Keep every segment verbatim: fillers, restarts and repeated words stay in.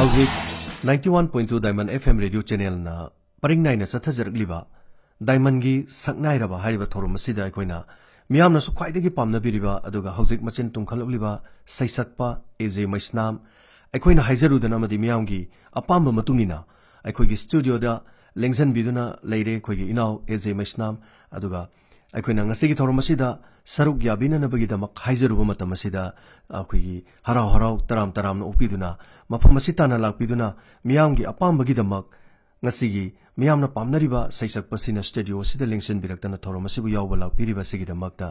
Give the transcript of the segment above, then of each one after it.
ꯍꯧꯖꯤꯛ ninety one point two Diamond F M radio channelꯅ ꯄꯔꯤꯡ ꯅꯥꯏꯅ ꯆꯠꯊꯖꯔꯛꯂꯤꯕ Diamondꯒꯤ ꯁꯛꯅꯥꯏꯔꯕ ꯍꯥꯏꯔꯤꯕ ꯊꯧꯔꯝ ꯑꯁꯤꯗ ꯑꯩꯈꯣꯏꯅ ꯃꯤꯌꯥꯝꯅꯁꯨ ꯈ꯭ꯋꯥꯏꯗꯒꯤ ꯄꯥꯝꯅꯕꯤꯔꯤꯕ, ꯑꯗꯨꯒ ꯍꯧꯖꯤꯛ ꯃꯆꯤꯟ ꯇꯨꯝꯈꯠꯂꯛꯂꯤꯕ ꯁꯩꯁꯛꯄ ꯑꯦ ꯖꯦ ꯃꯩꯁꯅꯥꯝ, ꯑꯩꯈꯣꯏꯅ ꯍꯥꯏꯖꯔꯨꯗꯅ ꯑꯃꯗꯤ ꯃꯤꯌꯥꯝꯒꯤ ꯑꯄꯥꯝꯕ ꯃꯇꯨꯡ ꯏꯟꯅ ꯑꯩꯈꯣꯏꯒꯤ studioꯗ ꯂꯦꯡꯁꯤꯟꯕꯤꯗꯨꯅ ꯂꯩꯔꯦ ꯑꯩꯈꯣꯏꯒꯤ ꯏꯅꯥꯎ ꯑꯦ ꯖꯦ ꯃꯩꯁꯅꯥꯝ꯫ ꯑꯗꯨꯒ ꯑꯩꯈꯣꯏꯅ ꯉꯁꯤꯒꯤ ꯊꯧꯔꯝ ꯑꯁꯤꯗ ꯁꯔꯨꯛ ꯌꯥꯕꯤꯅꯅꯕꯒꯤꯗꯃꯛ ꯍꯥꯏꯖꯔꯨꯕ ꯃꯇꯝ ꯑꯁꯤꯗ ꯑꯩꯈꯣꯏꯒꯤ ꯍꯔꯥꯎ ꯍꯔꯥꯎ ꯇꯔꯥꯝ ꯇꯔꯥꯝꯅ ꯑꯣꯛꯄꯤꯗꯨꯅ ꯃꯐꯝ ꯑꯁꯤ ꯇꯥꯟꯅ ꯂꯥꯛꯄꯤꯗꯨꯅ ꯃꯤꯌꯥꯝꯒꯤ ꯑꯄꯥꯝꯕꯒꯤꯗꯃꯛ ꯉꯁꯤꯒꯤ ꯃꯤꯌꯥꯝꯅ ꯄꯥꯝꯅꯔꯤꯕ ꯁꯩꯁꯛꯄꯁꯤꯅ studio ꯑꯁꯤꯗ ꯂꯦꯡꯁꯤꯟꯕꯤꯔꯛꯇꯅ ꯊꯧꯔꯝ ꯑꯁꯤꯕꯨ ꯌꯥꯎꯕ ꯂꯥꯛꯄꯤꯔꯤꯕ ꯑꯁꯤꯒꯤꯗꯃꯛꯇ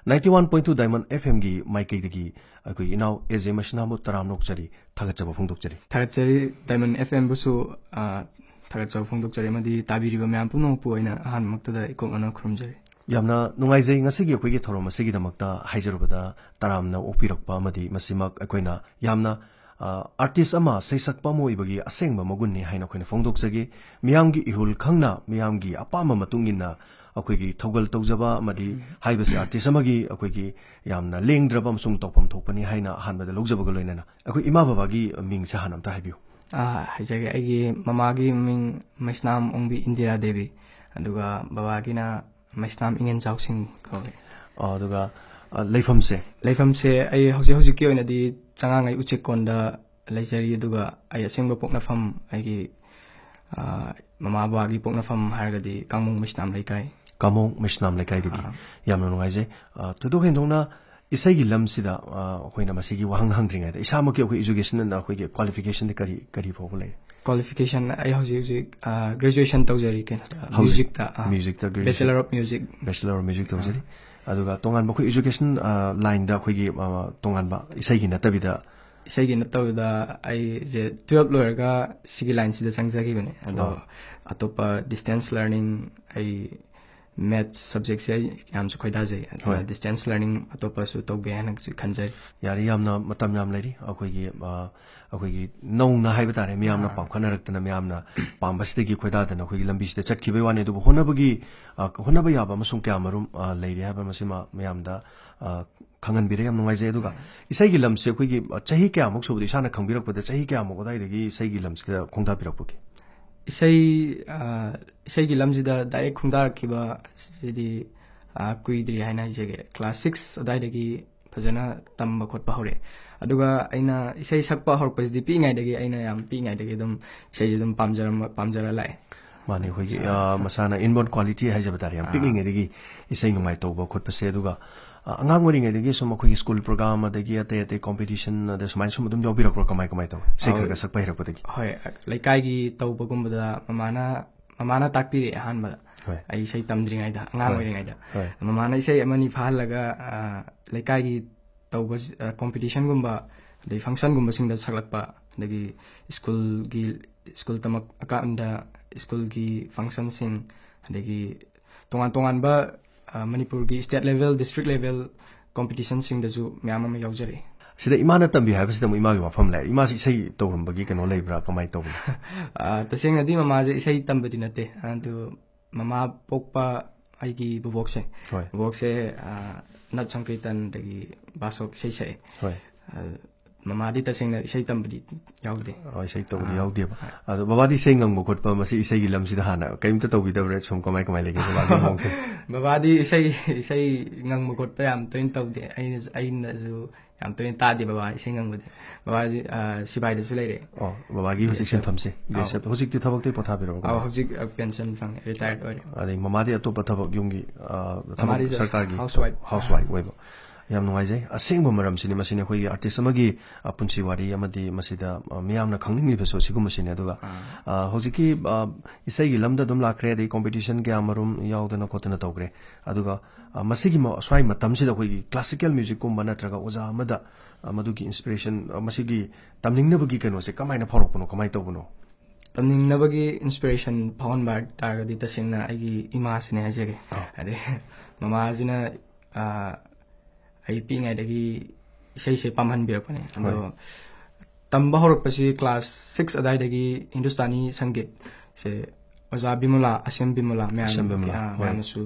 ninety one point two Diamond F Mꯒꯤ ꯃꯥꯏꯀꯩꯗꯒꯤ ꯑꯩꯈꯣꯏ ꯏꯅꯥꯎ ꯑꯦ ꯖꯦ ꯃꯩꯁꯅꯥꯝꯕꯨ ꯇꯔꯥꯝꯅ ꯑꯣꯛꯆꯔꯤ, ꯊꯥꯒꯠꯆꯕ ꯐꯣꯡꯗꯣꯛꯆꯔꯤ꯫ ꯊꯥꯒꯠꯆꯔꯤ꯫ Diamond F Mꯕꯨꯁꯨ, ꯑ, ꯊꯥꯒꯠꯆꯕ ꯐꯣꯡꯗꯣꯛꯆꯔꯤ ꯑꯃꯗꯤ ꯇꯥꯕꯤꯔꯤꯕ ꯃꯌꯥꯝ ꯄꯨꯝꯅꯃꯛꯄꯨ ꯑꯩꯅ ꯑꯍꯥꯟꯕꯃꯛꯇꯗ ꯏꯀꯣꯛꯅꯅ ꯈꯨꯔꯨꯝꯖꯔꯤ꯫ ꯌꯥꯝꯅ ꯅꯨꯡꯉꯥꯏꯖꯩ ꯉꯁꯤꯒꯤ ꯑꯩꯈꯣꯏꯒꯤ ꯊꯧꯔꯝ ꯑꯁꯤꯒꯤꯗꯃꯛꯇ ꯍꯥꯏꯖꯔꯨꯕꯗ ꯇꯔꯥꯝꯅ ꯑꯣꯛꯄꯤꯔꯛꯄ ꯑꯃꯗꯤ ꯃꯁꯤꯃꯛ ꯑꯩꯈꯣꯏꯅ ꯌꯥꯝꯅ, ꯑ, artist ꯑꯃ, ꯁꯩꯁꯛꯄ ꯑꯃ ꯑꯣꯏꯕꯒꯤ ꯑꯁꯦꯡꯕ ꯃꯒꯨꯟꯅꯤ ꯍꯥꯏꯅ ꯑꯩꯈꯣꯏꯅ ꯐꯣꯡꯗꯣꯛꯆꯒꯦ꯫ ꯃꯤꯌꯥꯝꯒꯤ ꯏꯍꯨꯜ ꯈꯪꯅ, ꯃꯤꯌꯥꯝꯒꯤ ꯑꯄꯥꯝꯕ ꯃꯇꯨꯡ ꯏꯟꯅ ꯑꯩꯈꯣꯏꯒꯤ ꯊꯧꯒꯜ ꯇꯧꯖꯕ ꯑꯃꯗꯤ ꯎꯝ꯫ ꯍꯥꯏꯕꯁꯤ artist ꯑꯃꯒꯤ ꯑꯩꯈꯣꯏꯒꯤ ꯌꯥꯝꯅ ꯂꯦꯡꯗ꯭ꯔꯕ ꯑꯃꯁꯨꯡ ꯇꯧꯐꯝ ꯊꯣꯛꯄꯅꯤ ꯍꯥꯏꯅ ꯑꯍꯥꯟꯕꯗ ꯂꯧꯖꯕꯒ ꯂꯣꯏꯅꯅ ꯑꯩꯈꯣꯏ ꯏꯃꯥ ꯕꯕꯥꯒꯤ ꯃꯤꯡꯁꯦ ꯍꯥꯟꯅ ꯑꯝꯇ ꯍꯥꯏꯕꯤꯌꯨ꯫ ꯑꯥ, ꯍꯥꯏꯖꯒꯦ꯫ ꯑꯩꯒꯤ ꯃꯃꯥꯒꯤ ꯃꯃꯤꯡ ꯃꯩꯁꯅꯥꯝ ꯑꯣꯡꯕꯤ ꯏꯟꯗꯤꯔꯥ ꯗꯦꯕꯤ, ꯑꯗꯨꯒ ꯕꯕꯥꯒꯤꯅ ꯃꯩꯁꯅꯥꯝ ꯏꯉꯦꯟ ꯆꯥꯎꯁꯤꯡ ꯀꯧꯏ꯫ ꯑ, ꯑꯗꯨꯒ, ꯑ, ꯂꯩꯐꯝꯁꯦ? ꯂꯩꯐꯝꯁꯦ ꯑꯩ ꯍꯧꯖꯤꯛ ꯍꯧꯖꯤꯛꯀꯤ ꯑꯣꯏꯅꯗꯤ ꯆꯉꯥꯡꯉꯩ ꯎꯆꯦꯛꯀꯣꯟꯗ ꯂꯩꯖꯔꯤ, ꯑꯗꯨꯒ ꯑꯩ ꯑꯁꯦꯡꯕ ꯄꯣꯛꯅꯐꯝ, ꯑꯩꯒꯤ, ꯑ, ꯃꯃꯥ ꯕꯕꯥꯒꯤ ꯄꯣꯛꯅꯐꯝ ꯍꯥꯏꯔꯒꯗꯤ ꯀꯥꯡꯃꯣꯡ ꯃꯩꯁꯅꯥꯝ ꯂꯩꯀꯥꯏ꯫ ꯀꯥꯡꯃꯣꯡ ꯃꯩꯁꯅꯥꯝ ꯂꯩꯀꯥꯏꯗꯒꯤ꯫ ꯑꯥ꯫ ꯌꯥꯝꯅ ꯅꯨꯡꯉꯥꯏꯖꯩ꯫ ꯑ, ꯊꯣꯏꯗꯣꯛ ꯍꯦꯟꯗꯣꯛꯅ ꯏꯁꯩꯒꯤ ꯂꯝꯁꯤꯗ, ꯑ, ꯑꯩꯈꯣꯏꯅ ꯃꯁꯤꯒꯤ ꯋꯥꯍꯪ ꯍꯪꯗ꯭ꯔꯤꯉꯩꯗ ꯏꯁꯥꯃꯛꯀꯤ ꯑꯩꯈꯣꯏ education ꯑꯅ ꯑꯩꯈꯣꯏꯒꯤ qualificationꯗꯤ ꯀꯔꯤ, ꯀꯔꯤ ꯐꯥꯎꯕ ꯂꯩ? Qualification ꯑꯩ ꯍꯧꯖꯤꯛ ꯍꯧꯖꯤꯛ, ꯑ, graduation ꯇꯧꯖꯔꯤ ꯀꯩꯅꯣ, ꯑ, ꯍꯧꯖꯤꯛ musicꯇ, ꯑ, musicꯇ graduation? Bachelor of Music꯫ Bachelor of Music ꯇꯧꯖꯔꯤ꯫ ꯑ꯫ ꯑꯗꯨꯒ ꯇꯣꯉꯥꯟꯕ ꯑꯩꯈꯣꯏ education, ꯑ, lineꯗ ꯑꯩꯈꯣꯏꯒꯤ, ꯑ, ꯇꯣꯉꯥꯟꯕ ꯏꯁꯩꯒꯤ ꯅꯠꯇꯕꯤꯗ? ꯏꯁꯩꯒꯤ ꯅꯠꯇꯕꯗ ꯑꯩꯁꯦ twelve ꯂꯣꯏꯔꯒ ꯁꯤꯒꯤ lineꯁꯤꯗ ꯆꯪꯖꯈꯤꯕꯅꯦ꯫ ꯑꯗꯣ ꯑ꯫ ꯑꯇꯣꯞꯄ distance learning ꯑꯩ maths subjectꯁꯦ ꯑꯩ ꯌꯥꯝꯁꯨ ꯈꯣꯏꯗꯥꯖꯩ꯫ ꯑꯗꯨꯅ ꯍꯣꯏ꯫ Distance learning ꯑꯇꯣꯞꯄꯁꯨ ꯇꯧꯒꯦ ꯍꯥꯏꯅꯁꯨ ꯈꯟꯖꯔꯤ꯫ ꯌꯥꯔꯤ, ꯌꯥꯝꯅ ꯃꯇꯝ ꯌꯥꯝ ꯂꯩꯔꯤ꯫ ꯑꯩꯈꯣꯏꯒꯤ, ꯑ, ꯑꯩꯈꯣꯏꯒꯤ ꯅꯧꯅ ꯍꯥꯏꯕ ꯇꯥꯔꯦ, ꯃꯤꯌꯥꯝꯅ ꯑꯥ꯫ ꯄꯥꯝꯈꯠꯅꯔꯛꯇꯅ, ꯃꯤꯌꯥꯝꯅ ꯄꯥꯝꯕꯁꯤꯗꯒꯤ ꯈꯣꯏꯗꯥꯗꯅ ꯑꯩꯈꯣꯏꯒꯤ ꯂꯝꯕꯤꯁꯤꯗ ꯆꯠꯈꯤꯕꯒꯤ ꯋꯥꯅꯤ꯫ ꯑꯗꯨꯕꯨ ꯍꯣꯠꯅꯕꯒꯤ, ꯑ, ꯍꯣꯠꯅꯕ ꯌꯥꯕ ꯑꯃꯁꯨꯡ ꯀꯌꯥ ꯃꯔꯨꯝ, ꯑ, ꯂꯩꯔꯤ ꯍꯥꯏꯕ ꯃꯁꯤꯃ ꯃꯌꯥꯝꯗ ꯑ, ꯈꯪꯍꯟꯕꯤꯔꯦ, ꯌꯥꯝ ꯅꯨꯡꯉꯥꯏꯖꯩ꯫ ꯑꯗꯨꯒ ꯏꯁꯩꯒꯤ ꯂꯝꯁꯦ ꯑꯩꯈꯣꯏꯒꯤ, ꯑ, ꯆꯍꯤ ꯀꯌꯥꯃꯨꯛ ꯁꯨꯕꯗ, ꯏꯁꯥꯅ ꯈꯪꯕꯤꯔꯛꯄꯗ ꯆꯍꯤ ꯀꯌꯥꯃꯨꯛ ꯑꯗꯥꯏꯗꯒꯤ ꯏꯁꯩꯒꯤ ꯂꯝꯁꯤꯗ ꯈꯣꯡꯗꯥꯕꯤꯔꯛꯄꯒꯦ? ꯏꯁꯩ ꯑ, ꯏꯁꯩꯒꯤ ꯂꯝꯁꯤꯗ ꯗꯥꯏꯔꯦꯛ ꯈꯣꯡꯗꯥꯔꯛꯈꯤꯕ ꯁꯤꯗꯤ ꯑ, ꯀꯨꯏꯗ꯭ꯔꯤ ꯍꯥꯏꯅ ꯍꯥꯏꯖꯒꯦ꯫ ꯀ꯭ꯂꯥꯁ ꯁꯤꯛꯁ ꯑꯗꯥꯏꯗꯒꯤ ꯐꯖꯅ ꯇꯝꯕ ꯈꯣꯠꯄ ꯍꯧꯔꯛꯑꯦ꯫ ꯑꯗꯨꯒ ꯑꯩꯅ ꯏꯁꯩ ꯁꯛꯄ ꯍꯧꯔꯛꯄꯁꯤꯗꯤ ꯄꯤꯛꯏꯉꯩꯗꯒꯤ, ꯑꯩꯅ ꯌꯥꯝ ꯄꯤꯛꯏꯉꯩꯗꯒꯤ ꯑꯗꯨꯝ ꯏꯁꯩꯁꯦ ꯑꯗꯨꯝ ꯄꯥꯝꯖꯔꯝꯕ ꯄꯥꯝꯖꯔ ꯂꯥꯛꯑꯦ꯫ ꯃꯥꯅꯦ, ꯑꯩꯈꯣꯏꯒꯤ, ꯑ, ꯃꯁꯥꯅ inborn quality ꯍꯥꯏꯖꯕ ꯇꯥꯔꯦ, ꯌꯥꯝ ꯄꯤꯛꯂꯤꯉꯩꯗꯒꯤ ꯏꯁꯩ ꯅꯨꯡꯉꯥꯏ ꯇꯧꯕ ꯈꯣꯠꯄꯁꯦ꯫ ꯑꯗꯨꯒ, ꯑ, ꯑꯉꯥꯡ ꯑꯣꯏꯔꯤꯉꯩꯗꯒꯤ ꯁꯨꯝ ꯑꯩꯈꯣꯏꯒꯤ ꯁ꯭ꯀꯨꯜ ꯄ꯭ꯔꯣꯒ꯭ꯔꯥꯝ ꯑꯗꯒꯤ ꯑꯇꯩ ꯑꯇꯩ ꯀꯣꯝꯄꯤꯇꯤꯁꯟ ꯑꯗ ꯁꯨꯃꯥꯏꯅ ꯁꯨꯝ ꯑꯗꯨꯝ ꯌꯥꯎꯕꯤꯔꯛꯄ꯭ꯔꯣ? ꯀꯃꯥꯏ ꯀꯃꯥꯏ ꯇꯧꯋꯤ ꯏꯁꯩ ꯈꯔ ꯈꯔ ꯁꯛꯄ ꯍꯩꯔꯛꯄꯗꯒꯤ? ꯍꯣꯏ, ꯂꯩꯀꯥꯏꯒꯤ ꯇꯧꯕꯒꯨꯝꯕꯗ ꯃꯃꯥꯅ ꯃꯃꯥꯅ ꯇꯥꯛꯄꯤꯔꯛꯑꯦ ꯑꯍꯥꯟꯕꯗ꯫ ꯍꯣꯏ꯫ ꯑꯩ ꯏꯁꯩ ꯇꯝꯗ꯭ꯔꯤꯉꯩꯗ, ꯑꯉꯥꯡ ꯍꯣꯏ꯫ ꯑꯣꯏꯔꯤꯉꯩꯗ꯫ ꯍꯣꯏ꯫ ꯃꯃꯥꯅ ꯏꯁꯩ ꯑꯃꯅꯤ ꯐꯥꯍꯜꯂꯒ, ꯑ, ꯂꯩꯀꯥꯏꯒꯤ ꯇꯧꯕ, ꯑ, ꯀꯣꯝꯄꯤꯇꯤꯁꯟꯒꯨꯝꯕ, ꯑꯗꯩ ꯐꯪꯁꯟꯒꯨꯝꯕꯁꯤꯡꯗ ꯁꯛꯂꯛꯄ, ꯑꯗꯒꯤ ꯁ꯭ꯀꯨꯜꯒꯤ, ꯁ꯭ꯀꯨꯜ ꯇꯝꯃꯛꯑꯀꯥꯟꯗ ꯁ꯭ꯀꯨꯜꯒꯤ ꯐꯪꯁꯟꯁꯤꯡ, ꯑꯗꯒꯤ ꯇꯣꯉꯥꯟ ꯇꯣꯉꯥꯟꯕ, ꯑ, ꯃꯅꯤꯄꯨꯔꯒꯤ state level, district level ꯀꯣꯝꯄꯤꯇꯤꯁꯟꯁꯤꯡꯗꯁꯨ ꯃꯌꯥꯝ ꯑꯃ ꯌꯥꯎꯖꯔꯛꯏ꯫ ꯁꯤꯗ ꯏꯃꯥꯅ ꯇꯝꯕꯤ ꯍꯥꯏꯕꯁꯤꯗ ꯑꯃꯨꯛ ꯏꯃꯥꯒꯤ ꯋꯥꯐꯝ ꯂꯥꯛꯑꯦ꯫ ꯏꯃꯥꯁꯤ ꯏꯁꯩ ꯇꯧꯔꯝꯕꯒꯤ ꯀꯩꯅꯣ ꯂꯩꯕ꯭ꯔꯥ? ꯀꯃꯥꯏꯅ ꯇꯧꯕꯅꯣ? ꯑ, ꯇꯁꯦꯡꯅꯗꯤ ꯃꯃꯥꯁꯦ ꯏꯁꯩ ꯇꯝꯕꯗꯤ ꯅꯠꯇꯦ, ꯑꯗꯨ ꯃꯃꯥ ꯄꯣꯛꯄ ꯑꯩꯒꯤ ꯕꯨꯕꯣꯛꯁꯦ, ꯍꯣꯏ꯫ ꯕꯨꯕꯣꯛꯁꯦ, ꯑ, ꯅꯠ ꯁꯪꯀ꯭ꯔꯤꯇꯟ ꯑꯗꯒꯤ ꯕꯥꯁꯣꯛ ꯏꯁꯩ ꯁꯛꯑꯦ꯫ ꯍꯣꯏ꯫ ꯑ, ꯃꯃꯥꯗꯤ ꯇꯁꯦꯡꯅ ꯏꯁꯩ ꯇꯝꯕꯗꯤ ꯌꯥꯎꯗꯦ꯫ ꯑꯣ, ꯏꯁꯩ ꯇꯧꯕꯗꯤ ꯑꯥ, ꯌꯥꯎꯗꯦꯕ꯫ ꯑꯗꯣ ꯕꯕꯥꯗꯤ ꯏꯁꯩ ꯉꯪꯕ ꯈꯣꯠꯄ, ꯃꯁꯤ ꯏꯁꯩꯒꯤ ꯂꯝꯁꯤꯗ ꯍꯥꯟꯅ ꯀꯔꯤꯝꯇ ꯇꯧꯕꯤꯗꯕ꯭ꯔꯥ? ꯁꯨꯝ ꯀꯃꯥꯏ ꯀꯃꯥꯏ ꯂꯩꯒꯦ ꯕꯕꯥꯒꯤ ꯃꯑꯣꯡꯁꯦ? ꯕꯕꯥꯗꯤ ꯏꯁꯩ, ꯏꯁꯩ ꯉꯪꯕ ꯈꯣꯠꯄ ꯌꯥꯝ ꯇꯣꯏꯅ ꯇꯧꯗꯦ꯫ ꯑꯩꯅꯁꯨ, ꯑꯩꯅꯁꯨ ꯌꯥꯝ ꯇꯣꯏꯅ ꯇꯥꯗꯦ ꯕꯕꯥ ꯏꯁꯩ ꯉꯪꯕꯗꯤ꯫ ꯕꯕꯥꯗꯤ, ꯑ, ꯁꯤꯕꯥꯏꯗꯁꯨ ꯂꯩꯔꯦ꯫ ꯑꯣ, ꯕꯕꯥꯒꯤ ꯍꯧꯖꯤꯛ ꯕꯤ ꯑꯦꯁ ꯑꯦꯐ꯫ ꯁꯤꯟꯐꯝꯁꯦ, ꯕꯤ ꯑꯦꯁ ꯑꯦꯐ꯫ ꯑꯧ꯫ ꯍꯧꯖꯤꯛꯇꯤ ꯊꯕꯛꯇꯤ ꯄꯣꯊꯥꯕꯤꯔꯕ? ꯑꯧ, ꯍꯧꯖꯤꯛ, ꯑ, ꯄꯦꯟꯁꯟ ꯐꯪꯉꯦ, ꯔꯤꯇꯥꯌꯔꯠ ꯑꯣꯏꯔꯦ꯫ ꯑꯗꯩ ꯃꯃꯥꯗꯤ ꯑꯇꯣꯞꯄ ꯊꯕꯛ, ꯌꯨꯝꯒꯤ, ꯑ, ꯊꯕꯛ ꯃꯃꯥꯗꯤ just ꯁꯔꯀꯥꯔꯒꯤ housewife꯫ Housewife ꯑꯣꯏꯕ꯫ ꯌꯥꯝ ꯅꯨꯡꯉꯥꯏꯖꯩ꯫ ꯑꯁꯦꯡꯕ ꯃꯔꯝꯁꯤꯅꯤ ꯃꯁꯤꯅꯤ ꯑꯩꯈꯣꯏꯒꯤ ꯑꯥꯔꯇꯤꯁ ꯑꯃꯒꯤ, ꯑ, ꯄꯨꯟꯁꯤ ꯋꯥꯔꯤ ꯑꯃꯗꯤ ꯃꯁꯤꯗ, ꯑ, ꯃꯤꯌꯥꯝꯅ ꯈꯪꯅꯤꯡꯂꯤꯕꯁꯨ ꯑꯁꯤꯒꯨꯝꯕꯁꯤꯅꯤ꯫ ꯑꯗꯨꯒ, ꯑꯥ꯫ ꯑ, ꯍꯧꯖꯤꯛꯀꯤ, ꯑ, ꯏꯁꯩꯒꯤ ꯂꯝꯗ ꯑꯗꯨꯝ ꯂꯥꯛꯈ꯭ꯔꯦ, ꯑꯗꯩ ꯀꯣꯝꯄꯤꯇꯤꯁꯟ ꯀꯌꯥꯃꯔꯨꯝ ꯌꯥꯎꯗꯅ ꯈꯣꯠꯇꯅ ꯇꯧꯈ꯭ꯔꯦ꯫ ꯑꯗꯨꯒ, ꯑ, ꯃꯁꯤꯒꯤ ꯃ-, ꯁ꯭ꯋꯥꯏ ꯃꯇꯝꯁꯤꯗ ꯑꯩꯈꯣꯏꯒꯤ classical musicꯀꯨꯝꯕ ꯅꯠꯇ꯭ꯔꯒ ꯑꯣꯖꯥ ꯑꯃꯗ, ꯑ, ꯃꯗꯨꯒꯤ inspiration, ꯑ, ꯃꯁꯤꯒꯤ ꯇꯝꯅꯤꯡꯅꯕꯒꯤ ꯀꯩꯅꯣꯁꯦ ꯀꯃꯥꯏꯅ ꯐꯥꯎꯔꯛꯄꯅꯣ, ꯀꯃꯥꯏꯅ ꯇꯧꯕꯅꯣ? ꯇꯝꯅꯤꯡꯅꯕꯒꯤ inspiration ꯐꯥꯎꯍꯟꯕ ꯍꯥꯏ ꯇꯥꯔꯒꯗꯤ ꯇꯁꯦꯡꯅ ꯑꯩꯒꯤ ꯏꯃꯥꯁꯤꯅꯦ ꯍꯥꯏꯖꯒꯦ꯫ ꯑꯧ꯫ ꯍꯥꯏꯗꯤ ꯃꯃꯥꯁꯤꯅ, ꯑ, ꯑꯩ ꯄꯤꯛꯏꯉꯩꯗꯒꯤ ꯏꯁꯩꯁꯦ ꯄꯥꯝꯍꯟꯕꯤꯔꯛꯄꯅꯦ꯫ ꯑꯗꯣ ꯍꯣꯏ꯫ ꯇꯝꯕ ꯍꯧꯔꯛꯄꯁꯤ ꯀ꯭ꯂꯥꯁ ꯁꯤꯛꯁ ꯑꯗꯥꯏꯗꯒꯤ ꯍꯤꯟꯗꯨꯁꯇꯥꯅꯤ ꯁꯪꯒꯤꯠꯁꯦ ꯑꯣꯖꯥ ꯕꯤꯃꯣꯂꯥ, ꯑꯁꯦꯝ ꯕꯤꯃꯣꯂꯥ ꯃꯌꯥꯝ, ꯑꯁꯦꯝ ꯕꯤꯃꯣꯂꯥ, ꯑ, ꯍꯣꯏ꯫ ꯃꯌꯥꯝꯅꯁꯨ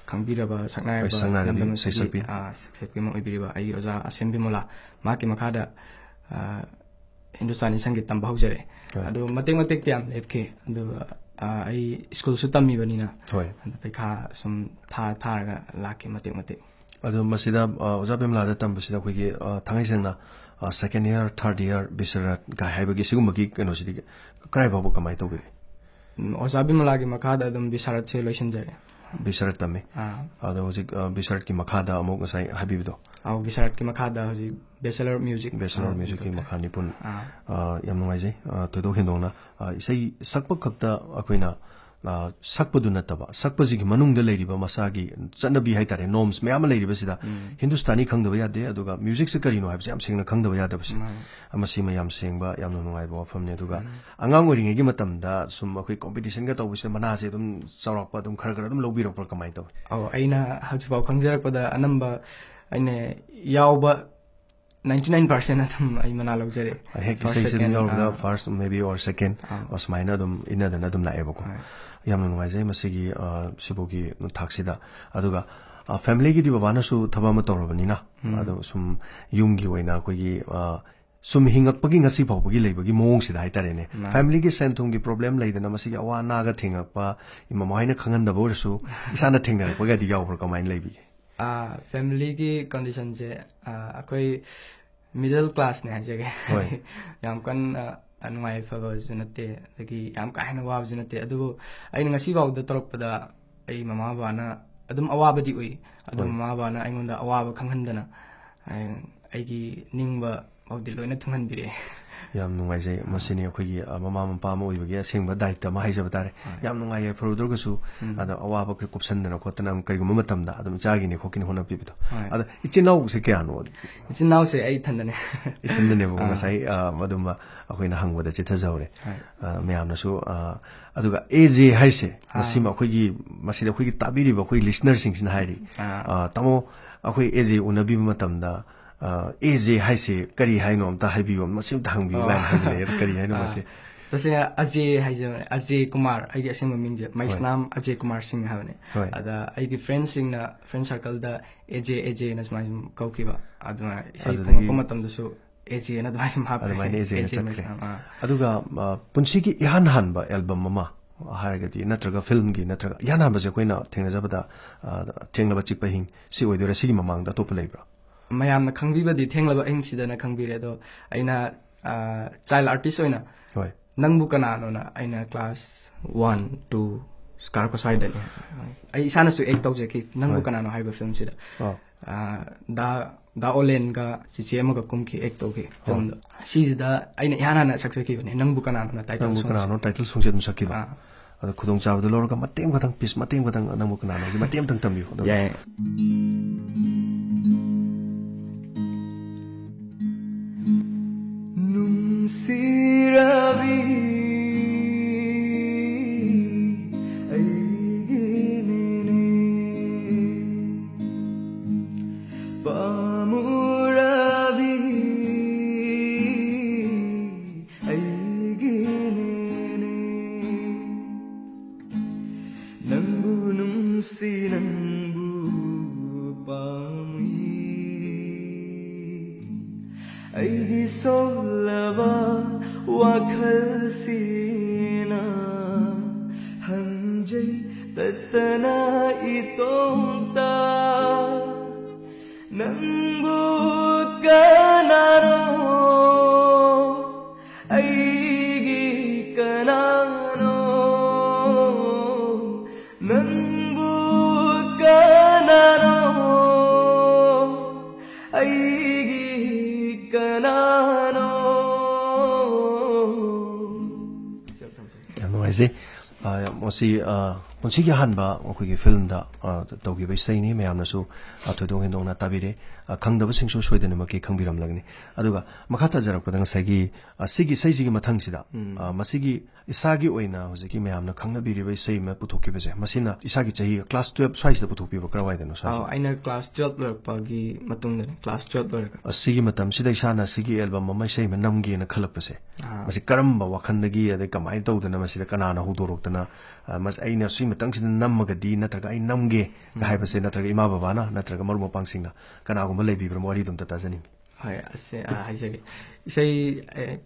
ꯈꯪꯕꯤꯔꯕ ꯁꯛꯅꯥꯏꯔꯕ, ꯍꯣꯏ, ꯁꯛꯅꯥꯏꯔꯕꯤ, ꯂꯝꯗꯝ ꯑꯁꯤꯒꯤ, ꯁꯩꯁꯛꯄꯤ꯫ ꯑ, ꯁꯛ-, ꯁꯛꯄꯤ ꯑꯃ ꯑꯣꯏꯕꯤꯔꯤꯕ ꯑꯩꯒꯤ ꯑꯣꯖꯥ ꯑꯁꯦꯝ ꯕꯤꯃꯣꯂꯥ, ꯃꯍꯥꯛꯀꯤ ꯃꯈꯥꯗ, ꯑ, ꯍꯤꯟꯗꯨꯁꯇꯥꯅꯤ ꯁꯪꯒꯤꯠ ꯇꯝꯕ ꯍꯧꯖꯔꯦ꯫ ꯍꯣꯏ꯫ ꯑꯗꯣ ꯃꯇꯦꯛ ꯃꯇꯦꯛꯇꯤ ꯌꯥꯝ ꯂꯦꯞꯈꯤ꯫ ꯑꯗꯨꯒ, ꯑ, ꯑꯩ ꯁ꯭ꯀꯨꯜꯁꯨ ꯇꯝꯃꯤꯕꯅꯤꯅ, ꯍꯣꯏ꯫ ꯑꯗꯣ ꯄꯩꯈꯥ ꯁꯨꯝ ꯊꯥ-, ꯊꯥꯔꯒ ꯂꯥꯛꯈꯤ ꯃꯇꯦꯛ ꯃꯇꯦꯛ꯫ ꯑꯗꯣ ꯃꯁꯤꯗ, ꯑ, ꯑꯣꯖꯥ ꯕꯤꯃꯂꯥꯗ ꯇꯝꯕꯁꯤꯗ ꯑꯩꯈꯣꯏꯒꯤ, ꯑ, ꯊꯥꯡꯉꯩ ꯁꯦꯡꯅ, ꯑ, second year, third year, ꯕꯤꯁꯥꯔꯠ ꯀꯥꯏ ꯍꯥꯏꯕꯒꯤ ꯁꯤꯒꯨꯝꯕꯒꯤ ꯀꯩꯅꯣꯁꯤꯗꯤ ꯀꯗꯥꯏ ꯐꯥꯎꯕ ꯀꯃꯥꯏꯅ ꯇꯧꯕꯤꯔꯤ? ꯎꯝ, ꯑꯣꯖꯥ ꯕꯤꯃꯂꯥꯒꯤ ꯃꯈꯥꯗ ꯑꯗꯨꯝ ꯕꯤꯁꯥꯔꯠꯁꯦ ꯂꯣꯏꯁꯤꯟꯖꯔꯦ꯫ ꯕꯤꯁꯥꯔꯠ ꯇꯝꯃꯤ꯫ ꯑꯥ꯫ ꯑꯗꯣ ꯍꯧꯖꯤꯛ, ꯑ, ꯕꯤꯁꯥꯔꯠꯀꯤ ꯃꯈꯥꯗ ꯑꯃꯨꯛ ꯉꯁꯥꯏ ꯍꯥꯏꯕꯤꯕꯗꯣ? ꯑꯧ, ꯕꯤꯁꯥꯔꯠꯀꯤ ꯃꯈꯥꯗ ꯍꯧꯖꯤꯛ Bachelor Music, Bachelor ꯑ, Musicꯀꯤ ꯇꯧꯊꯔꯦ꯫ ꯃꯈꯥ ꯅꯤꯄꯨꯟ꯫ ꯑꯥ꯫ ꯑ, ꯌꯥꯝ ꯅꯨꯡꯉꯥꯏꯖꯩ꯫ ꯑ, ꯊꯣꯏꯗꯣꯛ ꯍꯦꯟꯗꯣꯛꯅ, ꯑ, ꯏꯁꯩ ꯁꯛꯄ ꯈꯛꯇ ꯑꯩꯈꯣꯏꯅ, ꯑ, ꯁꯛꯄꯗꯨ ꯅꯠꯇꯕ, ꯁꯛꯄꯁꯤꯒꯤ ꯃꯅꯨꯡꯗ ꯂꯩꯔꯤꯕ ꯃꯁꯥꯒꯤ ꯆꯠꯅꯕꯤ ꯍꯥꯏꯇꯥꯔꯦ, norms ꯃꯌꯥꯝ ꯑꯃ ꯂꯩꯔꯤꯕꯁꯤꯗ ꯎꯝ꯫ ꯍꯤꯟꯗꯨꯁꯇꯥꯅꯤ ꯈꯪꯗꯕ ꯌꯥꯗꯦ, ꯑꯗꯨꯒ musicꯁꯦ ꯀꯔꯤꯅꯣ ꯍꯥꯏꯕꯁꯦ ꯌꯥꯝ ꯁꯦꯡꯅ ꯈꯪꯗꯕ ꯌꯥꯗꯕꯁꯦ꯫ ꯃꯥꯅꯤ꯫ ꯃꯁꯤꯃ ꯌꯥꯝ ꯁꯦꯡꯕ, ꯌꯥꯝꯅ ꯅꯨꯡꯉꯥꯏꯕ ꯋꯥꯐꯝꯅꯤ꯫ ꯑꯗꯨꯒ ꯎꯝ꯫ ꯑꯉꯥꯡ ꯑꯣꯏꯔꯤꯉꯩꯒꯤ ꯃꯇꯝꯗ ꯁꯨꯝ ꯑꯩꯈꯣꯏ competitionꯒ ꯇꯧꯕꯁꯤꯗ ꯃꯅꯥꯁꯦ ꯑꯗꯨꯝ ꯆꯥꯎꯔꯥꯛꯄ ꯑꯗꯨꯝ ꯈꯔ ꯈꯔ ꯑꯗꯨꯝ ꯂꯧꯕꯤꯔꯛꯄ꯭ꯔꯥ, ꯀꯃꯥꯏꯅ ꯇꯧꯏ? ꯑꯧ, ꯑꯩꯅ ꯍꯧꯖꯤꯛꯐꯥꯎ ꯈꯪꯖꯔꯛꯄꯗ ꯑꯅꯝꯕ ꯑꯩꯅ ꯌꯥꯎꯕ ninety nine percent ꯑꯗꯨꯝ ꯑꯩ ꯃꯅꯥ ꯂꯧꯖꯔꯛꯑꯦ꯫ ꯍꯦꯛ first, ꯏꯁꯩꯁꯤ ꯑꯗꯨꯝ second, ꯌꯥꯎꯔꯒ ꯑꯥ꯫ First maybe or second, ꯑꯥ꯫ ꯑꯣ, ꯁꯨꯃꯥꯏꯅ ꯑꯗꯨꯝ ꯏꯟꯅꯗꯅ ꯑꯗꯨꯝ ꯂꯥꯛꯑꯦꯕꯀꯣ꯫ ꯍꯣꯏ꯫ ꯌꯥꯝꯅ ꯅꯨꯡꯉꯥꯏꯖꯩ ꯃꯁꯤꯒꯤ, ꯑ, ꯁꯤꯐꯥꯎꯒꯤ ꯊꯥꯛꯁꯤꯗ꯫ ꯑꯗꯨꯒ, ꯑ, familyꯒꯤꯗꯤ ꯕꯕꯥꯅꯁꯨ ꯊꯕꯛ ꯑꯃ ꯇꯧꯔꯕꯅꯤꯅ, ꯎꯝ꯫ ꯑꯗꯣ ꯁꯨꯝ ꯌꯨꯝꯒꯤ ꯑꯣꯏꯅ ꯑꯩꯈꯣꯏꯒꯤ, ꯑ, ꯁꯨꯝ ꯍꯤꯡꯉꯛꯄꯒꯤ ꯉꯁꯤ ꯐꯥꯎꯕꯒꯤ ꯂꯩꯕꯒꯤ ꯃꯑꯣꯡꯁꯤꯗ ꯍꯥꯏꯇꯥꯔꯦꯅꯦ꯫ ꯃꯥꯅꯦ꯫ Familyꯒꯤ ꯁꯦꯟ ꯊꯨꯝꯒꯤ problem ꯂꯩꯗꯅ ꯃꯁꯤꯒꯤ ꯑꯋꯥ ꯑꯅꯥꯒ ꯊꯦꯡꯉꯛꯄ, ꯃꯃꯥ ꯍꯣꯏꯅ ꯈꯪꯍꯟꯗꯕ ꯑꯣꯏꯔꯁꯨ ꯏꯁꯥꯅ ꯊꯦꯡꯅꯔꯛꯄꯒꯗꯤ ꯌꯥꯎꯕ꯭ꯔꯥ? ꯀꯃꯥꯏꯅ ꯂꯩꯕꯤꯒꯦ? ꯑꯥ, familyꯒꯤ conditionꯁꯦ, ꯑꯥ, ꯑꯩꯈꯣꯏ middle classꯅꯦ ꯍꯥꯏꯖꯒꯦ꯫ ꯍꯣꯏ꯫ ꯌꯥꯝ ꯀꯟꯅ ꯅꯨꯡꯉꯥꯏ ꯐꯕꯁꯨ ꯅꯠꯇꯦ, ꯑꯗꯒꯤ ꯌꯥꯝ ꯀꯥ ꯍꯦꯟꯅ ꯋꯥꯕꯁꯨ ꯅꯠꯇꯦ꯫ ꯑꯗꯨꯕꯨ ꯑꯩꯅ ꯉꯁꯤ ꯐꯥꯎꯗ ꯇꯧꯔꯛꯄꯗ ꯑꯩ ꯃꯃꯥ ꯕꯕꯥꯅ ꯑꯗꯨꯝ ꯑꯋꯥꯕꯗꯤ ꯎꯏ꯫ ꯑꯗꯨ ꯍꯣꯏ꯫ ꯃꯃꯥ ꯕꯕꯥꯅ ꯑꯩꯉꯣꯟꯗ ꯑꯋꯥꯕ ꯈꯪꯍꯟꯗꯅ, ꯑꯩ, ꯑꯩꯒꯤ ꯅꯤꯡꯕ ꯐꯥꯎꯗꯤ ꯂꯣꯏꯅ ꯊꯨꯡꯍꯟꯕꯤꯔꯛꯑꯦ꯫ ꯌꯥꯝ ꯅꯨꯡꯉꯥꯏꯖꯩ꯫ ꯑꯥ꯫ ꯃꯁꯤꯅꯤ ꯑꯩꯈꯣꯏꯒꯤ, ꯑ, ꯃꯃꯥ ꯃꯄꯥ ꯑꯃ ꯑꯣꯏꯕꯒꯤ ꯑꯁꯦꯡꯕ ꯗꯥꯏꯇ ꯑꯃ ꯍꯥꯏꯖꯕ ꯇꯥꯔꯦ꯫ ꯍꯣꯏ꯫ ꯌꯥꯝ ꯅꯨꯡꯉꯥꯏ ꯌꯥꯏꯐꯔꯨꯗ꯭ꯔꯒꯁꯨ, ꯎꯝ꯫ ꯑꯗ ꯑꯋꯥꯕ ꯀꯩ ꯀꯨꯞꯁꯟꯗꯅ ꯈꯣꯠꯇꯅ ꯀꯔꯤꯒꯨꯝꯕ ꯃꯇꯝꯗ ꯑꯗꯨꯝ ꯏꯆꯥꯒꯤꯅꯤ ꯈꯣꯠꯀꯤꯅꯤ ꯍꯣꯠꯅꯕꯤꯕꯗꯣ꯫ ꯍꯣꯏ꯫ ꯑꯗ ꯏꯆꯤꯟ ꯏꯅꯥꯎꯁꯦ ꯀꯌꯥꯅꯣ? ꯏꯆꯤꯟ ꯏꯅꯥꯎꯁꯦ ꯑꯩ ꯏꯊꯟꯗꯅꯦ꯫ ꯏꯊꯟꯗꯅꯦꯕꯀꯣ꯫ ꯑꯥ꯫ ꯉꯁꯥꯏ, ꯑ, ꯑꯗꯨꯝ ꯑꯩꯈꯣꯏꯅ ꯍꯪꯕꯗ ꯆꯤꯊꯖꯍꯧꯔꯦ꯫ ꯍꯣꯏ꯫ ꯑ, ꯃꯌꯥꯝꯅꯁꯨ, ꯑ, ꯑꯗꯨꯒ ꯑꯦ ꯖꯦ ꯍꯥꯏꯁꯦ, ꯑꯥ꯫ ꯃꯁꯤꯃ ꯑꯩꯈꯣꯏꯒꯤ, ꯃꯁꯤꯗ ꯑꯩꯈꯣꯏꯒꯤ ꯇꯥꯕꯤꯔꯤꯕ ꯑꯩꯈꯣꯏ listenerꯁꯤꯡꯁꯤꯅ ꯍꯥꯏꯔꯤ, ꯑꯥ꯫ ꯑ, "ꯇꯥꯃꯣ, ꯑꯩꯈꯣꯏ ꯑꯦ ꯖꯦ ꯎꯅꯕꯤꯕ ꯃꯇꯝꯗ, ꯑ, ꯑꯦ ꯖꯦ ꯍꯥꯏꯁꯦ ꯀꯔꯤ ꯍꯥꯏꯅꯣ ꯑꯝꯇ ꯍꯥꯏꯕꯤꯌꯨ, ꯃꯁꯤ ꯑꯝꯇ ꯍꯪꯕꯤꯌꯨ" ꯑꯣ꯫ ꯀꯥꯏꯅ ꯍꯥꯏꯕ ꯂꯩ꯫ ꯑꯗꯨ ꯀꯔꯤ ꯍꯥꯏꯅꯣ ꯑꯥ꯫ ꯃꯁꯤ? ꯇꯁꯦꯡꯅ ꯑꯖꯦ ꯍꯥꯏꯖꯕꯅꯦ, ꯑꯖꯦ ꯀꯨꯃꯥꯔ ꯑꯩꯒꯤ ꯑꯁꯦꯡꯕ ꯃꯤꯡꯁꯦ, ꯍꯣꯏ꯫ ꯃꯩꯁꯅꯥꯝ ꯑꯖꯦ ꯀꯨꯃꯥꯔ ꯁꯤꯡ ꯍꯥꯏꯕꯅꯦ꯫ ꯍꯣꯏ꯫ ꯑꯗ ꯑꯩꯒꯤ ꯐ꯭ꯔꯦꯟꯁꯤꯡꯅ, ꯐ꯭ꯔꯦꯟ ꯁꯥꯔꯀꯜꯗ "ꯑꯦꯖꯦ, ꯑꯦꯖꯦꯅ" ꯁꯨꯃꯥꯏꯅ ꯁꯨꯝ ꯀꯧꯈꯤꯕ꯫ ꯑꯗꯨꯅ ꯏꯁꯩ ꯑꯗꯨꯗꯒꯤ ꯐꯣꯡꯉꯛꯄ ꯃꯇꯝꯗꯁꯨ "ꯑꯦꯖꯦꯅ" ꯑꯗꯨꯃꯥꯏꯅ ꯁꯨꯝ ꯍꯥꯞꯄꯦ꯫ ꯑꯗꯨꯃꯥꯏꯅ "ꯑꯦꯖꯦꯅ" "ꯑꯦꯖꯦ ꯆꯠꯈ꯭ꯔꯦ꯫ ꯃꯩꯁꯅꯥꯝ", ꯑꯥ꯫ ꯑꯗꯨꯒ, ꯑ, ꯄꯨꯟꯁꯤꯒꯤ ꯏꯍꯥꯟ ꯍꯥꯟꯕ ꯑꯦꯜꯕꯝ ꯑꯃ ꯍꯥꯏꯔꯒꯗꯤ, ꯅꯠꯇ꯭ꯔꯒ ꯐꯤꯂꯝꯒꯤ, ꯅꯠꯇ꯭ꯔꯒ ꯏꯍꯥꯟ ꯍꯥꯟꯕꯁꯦ ꯑꯩꯈꯣꯏꯅ ꯊꯦꯡꯅꯖꯕꯗ, ꯑ, "ꯊꯦꯡꯂꯕ ꯆꯤꯛꯄ ꯍꯤꯡ" ꯁꯤ ꯑꯣꯏꯗꯣꯏꯔꯥ? ꯁꯤꯒꯤ ꯃꯃꯥꯡꯗ ꯑꯇꯣꯞꯄ ꯂꯩꯕ꯭ꯔꯥ? ꯃꯌꯥꯝꯅ ꯈꯪꯕꯤꯕꯗꯤ "ꯊꯦꯡꯂꯕ ꯑꯍꯤꯡꯁꯤꯗꯅ" ꯈꯪꯕꯤꯔꯦ꯫ ꯑꯗꯣ ꯑꯩꯅ, ꯑ, ꯆꯥꯏꯜ ꯑꯥꯔꯇꯤꯁ ꯑꯣꯏꯅ ꯍꯣꯏ꯫ "ꯅꯪꯕꯨ ꯀꯅꯥꯅꯣꯅ" ꯑꯩꯅ ꯀ꯭ꯂꯥꯁ ꯋꯥꯟ, ꯇꯨ ꯀꯥꯔꯛꯄ ꯁ꯭ꯋꯥꯏꯗꯅꯦ꯫ ꯑꯩ ꯏꯁꯥꯅꯁꯨ ꯑꯦꯛ ꯇꯧꯖꯈꯤ "ꯅꯪꯕꯨ ꯍꯣꯏ꯫ ꯀꯅꯥꯅꯣ" ꯍꯥꯏꯕ ꯐꯤꯂꯝꯁꯤꯗ꯫ ꯑꯥ꯫ ꯑ, ꯗꯥ, ꯗꯥ ꯑꯣꯂꯦꯟꯒ ꯆꯤꯆꯦ ꯑꯃꯒ ꯀꯨꯝꯈꯤ, ꯑꯦꯛ ꯇꯧꯈꯤ ꯍꯣꯏ꯫ ꯐꯤꯂꯝꯗ꯫ ꯁꯤꯁꯤꯗ ꯑꯩꯅ ꯏꯍꯥꯟ ꯍꯥꯟꯅ ꯁꯛꯆꯈꯤꯕꯅꯦ "ꯅꯪꯕꯨ ꯀꯅꯥꯅꯣꯅ" ꯇꯥꯏꯇꯜ "ꯅꯪꯕꯨ ꯁꯣꯡꯁꯦ꯫ ꯀꯅꯥꯅꯣ" ꯇꯥꯏꯇꯜ ꯁꯣꯡꯁꯦ ꯑꯗꯨꯝ ꯁꯛꯈꯤꯕ꯫ ꯑꯥ꯫ ꯑꯗꯣ ꯈꯨꯗꯣꯡꯆꯥꯕꯗꯨ ꯂꯧꯔꯒ ꯃꯇꯦꯛ ꯑꯃꯈꯛꯇꯪ, ꯄꯤꯁ ꯃꯇꯦꯛ ꯑꯃꯈꯛꯇꯪ "ꯅꯪꯕꯨ ꯀꯅꯥꯅꯣꯒꯤ" ꯃꯇꯦꯛ ꯑꯃꯇꯪ ꯇꯝꯕꯤꯌꯨ꯫ ꯑꯗꯨꯒ ꯌꯥꯏ꯫ ꯅꯨꯡꯁꯤꯔꯕꯤ ꯑꯩꯒꯤꯅꯤꯅꯦ, ꯄꯥꯝꯃꯨꯔꯕꯤ ꯑꯩꯒꯤꯅꯤꯅꯦ, ꯅꯪꯕꯨ ꯅꯨꯡꯁꯤ ꯅꯪꯕꯨ ꯄꯥꯝꯃꯤ꯫ ꯑꯩꯒꯤ ꯁꯣꯛꯂꯕ ꯋꯥꯈꯜꯁꯤꯅ ꯍꯟꯖꯩ ꯇꯠꯇꯅ ꯏꯇꯣꯝꯇ, ꯅꯪꯕꯨ ꯀꯅꯥꯅꯣ ꯑꯩꯒꯤ ꯀꯅꯥꯅꯣ, ꯅꯪꯕꯨ ꯀꯅꯥꯅꯣ ꯑꯩꯒꯤ ꯀꯅꯥꯅꯣ꯫ ꯌꯥꯝ ꯅꯨꯡꯉꯥꯏꯖꯩ꯫ ꯑ, ꯃꯁꯤ, ꯑ, ꯄꯨꯟꯁꯤꯒꯤ ꯑꯍꯥꯟꯕ ꯑꯩꯈꯣꯏꯒꯤ ꯐꯤꯂꯝꯗ, ꯑ, ꯇꯧꯈꯤꯕ ꯏꯁꯩꯅꯤ꯫ ꯃꯌꯥꯝꯅꯁꯨ, ꯑ, ꯊꯣꯏꯗꯣꯛ ꯍꯦꯟꯗꯣꯛꯅ ꯇꯥꯕꯤꯔꯦ꯫ ꯑ, ꯈꯪꯗꯕꯁꯤꯡꯁꯨ ꯁꯣꯏꯗꯅꯃꯛꯀꯤ ꯈꯪꯕꯤꯔꯝꯂꯒꯅꯤ꯫ ꯑꯗꯨꯒ ꯃꯈꯥ ꯇꯥꯖꯔꯛꯄꯗ ꯉꯁꯥꯏꯒꯤ, ꯑ, ꯁꯤꯒꯤ ꯏꯁꯩꯁꯤꯒꯤ ꯃꯊꯪꯁꯤꯗ, ꯎꯝ꯫ ꯑ, ꯃꯁꯤꯒꯤ ꯏꯁꯥꯒꯤ ꯑꯣꯏꯅ ꯍꯧꯖꯤꯛꯀꯤ ꯃꯌꯥꯝꯅ ꯈꯪꯅꯕꯤꯔꯤꯕ ꯏꯁꯩ ꯑꯃ ꯄꯨꯊꯣꯛꯈꯤꯕꯁꯦ, ꯃꯁꯤꯅ ꯏꯁꯥꯒꯤ ꯆꯍꯤ ꯀ꯭ꯂꯥꯁ ꯇꯨꯌꯦꯜꯞ ꯁ꯭ꯋꯥꯏꯁꯤꯗ ꯄꯨꯊꯣꯛꯄꯤꯕ, ꯀꯔꯥꯏꯋꯥꯏꯗꯅꯣ ꯁ꯭ꯋꯥꯏꯁꯤꯗ? ꯑꯥꯎ, ꯑꯩꯅ ꯀ꯭ꯂꯥꯁ ꯇꯨꯌꯦꯜꯞ ꯂꯣꯏꯔꯛꯄꯒꯤ ꯃꯇꯨꯡꯗꯅꯦ, ꯀ꯭ꯂꯥꯁ ꯇꯨꯌꯦꯜꯞ ꯂꯣꯏꯔꯒ꯫ ꯑ, ꯁꯤꯒꯤ ꯃꯇꯝꯁꯤꯗ ꯏꯁꯥꯅ ꯁꯤꯒꯤ ꯑꯦꯜꯕꯝ ꯑꯃ, ꯏꯁꯩ ꯑꯃ ꯅꯝꯒꯦꯅ ꯈꯜꯂꯛꯄꯁꯦ, ꯑꯥ꯫ ꯃꯁꯤ ꯀꯔꯝꯕ ꯋꯥꯈꯜꯗꯒꯤ, ꯑꯗꯩ ꯀꯃꯥꯏꯅ ꯇꯧꯗꯅ, ꯃꯁꯤꯗ ꯀꯅꯥꯅ ꯍꯧꯗꯣꯔꯛꯇꯅ, ꯑ, ꯃꯁ-, ꯑꯩꯅ ꯁꯤ ꯃꯇꯥꯡꯁꯤꯗ ꯅꯝꯃꯒꯗꯤ ꯅꯠꯇ꯭ꯔꯒ ꯑꯩ ꯅꯝꯒꯦ ꯎꯝ꯫ ꯍꯥꯏꯕꯁꯦ, ꯅꯠꯇ꯭ꯔꯒ ꯏꯃꯥ ꯕꯕꯥꯅ ꯅꯠꯇ꯭ꯔꯒ ꯃꯔꯨꯞ ꯃꯄꯥꯡꯁꯤꯡꯅ ꯀꯅꯥꯒꯨꯝꯕ ꯂꯩꯕꯤꯕ꯭ꯔꯥ? ꯋꯥꯔꯤꯗꯣ ꯑꯝꯇ ꯇꯥꯖꯅꯤꯡꯉꯤ꯫ ꯍꯣꯏ, ꯑꯁꯦ-, ꯑ, ꯍꯥꯏꯖꯒꯦ꯫ ꯏꯁꯩ, ꯑ,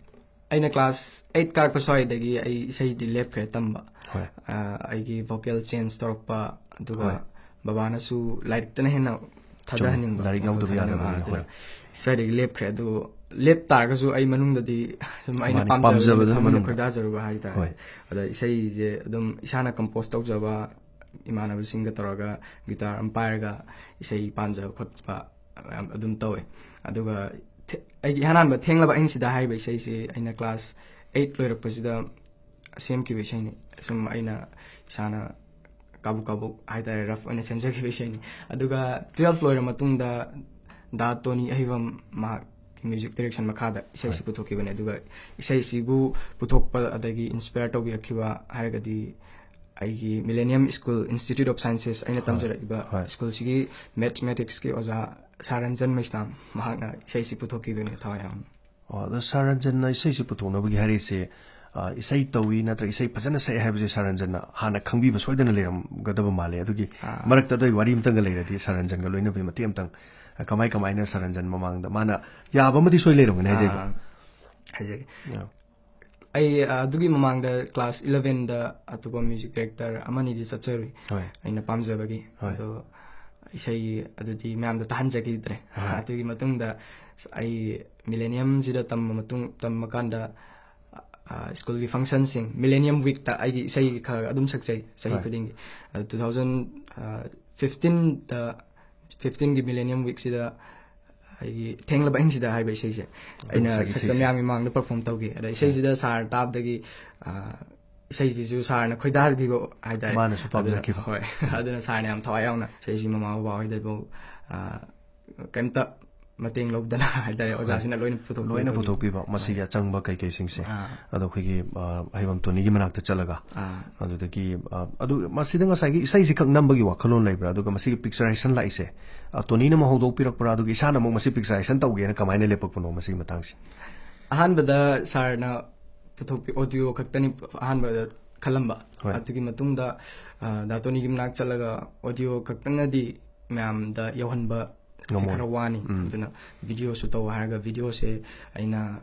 ꯑꯩꯅ class eight ꯀꯥꯔꯛꯄ ꯁ꯭ꯋꯥꯏꯗꯒꯤ ꯑꯩ ꯏꯁꯩꯗꯤ ꯂꯦꯞꯈ꯭ꯔꯦ ꯇꯝꯕ꯫ ꯍꯣꯏ꯫ ꯑ, ꯑꯩꯒꯤ vocal change ꯇꯧꯔꯛꯄ, ꯑꯗꯨꯒ ꯍꯣꯏ꯫ ꯕꯕꯥꯅꯁꯨ ꯂꯥꯏꯔꯤꯛꯇꯅ ꯍꯦꯟꯅ ꯆꯨꯝꯃꯤ꯫ ꯊꯥꯗꯍꯟꯅꯤꯡꯕ, ꯂꯥꯏꯔꯤꯛ ꯋꯥꯈꯜ ꯌꯥꯎꯗꯕ ꯊꯥꯗꯍꯟꯅꯤꯡꯕ, ꯌꯥꯗꯕꯅꯤꯅ, ꯑꯗꯨꯅ ꯍꯣꯏ꯫ ꯏꯁꯩꯗꯒꯤ ꯂꯦꯞꯈ꯭ꯔꯦ꯫ ꯑꯗꯨ ꯂꯦꯞ ꯇꯥꯔꯒꯁꯨ ꯑꯩ ꯃꯅꯨꯡꯗꯗꯤ ꯁꯨꯝ ꯑꯩꯅ ꯃꯥꯅꯤ, ꯄꯥꯝꯖꯕꯗ ꯄꯥꯝꯖꯕꯗꯨꯅ ꯊꯃꯣꯏꯅ ꯃꯅꯨꯡꯗ꯫ ꯈꯣꯏꯗꯥꯖꯔꯨꯕ ꯍꯥꯏꯇꯥꯔꯦ꯫ ꯍꯣꯏ꯫ ꯑꯗ ꯏꯁꯩꯁꯦ ꯑꯗꯨꯝ ꯏꯁꯥꯅ compose ꯇꯧꯖꯕ, ꯏꯃꯥꯟꯅꯕꯁꯤꯡꯒ ꯇꯧꯔꯒ guitar ꯑꯃ ꯄꯥꯏꯔꯒ ꯏꯁꯩ ꯄꯥꯟꯖꯕ ꯈꯣꯠꯄ ꯃꯌꯥꯝ ꯑꯗꯨꯝ ꯇꯧꯋꯦ꯫ ꯑꯗꯨꯒ ꯊꯦ-, ꯑꯩꯒꯤ ꯏꯍꯥꯟ ꯍꯥꯟꯕ ꯊꯦꯡꯂꯕ ꯑꯍꯤꯡꯁꯤꯗ ꯍꯥꯏꯔꯤꯕ ꯏꯁꯩꯁꯤ ꯑꯩꯅ class eight ꯂꯣꯏꯔꯛꯄꯁꯤꯗ ꯁꯦꯝꯈꯤꯕ ꯏꯁꯩꯅꯤ꯫ ꯁꯨꯝ ꯑꯩꯅ ꯏꯁꯥꯅ ꯀꯥꯕꯨꯛ ꯀꯥꯕꯨꯛ ꯍꯥꯏꯇꯥꯔꯦ, rough ꯑꯣꯏꯅ ꯁꯦꯝꯖꯈꯤꯕ ꯏꯁꯩꯅꯤ꯫ ꯑꯗꯨꯒ twelve ꯂꯣꯏꯔ ꯃꯇꯨꯡꯗ ꯗꯥ ꯇꯣꯅꯤ ꯑꯍꯩꯕꯝ ꯃꯍꯥꯛꯀꯤ music direction ꯃꯈꯥꯗ ꯏꯁꯩꯁꯤ ꯍꯣꯏ꯫ ꯄꯨꯊꯣꯛꯈꯤꯕꯅꯦ꯫ ꯑꯗꯨꯒ ꯏꯁꯩꯁꯤꯕꯨ ꯄꯨꯊꯣꯛꯄ ꯑꯗꯒꯤ inspire ꯇꯧꯕꯤꯔꯛꯈꯤꯕ ꯍꯥꯏꯔꯒꯗꯤ ꯑꯩꯒꯤ Millennium School Institute of Sciences, ꯑꯩꯅ ꯍꯣꯏ꯫ ꯇꯝꯖꯔꯛꯏꯕ ꯍꯣꯏ꯫ school ꯁꯤꯒꯤ mathematics ꯀꯤ ꯑꯣꯖꯥ ꯁꯥꯔ ꯔꯟꯖꯟ ꯃꯩꯁꯅꯥꯝ, ꯃꯍꯥꯛꯅ ꯏꯁꯩꯁꯤ ꯄꯨꯊꯣꯛꯈꯤꯕꯅꯦ ꯊꯋꯥꯏ ꯌꯥꯎꯅ꯫ ꯑꯣ, ꯑꯗꯣ ꯁꯥꯔ ꯔꯟꯖꯟꯅ ꯏꯁꯩꯁꯤ ꯄꯨꯊꯣꯛꯅꯕꯒꯤ ꯍꯥꯏꯔꯤꯁꯦ, ꯑ, ꯏꯁꯩ ꯇꯧꯏ ꯅꯠꯇ꯭ꯔꯒ ꯏꯁꯩ ꯐꯖꯅ ꯁꯛꯑꯦ ꯍꯥꯏꯕꯁꯦ ꯁꯥꯔ ꯔꯟꯖꯟꯅ ꯍꯥꯟꯅ ꯈꯪꯕꯤꯕ ꯁꯣꯏꯗꯅ ꯂꯩꯔꯝꯒꯗꯕ ꯃꯥꯜꯂꯦ꯫ ꯑꯗꯨꯒꯤ ꯑꯥ꯫ ꯃꯔꯛꯇ ꯑꯗꯨꯒꯤ ꯋꯥꯔꯤ ꯑꯃꯇꯪꯒ ꯂꯩꯔꯗꯤ ꯁꯥꯔ ꯔꯟꯖꯟꯒ ꯂꯣꯏꯅꯕꯤ ꯃꯇꯦꯛ ꯑꯃꯇꯪ, ꯑ, ꯀꯃꯥꯏ ꯀꯃꯥꯏꯅ ꯁꯥꯔ ꯔꯟꯖꯟ ꯃꯃꯥꯡꯗ ꯃꯥꯅ ꯌꯥꯕ ꯑꯃꯗꯤ ꯁꯣꯏ ꯂꯩꯔꯝꯒꯅꯤ ꯍꯥꯏꯖꯩꯀꯣ꯫ ꯑꯥ, ꯍꯥꯏꯖꯒꯦ꯫ ꯑꯥ꯫ ꯑꯩ, ꯑ, ꯑꯗꯨꯒꯤ ꯃꯃꯥꯡꯗ class eleven ꯗ ꯑꯇꯣꯞꯄ music director ꯑꯃꯅꯤꯗꯤ ꯆꯠꯆꯔꯨꯏ꯫ ꯍꯣꯏ꯫ ꯑꯩꯅ ꯄꯥꯝꯖꯕꯒꯤ꯫ ꯍꯣꯏ꯫ ꯑꯗꯣ ꯏꯁꯩ ꯑꯗꯨꯗꯤ ꯃꯌꯥꯝꯗ ꯇꯥꯍꯟꯖꯈꯤꯗ꯭ꯔꯦ꯫ ꯍꯣꯏ꯫ ꯑꯗꯨꯒꯤ ꯃꯇꯨꯡꯗ ꯑꯩ Millennium ꯁꯤꯗ ꯇꯝꯕ ꯃꯇꯨꯡ, ꯇꯝꯕ ꯀꯥꯟꯗ, ꯑ, school ꯒꯤ function ꯁꯤꯡ, Millennium Week ꯇ ꯑꯩꯒꯤ ꯏꯁꯩ ꯈꯔ ꯑꯗꯨꯝ ꯁꯛꯆꯩ ꯆꯍꯤ ꯍꯣꯏ꯫ ꯈꯨꯗꯤꯡꯒꯤ꯫ ꯑꯗꯣ two thousand, ꯑ, fifteen ꯗ, fifteen ꯒꯤ Millennium Week ꯁꯤꯗ ꯑꯩꯒꯤ ꯊꯦꯡꯂꯕ ꯑꯍꯤꯡꯁꯤꯗ ꯍꯥꯏꯕ ꯏꯁꯩꯁꯦ ꯑꯗꯨꯝ ꯑꯩꯅ ꯁꯛꯏ ꯁꯛꯆ ꯏꯁꯩꯁꯦ꯫ ꯃꯌꯥꯝꯒꯤ ꯃꯃꯥꯡꯗ perform ꯇꯧꯈꯤ꯫ ꯑꯗ ꯍꯣꯏ꯫ ꯏꯁꯩꯁꯤꯗ ꯁꯥꯔ ꯇꯥꯕꯗꯒꯤ, ꯑ, ꯏꯁꯩꯁꯤꯁꯨ ꯁꯥꯔꯅ ꯈꯣꯏꯗꯥꯈꯤꯕ ꯍꯥꯏꯇꯥꯔꯦ꯫ ꯃꯥꯅꯁꯨ ꯑꯗꯨꯅ, ꯄꯥꯝꯖꯈꯤꯕ꯫ ꯍꯣꯏ꯫ ꯑꯗꯨꯅ ꯁꯥꯔꯅ ꯌꯥꯝ ꯊꯋꯥꯏ ꯌꯥꯎꯅ ꯏꯁꯩꯁꯤ ꯃꯃꯥ ꯕꯕꯥ ꯍꯣꯏꯗꯐꯥꯎ, ꯑ, ꯀꯩꯝꯇ ꯃꯇꯦꯡ ꯂꯧꯗꯅ ꯍꯥꯏꯇꯥꯔꯦ, ꯍꯣꯏ꯫ ꯑꯣꯖꯥꯁꯤꯅ ꯂꯣꯏꯅ ꯄꯨꯊꯣꯛꯄꯤꯕ꯫ ꯂꯣꯏꯅ ꯄꯨꯊꯣꯛꯄꯤꯕ, ꯃꯁꯤꯒꯤ ꯍꯣꯏ꯫ ꯑꯆꯪꯕ ꯀꯩꯀꯩꯁꯤꯡꯁꯦ꯫ ꯑꯥ꯫ ꯑꯗꯣ ꯑꯩꯈꯣꯏꯒꯤ, ꯑ, ꯑꯍꯩꯕꯝ ꯇꯣꯅꯤꯒꯤ ꯃꯅꯥꯛꯇ ꯆꯠꯂꯒ, ꯑꯥ꯫ ꯑꯗꯨꯗꯒꯤ, ꯑ, ꯑꯗꯨ ꯃꯁꯤꯗ ꯉꯁꯥꯏꯒꯤ ꯏꯁꯩꯁꯤ ꯈꯛ ꯅꯝꯕꯒꯤ ꯋꯥꯈꯜꯂꯣꯟ ꯂꯩꯕ꯭ꯔꯥ? ꯑꯗꯨꯒ ꯃꯁꯤꯒꯤ picturization ꯂꯥꯛꯏꯁꯦ, ꯑ, ꯇꯣꯅꯤꯅ ꯑꯃꯨꯛ ꯍꯧꯗꯣꯛꯄꯤꯔꯛꯄ꯭ꯔꯥ? ꯑꯗꯨꯒ ꯏꯁꯥꯅ ꯑꯃꯨꯛ ꯃꯁꯤ picturization ꯇꯧꯒꯦꯅ ꯀꯃꯥꯏꯅ ꯂꯦꯞꯄꯛꯄꯅꯣ ꯃꯁꯤꯒꯤ ꯃꯇꯥꯡꯁꯦ? ꯑꯍꯥꯟꯕꯗ ꯁꯥꯔꯅ ꯄꯨꯊꯣꯛꯄꯤ ꯑꯣꯗꯤꯑꯣ ꯈꯛꯇꯅꯤ ꯑꯍꯥꯟꯕꯗ ꯈꯜꯂꯝꯕ꯫ ꯍꯣꯏ꯫ ꯑꯗꯨꯒꯤ ꯃꯇꯨꯡꯗ, ꯑ, ꯗꯥ ꯇꯣꯅꯤꯒꯤ ꯃꯅꯥꯛ ꯆꯠꯂꯒ ꯑꯣꯗꯤꯑꯣ ꯈꯛꯇꯅꯗꯤ ꯃꯌꯥꯝꯗ ꯌꯧꯍꯟꯕ ꯁꯤ ꯉꯝꯃꯣꯏ꯫ ꯈꯔ ꯋꯥꯅꯤ꯫ ꯎꯝ꯫ ꯑꯗꯨꯅ ꯚꯤꯗꯤꯑꯣꯁꯨ ꯇꯧ ꯍꯥꯏꯔꯒ ꯚꯤꯗꯤꯑꯣꯁꯦ ꯑꯩꯅ,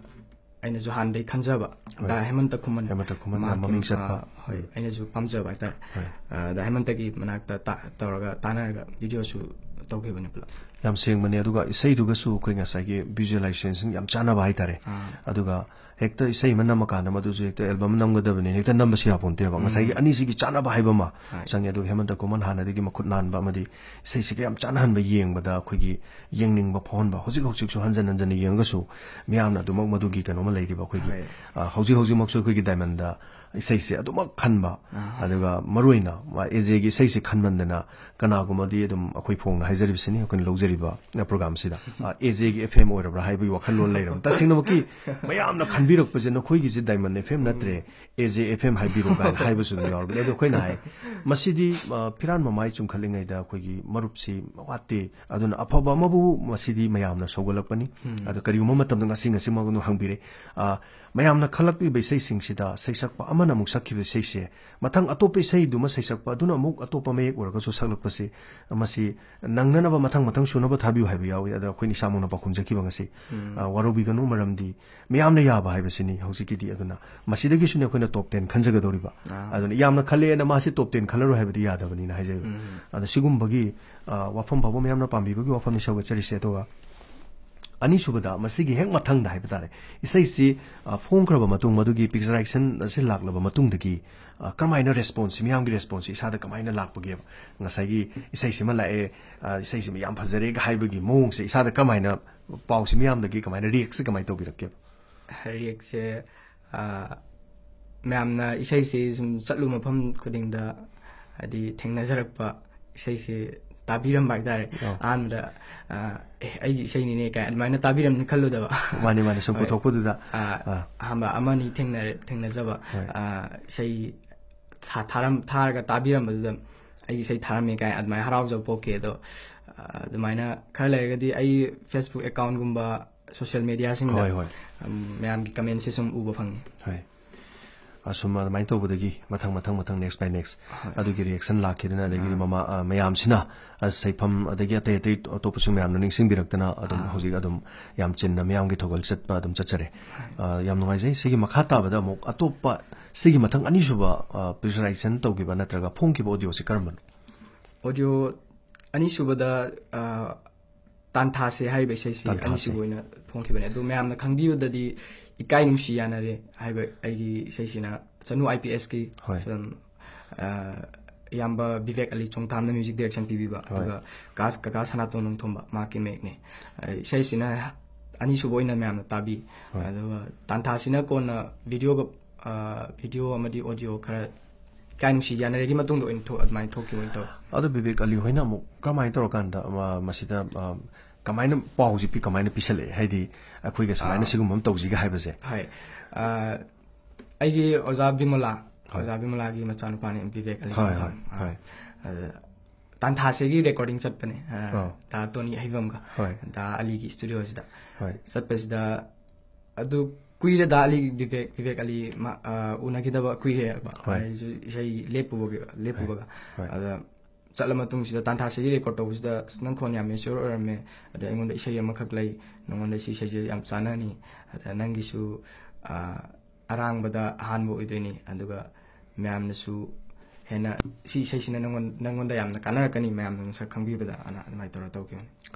ꯑꯩꯅꯁꯨ ꯍꯥꯟꯅꯗꯩ ꯈꯟꯖꯕ꯫ ꯍꯣꯏ꯫ ꯗꯥ ꯍꯦꯃꯟꯇ ꯈꯨꯃꯟ꯫ ꯍꯦꯃꯟꯇ ꯈꯨꯃꯟ ꯌꯥꯝ ꯃꯍꯥꯛꯀꯤ, ꯃꯃꯤꯡ ꯆꯠꯄ꯫ ꯑ, ꯍꯣꯏ, ꯎꯝ꯫ ꯑꯩꯅꯁꯨ ꯄꯥꯝꯖꯕ ꯍꯥꯏꯇꯥꯔꯦ꯫ ꯍꯣꯏ꯫ ꯑ, ꯗꯥ ꯍꯦꯃꯟꯇꯒꯤ ꯃꯅꯥꯛꯇ ꯇꯥ-, ꯇꯧꯔꯒ ꯇꯥꯟꯅꯔꯒ ꯚꯤꯗꯤꯑꯣꯁꯨ ꯇꯧꯈꯤꯕꯅꯤ ꯄꯨꯂꯞ꯫ ꯌꯥꯝ ꯁꯦꯡꯕꯅꯦ꯫ ꯑꯗꯨꯒ ꯏꯁꯩꯗꯨꯒꯁꯨ ꯑꯩꯈꯣꯏ ꯉꯁꯥꯏꯒꯤ visualization ꯌꯥꯝ ꯆꯥꯟꯅꯕ ꯍꯥꯏꯇꯥꯔꯦ꯫ ꯑꯥ꯫ ꯑꯗꯨꯒ ꯍꯦꯛꯇ ꯏꯁꯩ ꯑꯃ ꯅꯝꯃꯀꯥꯟꯗ ꯃꯗꯨꯁꯨ ꯍꯦꯛꯇ album ꯅꯝꯒꯗꯕꯅꯤ, ꯍꯦꯛꯇ ꯅꯝꯕꯁꯨ ꯌꯥꯄꯣꯟꯇꯦꯕ꯫ ꯎꯝ꯫ ꯉꯁꯥꯏꯒꯤ ꯑꯅꯤꯁꯤꯒꯤ ꯆꯥꯟꯅꯕ ꯍꯥꯏꯕ ꯑꯃ ꯍꯣꯏ꯫ ꯆꯪꯉꯦ꯫ ꯑꯗꯨꯒ ꯍꯦꯃꯟꯇ ꯈꯨꯃꯟ ꯍꯥꯟꯅꯗꯒꯤ ꯃꯈꯨꯠ ꯅꯥꯟꯕ ꯑꯃꯗꯤ ꯏꯁꯩꯁꯤꯒ ꯌꯥꯝ ꯆꯥꯟꯅꯍꯟꯕ, ꯌꯦꯡꯕꯗ ꯑꯩꯈꯣꯏꯒꯤ ꯌꯦꯡꯅꯤꯡꯕ ꯐꯥꯎꯍꯟꯕ꯫ ꯍꯧꯖꯤꯛ ꯍꯧꯖꯤꯛꯁꯨ ꯍꯟꯖꯟ ꯍꯟꯖꯟꯅ ꯌꯦꯡꯉꯒꯁꯨ ꯃꯤꯌꯥꯝꯅ ꯑꯗꯨꯃꯛ ꯃꯗꯨꯒꯤ ꯀꯩꯅꯣꯃ ꯂꯩꯔꯤꯕ ꯑꯩꯈꯣꯏꯒꯤ, ꯍꯣꯏ꯫ ꯑ, ꯍꯧꯖꯤꯛ ꯍꯧꯖꯤꯛꯃꯛꯁꯨ ꯑꯩꯈꯣꯏꯒꯤ ꯗꯥꯏꯃꯟꯗ ꯏꯁꯩꯁꯦ ꯑꯗꯨꯃꯛ ꯈꯟꯕ꯫ ꯑꯥ꯫ ꯑꯗꯨꯒ ꯃꯔꯨꯑꯣꯏꯅ ꯑꯦꯖꯦꯒꯤ ꯏꯁꯩꯁꯦ ꯈꯟꯃꯟꯗꯅ ꯀꯅꯥꯒꯨꯝꯕꯗꯤ ꯑꯗꯨꯝ ꯑꯩꯈꯣꯏ ꯐꯣꯡꯅ ꯍꯥꯏꯖꯔꯤꯕꯁꯤꯅꯤ, ꯑꯩꯈꯣꯏꯅ ꯂꯧꯖꯔꯤꯕ, ꯑ, ꯑꯦꯖꯦꯒꯤ FM ꯑꯣꯏꯔꯕ꯭ꯔꯥ ꯍꯥꯏꯕꯒꯤ ꯋꯥꯈꯜꯂꯣꯟ ꯂꯩꯔꯕ꯫ ꯇꯁꯦꯡꯅꯃꯛꯀꯤ ꯃꯌꯥꯝꯅ ꯈꯟꯕꯤꯔꯛꯄꯁꯦ, "ꯅꯈꯣꯏꯒꯤꯁꯦ ꯗꯥꯏꯃꯟ FM ꯅꯠꯇ꯭ꯔꯦ, ꯑꯦꯖꯦ FM ꯍꯥꯏꯕꯤꯔꯣ" ꯀꯥꯏꯅ ꯍꯥꯏꯕꯁꯨ ꯑꯗꯨꯝ ꯌꯥꯎꯔꯕꯅꯦ꯫ ꯑꯗꯣ ꯑꯩꯈꯣꯏꯅ ꯍꯥꯏ, ꯃꯁꯤꯗꯤ, ꯑ, ꯐꯤꯔꯥꯟ ꯃꯃꯥꯏ ꯆꯨꯝꯈꯠꯂꯤꯉꯩꯗ ꯑꯩꯈꯣꯏꯒꯤ ꯃꯔꯨꯞꯁꯤ ꯋꯥꯠꯇꯦ꯫ ꯑꯗꯨꯅ ꯑꯐꯕ ꯑꯃꯕꯨ ꯃꯁꯤꯗꯤ ꯃꯌꯥꯝꯅ ꯁꯧꯒꯠꯂꯛꯄꯅꯤ꯫ ꯎꯝ꯫ ꯑꯗꯣ ꯀꯔꯤꯒꯨꯝꯕ ꯃꯇꯝꯗ ꯉꯁꯤ ꯉꯁꯤꯃꯛ ꯑꯗꯨꯝ ꯍꯪꯕꯤꯔꯦ꯫ ꯑ, ꯃꯌꯥꯝꯅ ꯈꯜꯂꯛꯂꯤꯕ ꯏꯁꯩꯁꯤꯡꯁꯤꯗ ꯁꯩꯁꯛꯄ ꯑꯃꯅ ꯑꯃꯨꯛ ꯁꯛꯈꯤꯕ ꯏꯁꯩꯁꯦ ꯃꯊꯪ ꯑꯇꯣꯞꯄ ꯏꯁꯩꯗꯨꯃ ꯁꯩꯁꯛꯄ ꯑꯗꯨꯅ ꯑꯃꯨꯛ ꯑꯇꯣꯞꯄ ꯃꯌꯦꯛ ꯑꯣꯏꯔꯒꯁꯨ ꯁꯛꯂꯛꯄꯁꯤ, ꯃꯁꯤ ꯅꯪꯅꯅꯕ ꯃꯊꯪ ꯃꯊꯪ ꯁꯨꯅꯕ ꯊꯥꯕꯤꯌꯨ ꯍꯥꯏꯕ ꯌꯥꯎꯏ꯫ ꯑꯗ ꯑꯩꯈꯣꯏꯅ ꯏꯁꯥꯃꯛꯅ ꯄꯥꯎꯈꯨꯝ ꯆꯠꯈꯤꯕ ꯉꯁꯤ꯫ ꯎꯝ꯫ ꯑ, ꯋꯥꯔꯧꯕꯤꯒꯅꯨ, ꯃꯔꯝꯗꯤ ꯃꯌꯥꯝꯅ ꯌꯥꯕ ꯍꯥꯏꯕꯁꯤꯅꯤ ꯍꯧꯖꯤꯛꯀꯤꯗꯤ꯫ ꯑꯗꯨꯅ ꯃꯁꯤꯗꯒꯤꯁꯨꯅꯦ ꯑꯩꯈꯣꯏꯅ top ten ꯈꯟꯖꯒꯗꯧꯔꯤꯕ꯫ ꯑꯥ꯫ ꯑꯗꯨꯅ ꯌꯥꯝꯅ ꯈꯜꯂꯦꯅ ꯃꯥꯁꯤ top ten ꯈꯜꯂꯔꯣꯏ ꯍꯥꯏꯕꯗꯤ ꯌꯥꯗꯕꯅꯤꯅ ꯍꯥꯏꯖꯔꯤꯕ꯫ ꯎꯝ꯫ ꯑꯗ ꯁꯤꯒꯨꯝꯕꯒꯤ, ꯑ, ꯋꯥꯐꯝ ꯐꯥꯎꯕ ꯃꯌꯥꯝꯅ ꯄꯥꯝꯕꯤꯕꯒꯤ ꯋꯥꯐꯝꯅꯤ ꯁꯧꯒꯠꯆꯔꯤꯁꯦ꯫ ꯑꯗꯨꯒ ꯑꯅꯤꯁꯨꯕꯗ, ꯃꯁꯤꯒꯤ ꯍꯦꯛ ꯃꯊꯪꯗ ꯍꯥꯏꯕ ꯇꯥꯔꯦ, ꯏꯁꯩꯁꯤ, ꯑ, ꯐꯣꯡꯈ꯭ꯔꯕ ꯃꯇꯨꯡ, ꯃꯗꯨꯒꯤ picturization ꯑꯁꯤ ꯂꯥꯛꯂꯕ ꯃꯇꯨꯡꯗꯒꯤ, ꯑ, ꯀꯔꯝꯍꯥꯏꯅ response, ꯃꯤꯌꯥꯝꯒꯤ response ꯏꯁꯥꯗ ꯀꯃꯥꯏꯅ ꯂꯥꯛꯄꯒꯦꯕ? ꯉꯁꯥꯏꯒꯤ ꯏꯁꯩꯁꯤꯃ ꯂꯥꯛꯑꯦ, ꯑ, ꯏꯁꯩꯁꯤꯃ ꯌꯥꯝ ꯐꯖꯔꯦꯒ ꯍꯥꯏꯕꯒꯤ ꯃꯑꯣꯡꯁꯦ ꯏꯁꯥꯗ ꯀꯃꯥꯏꯅ, ꯄꯥꯎꯁꯤ ꯃꯤꯌꯥꯝꯗꯒꯤ ꯀꯃꯥꯏꯅ, reactꯁꯦ ꯀꯃꯥꯏꯅ ꯇꯧꯕꯤꯔꯛꯀꯦꯕ? Reactꯁꯦ, ꯑ, ꯃꯌꯥꯝꯅ ꯏꯁꯩꯁꯤ ꯁꯨꯝ ꯆꯠꯂꯨ ꯃꯐꯝ ꯈꯨꯗꯤꯡꯗ, ꯍꯥꯏꯗꯤ, ꯊꯦꯡꯅꯖꯔꯛꯄ ꯏꯁꯩꯁꯤ ꯇꯥꯕꯤꯔꯝꯕ ꯍꯥꯏꯇꯥꯔꯦ꯫ ꯑꯧ꯫ ꯑꯍꯥꯟꯕꯗ, ꯑ, "ꯑꯦ, ꯑꯩꯒꯤ ꯏꯁꯩꯅꯤꯅꯦ" ꯀꯥꯏ ꯑꯗꯨꯃꯥꯏꯅ ꯇꯥꯕꯤꯔꯝꯅꯤ ꯈꯜꯂꯨꯗꯕ꯫ ꯃꯥꯅꯤ, ꯃꯥꯅꯤ, ꯁꯨꯝ ꯍꯣꯏ꯫ ꯄꯨꯊꯣꯛꯄꯗꯨꯗ꯫ ꯑ, ꯑꯥ꯫ ꯑꯍꯥꯟꯕ ꯑꯃ ꯑꯅꯤ ꯊꯦꯡꯅꯔꯦ, ꯊꯦꯡꯅꯖꯕ꯫ ꯍꯣꯏ꯫ ꯑ, ꯏꯁꯩ ꯊꯥ-, ꯊꯥꯔꯝ-, ꯊꯥꯔꯒ ꯇꯥꯕꯤꯔꯝꯕꯗꯨꯗ "ꯑꯩꯒꯤ ꯏꯁꯩ ꯊꯥꯔꯝꯃꯦ" ꯀꯥꯏ ꯑꯗꯨꯃꯥꯏꯅ ꯍꯔꯥꯎꯖꯕ ꯄꯣꯛꯈꯤ꯫ ꯑꯗꯣ, ꯑ, ꯑꯗꯨꯃꯥꯏꯅ ꯈꯔ ꯂꯩꯔꯒꯗꯤ ꯑꯩ Facebook accountꯒꯨꯝꯕ ꯁꯣꯁꯤꯌꯦꯜ ꯃꯦꯗꯤꯌꯥꯁꯤꯡꯗ, ꯍꯣꯏ, ꯍꯣꯏ꯫ ꯎꯝ, ꯃꯌꯥꯝꯒꯤ ꯀꯃꯦꯟꯁꯦ ꯁꯨꯝ ꯎꯕ ꯐꯪꯉꯤ꯫ ꯍꯣꯏ꯫ ꯑꯁꯨꯝ ꯑꯗꯨꯃꯥꯏꯅ ꯇꯧꯕꯗꯒꯤ ꯃꯊꯪ, ꯃꯊꯪ, ꯃꯊꯪ, next by next ꯍꯣꯏ꯫ ꯑꯗꯨꯒꯤ reaction ꯂꯥꯛꯈꯤꯗꯅ, ꯑꯗꯒꯤꯗꯤ ꯑꯥ꯫ ꯃꯃꯥ-, ꯑ, ꯃꯌꯥꯝꯁꯤꯅ, ꯑ, ꯁꯩꯐꯝ ꯑꯗꯒꯤ ꯑꯇꯩ ꯑꯇꯩ ꯑꯇꯣꯞꯄꯁꯨ ꯃꯌꯥꯝꯅ ꯅꯤꯡꯁꯤꯡꯕꯤꯔꯛꯇꯅ ꯑꯗꯨꯝ ꯑꯥ꯫ ꯍꯧꯖꯤꯛ ꯑꯗꯨꯝ ꯌꯥꯝ ꯆꯤꯟꯅ ꯃꯌꯥꯝꯒꯤ ꯊꯧꯒꯜ ꯆꯠꯄ ꯑꯗꯨꯝ ꯆꯠꯆꯔꯦ꯫ ꯍꯣꯏ꯫ ꯑ, ꯌꯥꯝ ꯅꯨꯡꯉꯥꯏꯖꯩ꯫ ꯁꯤꯒꯤ ꯃꯈꯥ ꯇꯥꯕꯗ ꯑꯃꯨꯛ ꯑꯇꯣꯞꯄ ꯁꯤꯒꯤ ꯃꯊꯪ ꯑꯅꯤꯁꯨꯕ, ꯑ, pressurization ꯇꯧꯈꯤꯕ ꯅꯠꯇ꯭ꯔꯒ ꯐꯣꯡꯈꯤꯕ audio ꯁꯤ ꯀꯔꯝꯕꯅꯣ? Audio ꯑꯅꯤꯁꯨꯕꯗ, ꯑ, ꯇꯥꯟꯊꯥꯁꯦ ꯍꯥꯏꯔꯤꯕ ꯏꯁꯩꯁꯤ ꯇꯥꯟꯊꯥꯁꯦ꯫ ꯑꯅꯤꯁꯨꯕ ꯑꯣꯏꯅ ꯐꯣꯡꯈꯤꯕꯅꯦ꯫ ꯑꯗꯨ ꯃꯌꯥꯝꯅ ꯈꯪꯕꯤꯕꯗꯗꯤ ꯏꯀꯥꯏ ꯅꯨꯡꯁꯤ ꯌꯥꯅꯔꯦ ꯍꯥꯏꯕ ꯑꯩꯒꯤ ꯏꯁꯩꯁꯤꯅ ꯆꯅꯨ I P S ꯀꯤ ꯍꯣꯏ꯫ ꯐꯤꯂꯝ, ꯑ, ꯏꯌꯥꯝꯕ ꯕꯤꯕꯦꯛ ꯑꯂꯤ ꯆꯣꯡꯊꯥꯝꯅ music direction ꯄꯤꯕꯤꯕ, ꯍꯣꯏ꯫ ꯑꯗꯨꯒ ꯀꯥ-, ꯀꯀꯥ ꯁꯅꯥꯇꯣꯟ ꯅꯣꯡꯊꯣꯝꯕ ꯃꯍꯥꯛꯀꯤ ꯃꯌꯦꯛꯅꯦ꯫ ꯑ, ꯏꯁꯩꯁꯤꯅ ꯑꯅꯤꯁꯨꯕ ꯑꯣꯏꯅ ꯃꯌꯥꯝꯅ ꯇꯥꯕꯤ꯫ ꯍꯣꯏ꯫ ꯑꯗꯨꯒ ꯇꯥꯟꯊꯥꯁꯤꯅ ꯀꯣꯟꯅ videoꯒ, ꯑ, video ꯑꯃꯗꯤ audio ꯈꯔ ꯏꯀꯥꯏ ꯅꯨꯡꯁꯤ ꯌꯥꯅꯔꯦꯒꯤ ꯃꯇꯨꯡꯗ ꯑꯣꯏꯅ ꯊꯣꯛ-, ꯑꯗꯨꯃꯥꯏꯅ ꯊꯣꯛꯈꯤꯕ ꯑꯣꯏꯅ ꯇꯧꯋꯦ꯫ ꯑꯗꯣ ꯕꯤꯕꯦꯛ ꯑꯂꯤ ꯍꯣꯏꯅ ꯑꯃꯨꯛ ꯀꯔꯝꯍꯥꯏꯅ ꯇꯧꯔꯀꯥꯟꯗ, ꯑ, ꯃꯁꯤꯗ, ꯑ, ꯀꯃꯥꯏꯅ ꯄꯥꯎꯁꯤ ꯄꯤ-, ꯀꯃꯥꯏꯅ ꯄꯤꯁꯜꯂꯛꯑꯦ? ꯍꯥꯏꯗꯤ ꯑꯩꯈꯣꯏꯒ ꯁꯨꯃꯥꯏꯅ ꯑꯥ꯫ ꯁꯤꯒꯨꯝꯕ ꯑꯃ ꯇꯧꯁꯤꯒ ꯍꯥꯏꯕꯁꯦ꯫ ꯍꯣꯏ꯫ ꯑ, ꯑꯩꯒꯤ ꯑꯣꯖꯥ ꯕꯤꯃꯣꯂꯥ, ꯍꯣꯏ꯫ ꯑꯣꯖꯥ ꯕꯤꯃꯣꯂꯥꯒꯤ ꯃꯆꯥꯅꯨꯄꯥꯅꯤ ꯕꯤꯕꯦꯛ ꯑꯂꯤ ꯍꯣꯏ, ꯆꯣꯡꯊꯥꯝ꯫ ꯍꯣꯏ, ꯑ, ꯍꯣꯏ꯫ ꯑꯗ ꯇꯥꯟꯊꯥꯁꯤꯒꯤ recording ꯆꯠꯄꯅꯦ, ꯑ, ꯑꯣ꯫ ꯗꯥ ꯇꯣꯅꯤ ꯑꯍꯩꯕꯝꯒ, ꯍꯣꯏ꯫ ꯗꯥ ꯑꯂꯤꯒꯤ studioꯁꯤꯗ꯫ ꯍꯣꯏ꯫ ꯆꯠꯄꯁꯤꯗ ꯑꯗꯨ ꯀꯨꯏꯔꯦ ꯗꯥ ꯑꯂꯤ, ꯕꯤꯕꯦꯛ, ꯕꯤꯕꯦꯛ ꯑꯂꯤ ꯃꯥ-, ꯑ, ꯎꯅꯈꯤꯗꯕ ꯀꯨꯏꯔꯦꯕ꯫ ꯍꯣꯏ꯫ ꯑꯩꯁꯨ ꯏꯁꯩ ꯂꯦꯞꯄꯨꯕꯒꯤ, ꯂꯦꯞꯄꯨꯕꯒ꯫ ꯍꯣꯏ꯫ ꯑꯗ ꯆꯠꯂ ꯃꯇꯨꯡꯁꯤꯗ ꯇꯥꯟꯊꯥꯁꯤꯒꯤ record ꯇꯧꯕꯁꯤꯗ, "ꯑꯁ, ꯅꯪ ꯈꯣꯟ ꯌꯥꯝ mature ꯑꯣꯏꯔꯝꯃꯦ, ꯑꯗ ꯑꯩꯉꯣꯟꯗ ꯏꯁꯩ ꯑꯃꯈꯛ ꯂꯩ, ꯅꯉꯣꯟꯗ ꯁꯤ ꯏꯁꯩꯁꯦ ꯌꯥꯝ ꯆꯥꯟꯅꯅꯤ, ꯑꯗ ꯅꯪꯒꯤꯁꯨ, ꯑ, ꯑꯔꯥꯡꯕꯗ ꯑꯍꯥꯟꯕ ꯑꯣꯏꯗꯣꯏꯅꯤ, ꯑꯗꯨꯒ ꯃꯌꯥꯝꯅꯁꯨ ꯍꯦꯟꯅ ꯁꯤ ꯏꯁꯩꯁꯤꯅ ꯅꯉꯣꯟ-, ꯅꯉꯣꯟꯗ ꯌꯥꯝꯅ ꯀꯥꯟꯅꯔꯛꯀꯅꯤ, ꯃꯌꯥꯝꯅ ꯃꯁꯛ ꯈꯪꯕꯤꯕꯗ", ꯑꯅ ꯑꯗꯨꯃꯥꯏꯅ ꯇꯧꯔ ꯇꯧꯈꯤꯕꯅꯤ꯫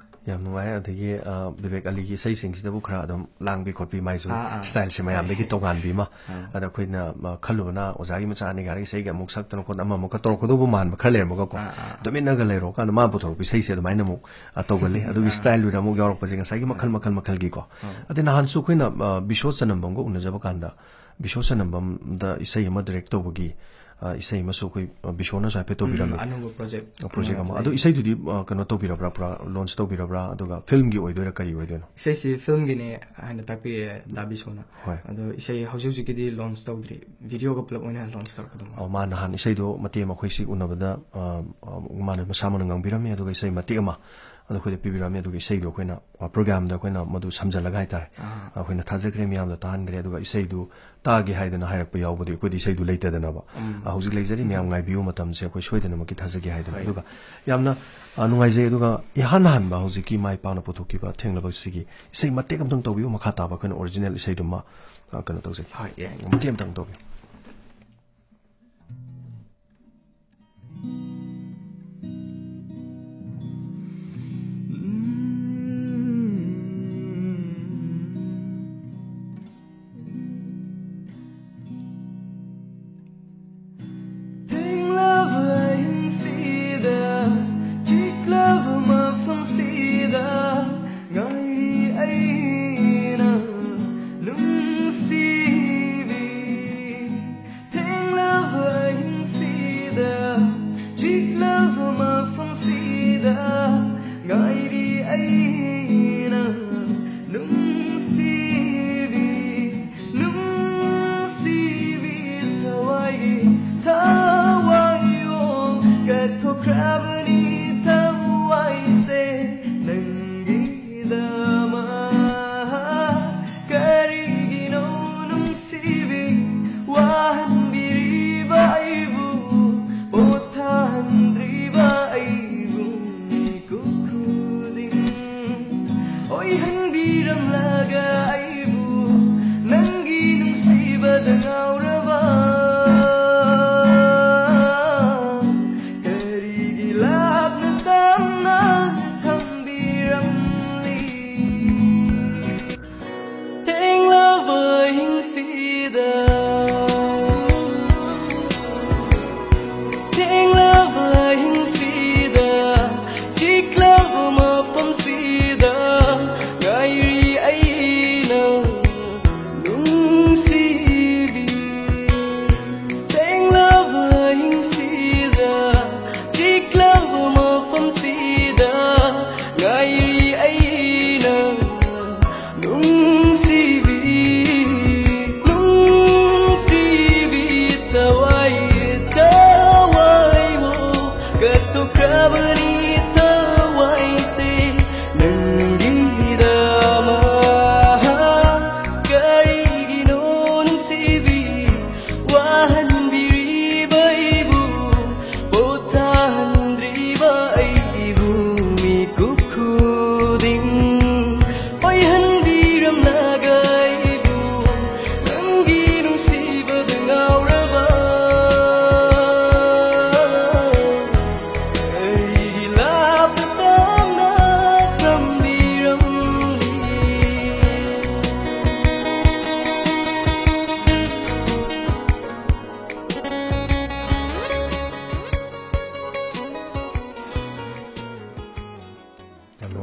ꯌꯥꯝ ꯅꯨꯡꯉꯥꯏ꯫ ꯑꯗꯒꯤ, ꯑ, ꯕꯤꯕꯦꯛ ꯑꯂꯤꯒꯤ ꯏꯁꯩꯁꯤꯡꯁꯤꯗꯕꯨ ꯈꯔ ꯑꯗꯨꯝ ꯂꯥꯡꯕꯤ ꯈꯣꯠꯄꯤ, ꯃꯥꯏꯁꯨ ꯑꯥ, ꯑꯥ꯫ styleꯁꯦ ꯃꯌꯥꯝꯗꯒꯤ ꯇꯣꯉꯥꯟꯕꯤ ꯑꯃ꯫ ꯑꯥ꯫ ꯑꯗ ꯑꯩꯈꯣꯏꯅ, ꯑ, ꯈꯜꯂꯨꯕꯅ ꯑꯣꯖꯥꯒꯤ ꯃꯆꯥꯅꯤ ꯀꯥꯏꯅ ꯏꯁꯩꯒ ꯑꯃꯨꯛ ꯁꯛꯇꯅ ꯈꯣꯠꯇꯅ ꯑꯃꯃꯨꯛꯀ ꯇꯧꯔꯛꯀꯗꯧꯕ ꯃꯥꯟꯕ ꯈꯔ ꯂꯩꯔꯝꯃꯒꯀꯣ, ꯑꯥ, ꯑꯥ, ꯑꯥ꯫ ꯇꯨꯃꯤꯟꯅꯒ ꯂꯩꯔꯨꯔꯀꯥꯟꯗ ꯃꯥ ꯄꯨꯊꯣꯔꯛꯄ ꯏꯁꯩꯁꯦ ꯑꯗꯨꯃꯥꯏꯅ ꯑꯃꯨꯛ, ꯑ, ꯇꯧꯒꯜꯂꯤ꯫ ꯑꯗꯨꯒꯤ ꯑꯥ꯫ Styleꯗꯨꯗ ꯑꯃꯨꯛ ꯌꯥꯎꯔꯛꯄꯁꯦ ꯉꯁꯥꯏꯒꯤ ꯃꯈꯜ, ꯑꯥ꯫ ꯃꯈꯜ, ꯃꯈꯜꯒꯤꯀꯣ꯫ ꯑꯥ꯫ ꯑꯗꯩ ꯅꯍꯥꯟꯁꯨ ꯑꯩꯈꯣꯏꯅ, ꯑ, ꯕꯤꯁꯣ ꯆꯅꯝꯕꯝꯒ ꯎꯅꯖꯕ ꯀꯥꯟꯗ ꯕꯤꯁꯣ ꯆꯅꯝꯕꯝꯗ ꯏꯁꯩ ꯑꯃ direct ꯇꯧꯕꯒꯤ, ꯑ, ꯏꯁꯩ ꯑꯃꯁꯨ ꯑꯩꯈꯣꯏ, ꯑ, ꯕꯤꯁꯣꯅꯁꯨ ꯍꯥꯏꯐꯦꯠ ꯇꯧꯕꯤꯔꯝꯃꯤ꯫ ꯎꯝ, ꯑꯅꯧꯕ project ꯑ, project ꯑꯃ꯫ ꯑꯅꯧꯕ ꯑꯗꯨ ꯏꯁꯩꯗꯨꯗꯤ, ꯑ, ꯀꯩꯅꯣ ꯇꯧꯕꯤꯔꯕ꯭ꯔꯥ? ꯄꯨꯔꯥ launch ꯇꯧꯕꯤꯔꯕ꯭ꯔꯥ? ꯑꯗꯨꯒ filmꯒꯤ ꯑꯣꯏꯗꯣꯏꯔꯥ, ꯀꯔꯤ ꯑꯣꯏꯗꯣꯏꯅꯣ? ꯏꯁꯩꯁꯤ filmꯒꯤꯅꯦ ꯍꯥꯏꯅ ꯇꯥꯛꯄꯤꯔꯦ ꯗꯥ ꯕꯤꯁꯣꯅ꯫ ꯍꯣꯏ꯫ ꯑꯗꯣ ꯏꯁꯩ ꯍꯧꯖꯤꯛ ꯍꯧꯖꯤꯛꯀꯤꯗꯤ launch ꯇꯧꯗ꯭ꯔꯤ꯫ Videoꯒ ꯄꯨꯂꯞ ꯑꯣꯏꯅ launch ꯇꯧꯔꯛꯀꯗꯧꯕ꯫ ꯑꯧ, ꯃꯥ ꯅꯍꯥꯟ ꯏꯁꯩꯗꯣ ꯃꯇꯦꯛ ꯑꯃ ꯑꯩꯈꯣꯏ ꯁꯤ ꯎꯅꯕꯗ, ꯑ, ꯑ, ꯃꯥꯅ ꯃꯁꯥꯃꯛꯅ ꯉꯪꯕꯤꯔꯝꯃꯤ, ꯑꯗꯨꯒ ꯏꯁꯩ ꯃꯇꯦꯛ ꯑꯃ ꯅꯈꯣꯏꯗ ꯄꯤꯕꯤꯔꯛꯑꯝꯃꯤ꯫ ꯑꯗꯨꯒ ꯏꯁꯩꯗꯣ ꯑꯩꯈꯣꯏꯅ, ꯑ, ꯄ꯭ꯔꯣꯒ꯭ꯔꯥꯝꯗ ꯑꯩꯈꯣꯏꯅ ꯃꯗꯨ ꯁꯝꯖꯜꯂꯒ ꯍꯥꯏꯇꯥꯔꯦ, ꯑꯥ꯫ ꯑꯩꯈꯣꯏꯅ ꯊꯥꯖꯈ꯭ꯔꯦ, ꯃꯤꯌꯥꯝꯗ ꯇꯥꯍꯟꯈ꯭ꯔꯦ꯫ ꯑꯗꯨꯒ ꯏꯁꯩꯗꯨ ꯇꯥꯒꯦ ꯍꯥꯏꯗꯅ ꯍꯥꯏꯔꯛꯄ ꯌꯥꯎꯕꯗꯤ ꯑꯩꯈꯣꯏꯗꯤ ꯏꯁꯩꯗꯨ ꯂꯩꯇꯗꯅꯕ, ꯎꯝ꯫ ꯑ, ꯍꯧꯖꯤꯛ ꯂꯩꯖꯔꯤ, ꯃꯌꯥꯝ ꯉꯥꯏꯕꯤꯌꯨ, ꯃꯇꯝꯁꯦ ꯑꯩꯈꯣꯏ ꯁꯣꯏꯗꯅꯃꯛꯀꯤ ꯊꯥꯖꯒꯦ ꯍꯥꯏꯗꯅ꯫ ꯍꯣꯏ꯫ ꯑꯗꯨꯒ ꯌꯥꯝꯅ, ꯑ, ꯅꯨꯡꯉꯥꯏꯖꯩ꯫ ꯑꯗꯨꯒ ꯏꯍꯥꯟ ꯍꯥꯟꯕ ꯍꯧꯖꯤꯛꯀꯤ ꯃꯥꯏ ꯄꯥꯛꯅ ꯄꯨꯊꯣꯛꯈꯤꯕ ꯊꯦꯡꯂꯕꯁꯤꯒꯤ ꯏꯁꯩ ꯃꯇꯦꯛ ꯑꯃꯇꯪ ꯇꯧꯕꯤꯌꯨ, ꯃꯈꯥ ꯇꯥꯕ ꯑꯩꯈꯣꯏꯅ ꯑꯣꯔꯤꯖꯤꯅꯦꯜ ꯏꯁꯩꯗꯨꯃ, ꯑ, ꯀꯩꯅꯣ ꯇꯧꯖꯒꯦ꯫ ꯍꯣꯏ, ꯌꯥꯏ꯫ ꯃꯇꯦꯛ ꯑꯃꯇꯪ ꯇꯧꯕꯤꯌꯨ꯫ ꯊꯦꯡꯂꯕ ꯑꯍꯤꯡꯁꯤꯗ, ꯆꯤꯛꯂꯕ ꯃꯐꯝꯁꯤꯗ ꯉꯥꯏꯔꯤ ꯑꯩꯅ ꯅꯨꯡꯁꯤꯕꯤ꯫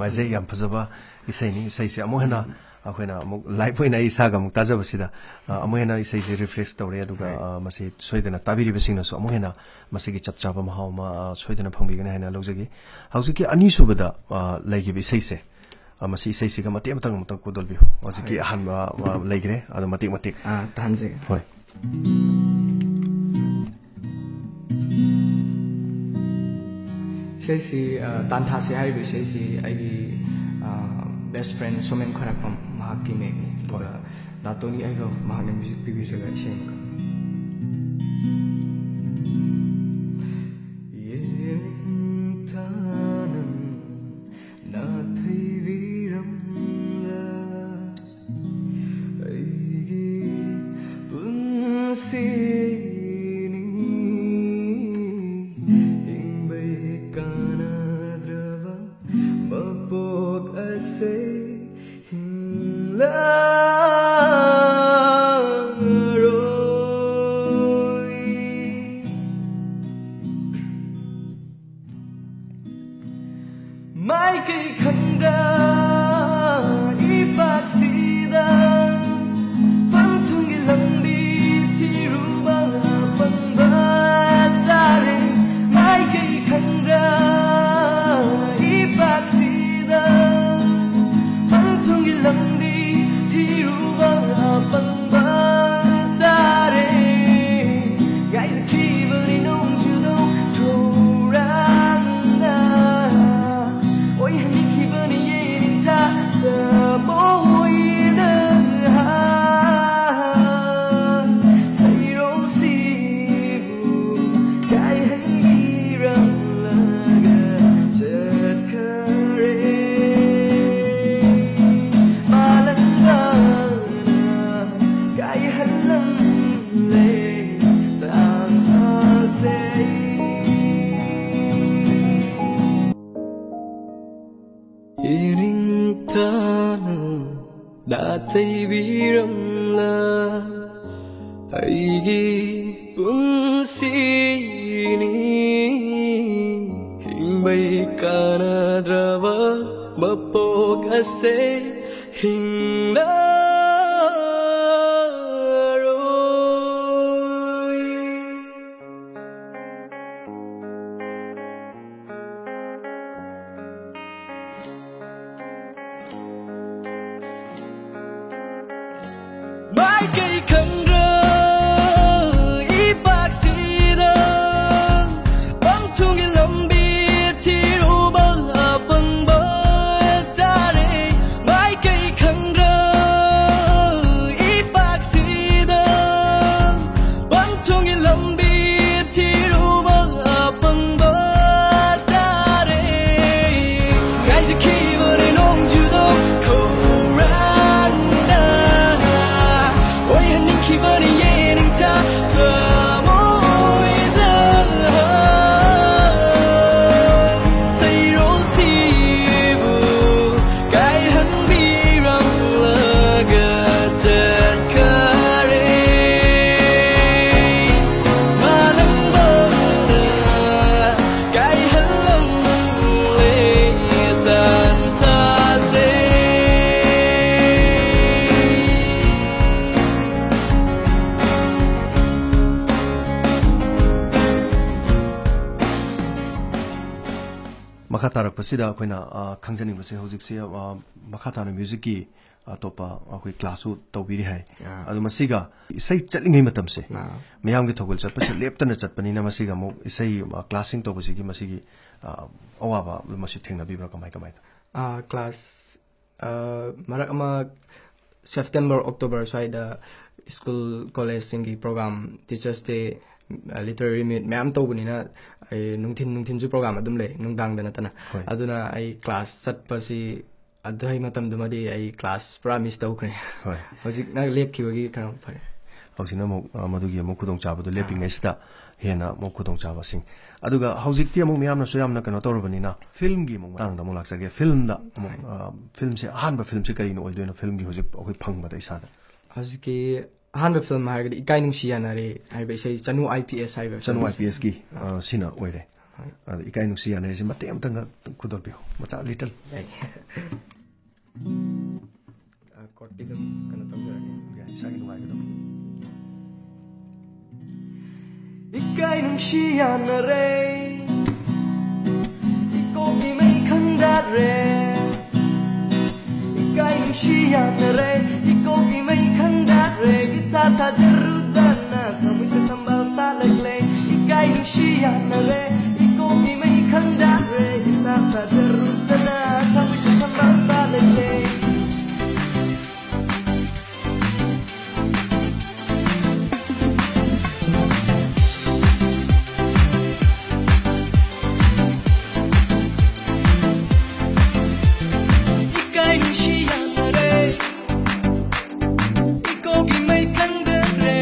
ꯐꯖꯩ, ꯌꯥꯝ ꯐꯖꯕ ꯏꯁꯩꯅꯤ꯫ ꯏꯁꯩꯁꯦ ꯑꯃꯨꯛ ꯍꯦꯟꯅ ꯑꯩꯈꯣꯏꯅ ꯑꯃꯨꯛ ꯂꯥꯏꯞ ꯑꯣꯏꯅ ꯑꯩ ꯏꯁꯥꯒ ꯑꯃꯨꯛ ꯇꯥꯖꯕꯁꯤꯗ, ꯑ, ꯑꯃꯨꯛ ꯍꯦꯟꯅ ꯏꯁꯩꯁꯦ ꯔꯤꯐ꯭ꯔꯦꯁ ꯇꯧꯔꯦ꯫ ꯑꯗꯨꯒ, ꯍꯣꯏ꯫ ꯑ, ꯃꯁꯤ ꯁꯣꯏꯗꯅ ꯇꯥꯕꯤꯔꯤꯕꯁꯤꯡꯅꯁꯨ ꯑꯃꯨꯛ ꯍꯦꯟꯅ ꯃꯁꯤꯒꯤ ꯆꯞ ꯆꯥꯕ ꯃꯍꯥꯎ ꯑꯃ, ꯑ, ꯁꯣꯏꯗꯅ ꯐꯪꯕꯤꯒꯅꯤ ꯍꯥꯏꯅ ꯂꯧꯖꯒꯦ꯫ ꯍꯧꯖꯤꯛꯀꯤ ꯑꯅꯤꯁꯨꯕꯗ, ꯑ, ꯂꯩꯈꯤꯕ ꯏꯁꯩꯁꯦ, ꯑ, ꯃꯁꯤ ꯏꯁꯩꯁꯤꯒ ꯃꯇꯦꯛ ꯑꯃꯇꯪ ꯑꯃꯨꯛꯇꯪ ꯀꯣꯗꯣꯜꯕꯤꯌꯨ꯫ ꯍꯧꯖꯤꯛꯀꯤ ꯍꯣꯏ꯫ ꯑꯍꯥꯟꯕ, ꯑ, ꯂꯩꯈ꯭ꯔꯦ, ꯑꯗꯣ ꯃꯇꯦꯛ ꯃꯇꯦꯛ꯫ ꯑꯥ, ꯇꯥꯍꯟꯖꯒꯦ꯫ ꯍꯣꯏ꯫ ꯏꯁꯩꯁꯤ, ꯑ, ꯇꯥꯟꯊꯥꯁꯤ ꯍꯥꯏꯔꯤꯕ ꯏꯁꯩꯁꯤ ꯑꯩꯒꯤ, ꯑ, ꯕꯦꯁ ꯐ꯭ꯔꯦꯟ ꯁꯣꯃꯦꯟ ꯈ꯭ꯋꯥꯏꯔꯥꯛꯄꯝ ꯃꯍꯥꯛꯀꯤ ꯃꯦꯛꯅꯤ꯫ ꯑꯗꯨꯒ ꯍꯣꯏ꯫ ꯗꯥꯇꯣꯅꯤ ꯑꯩꯒ ꯃꯍꯥꯛꯅ ꯃ꯭ꯌꯨꯖꯤꯛ ꯄꯤꯕꯤꯔꯒ ꯏꯁꯩ ꯑꯃꯈꯛ꯫ ꯌꯦꯡꯊꯥꯅ ꯅꯥꯊꯩꯕꯤꯔꯝꯂ ꯑꯩꯒꯤ ꯄꯨꯟꯁꯤꯅꯤ ꯍꯤꯡꯕꯩ ꯀꯥꯟꯅꯗ꯭ꯔꯕ ꯃꯄꯣꯛ ꯑꯁꯦ ꯍꯤꯡꯂꯔꯣꯏ꯫ ꯃꯥꯏꯀꯩ ꯈꯪꯗ ꯏꯄꯥꯛꯁꯤꯗ ꯄꯟꯊꯨꯡꯒꯤ ꯂꯝꯕꯤ ꯊꯤꯔꯨꯕ ꯑꯄꯪꯕ ꯇꯥꯔꯦ꯫ ꯃꯥꯏꯀꯩ ꯈꯪꯗ ꯏꯄꯥꯛꯁꯤꯗ ꯄꯟꯊꯨꯡꯒꯤ ꯂꯝꯕꯤ ꯊꯤꯔꯨꯕ ꯑꯄꯪꯕ ꯇꯥꯔꯦ꯫ ꯌꯥꯏꯖꯈꯤꯕꯅꯤ ꯅꯣꯡꯖꯨꯗꯧ ꯊꯧꯔꯥꯡꯅ, ꯑꯣꯏꯍꯟꯈꯤꯕꯅꯤ ꯌꯦꯅꯤꯡꯊꯥ ꯊꯃꯣꯏꯗ꯫ ꯁꯩꯔꯧꯁꯤꯕꯨ ꯀꯥꯏꯍꯟꯕꯤꯔꯝꯂꯒ ꯆꯠꯈ꯭ꯔꯦ꯫ ꯃꯥꯂꯪꯕꯅ ꯀꯥꯏꯍꯜꯂꯝꯂꯦ ꯇꯥꯡꯊꯥꯁꯦ꯫ ꯏꯅꯤꯡꯊꯥꯅ ꯅꯥꯊꯩꯕꯤꯔꯝꯂ ꯑꯩꯒꯤ ꯄꯨꯟꯁꯤꯅꯤ ꯍꯤꯡꯕꯩ ꯀꯥꯟꯅꯗ꯭ꯔꯕ ꯃꯄꯣꯛ ꯑꯁꯦ ꯍꯤꯡꯂꯔꯣꯏ꯫ ꯃꯥꯏꯀꯩ ꯈꯪꯗ꯭ꯔ ꯏꯄꯥꯛꯁꯤꯗ ꯄꯪꯊꯨꯡꯒꯤ ꯂꯝꯕꯤ ꯊꯤꯔꯨꯕ ꯑꯄꯪꯕ ꯇꯥꯔꯦ꯫ ꯃꯥꯏꯀꯩ ꯈꯪꯗ꯭ꯔ ꯏꯄꯥꯛꯁꯤꯗ ꯄꯪꯊꯨꯡꯒꯤ ꯂꯝꯕꯤ ꯊꯤꯔꯨꯕ ꯑꯄꯪꯕ ꯇꯥꯔꯦ꯫ ꯉꯥꯏꯖꯈꯤꯕꯅꯦ ꯅꯣꯡꯖꯨꯗꯣ ꯈꯧꯔꯥꯡꯅ ꯑꯣꯏꯍꯟꯅꯤꯡꯈꯤꯕꯅꯦ ꯌꯦꯅꯤꯡꯊꯥ ꯊꯃꯣꯏꯗ ꯁꯩꯔꯣꯜꯁꯤꯕꯨ ꯀꯥꯏꯍꯟꯕꯤꯔꯝꯂꯒ ꯆꯠꯈꯔꯦ꯫ ꯃꯥꯂꯪꯕꯅ ꯀꯥꯏꯍꯜꯂꯝꯂꯦ ꯇꯥꯟꯊꯥꯁꯦ꯫ ꯃꯈꯥ ꯇꯥꯔꯛꯄꯁꯤꯗ ꯑꯩꯈꯣꯏꯅ, ꯑ, ꯈꯪꯖꯅꯤꯡꯕꯁꯦ, ꯍꯧꯖꯤꯛꯁꯦ, ꯑ, ꯃꯈꯥ ꯇꯥꯅ ꯃ꯭ꯌꯨꯖꯤꯛꯀꯤ ꯑꯇꯣꯞꯄ ꯑꯩꯈꯣꯏ ꯀ꯭ꯂꯥꯁꯁꯨ ꯇꯧꯕꯤꯔꯤ ꯍꯥꯏ꯫ ꯑꯥ꯫ ꯑꯗꯣ ꯃꯁꯤꯒ ꯏꯁꯩ ꯆꯠꯂꯤꯉꯩ ꯃꯇꯝꯁꯦ, ꯑꯥ꯫ ꯃꯤꯌꯥꯝꯒꯤ ꯊꯧꯒꯜ ꯆꯠꯄꯁꯦ ꯂꯦꯞꯇꯅ ꯆꯠꯄꯅꯤꯅ, ꯃꯁꯤꯒ ꯑꯃꯨꯛ ꯏꯁꯩ, ꯑ, ꯀ꯭ꯂꯥꯁꯁꯤꯡ ꯇꯧꯕꯁꯤꯒꯤ ꯃꯁꯤꯒꯤ, ꯑ, ꯑꯋꯥꯕ ꯃꯁꯤ ꯊꯦꯡꯅꯕꯤꯕ꯭ꯔꯥ, ꯀꯃꯥꯏ ꯀꯃꯥꯏꯅ? ꯑꯥ, ꯀ꯭ꯂꯥꯁ, ꯑ, ꯃꯔꯛ ꯑꯃ ꯁꯦꯞꯇꯦꯝꯕꯔ, ꯑꯣꯛꯇꯣꯕꯔ ꯁ꯭ꯋꯥꯏꯗ ꯁ꯭ꯀꯨꯜ ꯀꯣꯂꯦꯖꯁꯤꯡꯒꯤ ꯄ꯭ꯔꯣꯒ꯭ꯔꯥꯝ, ꯇꯤꯆꯔꯁ ꯗꯦ, ꯑ, ꯂꯤꯇꯔꯦꯔꯤ ꯃꯤꯠ ꯃꯌꯥꯝ ꯇꯧꯕꯅꯤꯅ, ꯑꯩ ꯅꯨꯡꯊꯤꯟ, ꯅꯨꯡꯊꯤꯟꯁꯨ ꯄ꯭ꯔꯣꯒ꯭ꯔꯥꯝ ꯑꯗꯨꯝ ꯂꯩ, ꯅꯨꯡꯗꯥꯡꯗ ꯅꯠꯇꯅ꯫ ꯍꯣꯏ꯫ ꯑꯗꯨꯅ ꯑꯩ ꯀ꯭ꯂꯥꯁ ꯆꯠꯄꯁꯤ ꯑꯗꯨꯒꯤ ꯃꯇꯝꯗꯨꯃꯗꯤ ꯑꯩ ꯀ꯭ꯂꯥꯁ ꯄꯨꯔꯥ ꯃꯤꯁ ꯇꯧꯈ꯭ꯔꯦ꯫ ꯍꯣꯏ꯫ ꯍꯧꯖꯤꯛꯅ ꯂꯦꯞꯈꯤꯕꯒꯤ ꯈꯔ ꯐꯔꯦ꯫ ꯍꯧꯖꯤꯛꯅ ꯑꯃꯨꯛ, ꯑ, ꯃꯗꯨꯒꯤ ꯑꯃꯨꯛ ꯈꯨꯗꯣꯡꯆꯥꯕꯗꯨ ꯑꯥ꯫ ꯂꯦꯞꯄꯤꯉꯩꯁꯤꯗ ꯍꯦꯟꯅ ꯑꯃꯨꯛ ꯈꯨꯗꯣꯡꯆꯥꯕꯁꯤꯡ꯫ ꯑꯗꯨꯒ ꯍꯧꯖꯤꯛꯇꯤ ꯑꯃꯨꯛ ꯃꯤꯌꯥꯝꯅꯁꯨ ꯌꯥꯝꯅ ꯀꯩꯅꯣ ꯇꯧꯔꯕꯅꯤꯅ, ꯐꯤꯜꯝꯒꯤ ꯑꯃꯨꯛ ꯃꯇꯥꯡꯗ ꯑꯃꯨꯛ ꯂꯥꯛꯆꯒꯦ꯫ ꯐꯤꯜꯝꯗ ꯑꯃꯨꯛ, ꯍꯣꯏ꯫ ꯑ, ꯐꯤꯜꯝꯁꯦ, ꯑꯍꯥꯟꯕ ꯐꯤꯜꯝꯁꯦ ꯀꯔꯤꯅ ꯑꯣꯏꯗꯣꯏꯅꯣ, ꯐꯤꯜꯝꯒꯤ ꯍꯧꯖꯤꯛ ꯑꯩꯈꯣꯏ ꯐꯪꯕꯗ ꯏꯁꯥꯗ? ꯍꯧꯖꯤꯛꯀꯤ ꯑꯍꯥꯟꯕ ꯐꯤꯜꯝ ꯍꯥꯏꯔꯒꯗꯤ ꯏꯀꯥꯏ ꯅꯨꯡꯁꯤ ꯌꯥꯅꯔꯦ ꯍꯥꯏꯕ ꯏꯁꯩ, ꯆꯅꯨ IPS ꯍꯥꯏꯕ ꯆꯅꯨ ꯐꯤꯜꯝꯁꯦ꯫ IPSꯀꯤ, ꯑ, ꯁꯤꯅ ꯑꯣꯏꯔꯦ꯫ ꯑꯗꯣ ꯏꯀꯥꯏ ꯅꯨꯡꯁꯤ ꯌꯥꯅꯔꯤꯁꯦ ꯃꯇꯦꯛ ꯑꯃꯇꯪꯒ ꯈꯨꯗꯣꯜꯄꯤꯌꯨ, ꯃꯆꯥ, ꯂꯤꯇꯜ꯫ ꯌꯥꯏ꯫ ꯀꯣꯔꯠꯇꯤ ꯑꯗꯨꯝ ꯀꯩꯅꯣ ꯇꯧꯖꯔꯒꯦ꯫ ꯏꯁꯥꯒꯤ ꯅꯨꯡꯉꯥꯏꯒꯗꯕ꯫ ꯏꯀꯥꯏ ꯅꯨꯡꯁꯤ ꯌꯥꯅꯔꯦ, ꯏꯀꯣꯛ ꯏꯃꯩ ꯈꯪꯗꯔꯦ꯫ ꯏꯀꯥꯏ ꯅꯨꯡꯁꯤ ꯌꯥꯅꯔꯦ, ꯏꯀꯣꯛ ꯏꯃꯩ ꯈꯪꯗꯔꯦ꯫ ꯏꯊꯥ ꯊꯥꯖꯔꯨꯗꯅ ꯊꯃꯣꯏꯁꯦ ꯊꯝꯕꯥꯜ ꯁꯥꯠꯂꯛꯂꯦ꯫ ꯏꯀꯥꯏ ꯅꯨꯡꯁꯤ ꯌꯥꯅꯔꯦ, ꯏꯀꯣꯛ ꯏꯃꯩ ꯈꯪꯗꯔꯦ꯫ ꯏꯊꯥ ꯊꯥꯖꯔꯨꯗꯅ ꯊꯃꯣꯏꯁꯦ ꯊꯝꯕꯥꯜ ꯁꯥꯠꯂꯛꯂꯦ꯫ ꯏꯀꯥꯏ ꯅꯨꯡꯁꯤ ꯌꯥꯅꯔꯦ, ꯏꯀꯣꯛ ꯏꯃꯩ ꯈꯪꯗꯔꯦ꯫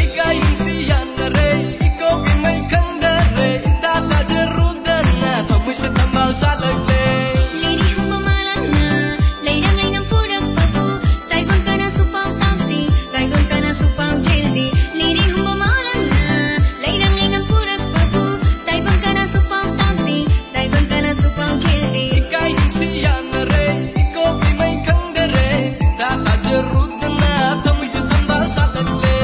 ꯏꯀꯥꯏ ꯅꯨꯡꯁꯤ ꯌꯥꯅꯔꯦ, ꯏꯀꯣꯛ ꯏꯃꯩ ꯈꯪꯗꯔꯦ꯫ ꯏꯊꯥ ꯊꯥꯖꯔꯨꯗꯅ ꯊꯃꯣꯏꯁꯦ ꯊꯝꯕꯥꯜ ꯁꯥꯠꯂꯛꯂꯦ꯫ ꯂꯤꯔꯤ ꯍꯨꯝꯕ ꯃꯥꯂꯪꯅ ꯂꯩꯔꯥꯡ ꯂꯩꯅꯝ ꯄꯨꯔꯛꯄꯕꯨ ꯇꯥꯏꯕꯪ ꯀꯅꯥꯁꯨ ꯄꯥꯎ ꯇꯥꯛꯇꯦ, ꯀꯥꯏꯂꯣꯟ ꯀꯅꯥꯁꯨ ꯄꯥꯎ ꯆꯦꯜꯗꯦ꯫ ꯂꯤꯔꯤ ꯍꯨꯝꯕ ꯃꯥꯂꯪꯅ ꯂꯩꯔꯥꯡ ꯂꯩꯅꯝ ꯄꯨꯔꯛꯄꯕꯨ ꯇꯥꯏꯕꯪ ꯀꯅꯥꯁꯨ ꯄꯥꯎ ꯇꯥꯛꯇꯦ, ꯇꯥꯏꯕꯪ ꯀꯅꯥꯁꯨ ꯄꯥꯎ ꯆꯦꯜꯗꯦ꯫ ꯏꯀꯥꯏ ꯅꯨꯡꯁꯤ ꯌꯥꯅꯔꯦ, ꯏꯀꯣꯛ ꯏꯃꯩ ꯈꯪꯗꯔꯦ꯫ ꯏꯊꯥ ꯊꯥꯖꯔꯨꯗꯅ ꯊꯃꯣꯏꯁꯦ ꯊꯝꯕꯥꯜ ꯁꯥꯠꯂꯛꯂꯦ꯫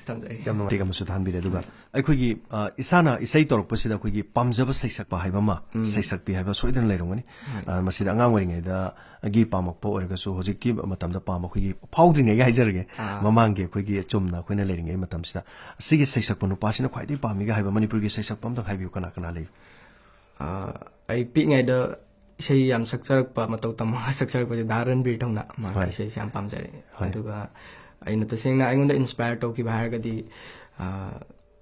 ꯊꯝꯖꯔꯤ꯫ ꯌꯥꯝ ꯅꯨꯡꯉꯥꯏ ꯑꯃꯁꯨ ꯊꯥꯟꯕꯤꯔꯦ꯫ ꯑꯗꯨꯒ ꯑꯩꯈꯣꯏꯒꯤ, ꯑ, ꯏꯁꯥꯅ ꯏꯁꯩ ꯇꯧꯔꯛꯄꯁꯤꯗ ꯑꯩꯈꯣꯏꯒꯤ ꯄꯥꯝꯖꯕ ꯁꯩꯁꯛꯄ ꯍꯥꯏꯕ ꯑꯃ, ꯁꯩꯁꯛꯄꯤ ꯍꯥꯏꯕ ꯁꯣꯏꯗꯅ ꯂꯩꯔꯝꯒꯅꯤ꯫ ꯑ, ꯃꯁꯤꯗ ꯑꯉꯥꯡ ꯑꯣꯏꯔꯤꯉꯩꯗꯒꯤ ꯄꯥꯝꯃꯛꯄ ꯑꯣꯏꯔꯒꯁꯨ, ꯍꯧꯖꯤꯛꯀꯤ ꯃꯇꯝꯗ ꯄꯥꯝꯕ, ꯑꯩꯈꯣꯏꯒꯤ ꯐꯥꯎꯗ꯭ꯔꯤꯉꯩꯒꯤ ꯍꯥꯏꯖꯔꯒꯦ, ꯑꯥ꯫ ꯃꯃꯥꯡꯒꯤ ꯑꯩꯈꯣꯏꯒꯤ ꯆꯨꯝꯅ ꯑꯩꯈꯣꯏꯅ ꯂꯩꯔꯤꯉꯩ ꯃꯇꯝꯁꯤꯗ ꯑꯁꯤꯒꯤ ꯁꯩꯁꯛꯄ ꯅꯨꯄꯥꯁꯤꯅ ꯈ꯭ꯋꯥꯏꯗꯒꯤ ꯄꯥꯝꯃꯤꯒ ꯍꯥꯏꯕ ꯃꯅꯤꯄꯨꯔꯒꯤ ꯁꯩꯁꯛꯄ ꯑꯝꯇꯪ ꯍꯥꯏꯕꯤꯌꯨ, ꯀꯅꯥ ꯀꯅꯥ ꯂꯩ? ꯑ, ꯑꯩ ꯄꯤꯛꯏꯉꯩꯗ ꯏꯁꯩ ꯌꯥꯝ ꯁꯛꯆꯔꯛꯄ, ꯃꯇꯧ ꯇꯝꯃꯒ ꯁꯛꯆꯔꯛꯄꯁꯦ ꯗꯥ ꯔꯟꯕꯤꯔ ꯊꯧꯅꯥ, ꯃꯥꯒꯤ ꯍꯣꯏ꯫ ꯏꯁꯩꯁꯦ ꯌꯥꯝ ꯄꯥꯝꯖꯔꯛꯑꯦ꯫ ꯍꯣꯏ꯫ ꯑꯗꯨꯒ ꯑꯩꯅ ꯇꯁꯦꯡꯅ ꯑꯩꯉꯣꯟꯗ ꯏꯟꯁꯄꯥꯌꯔ ꯇꯧꯈꯤꯕ ꯍꯥꯏꯔꯒꯗꯤ, ꯑ,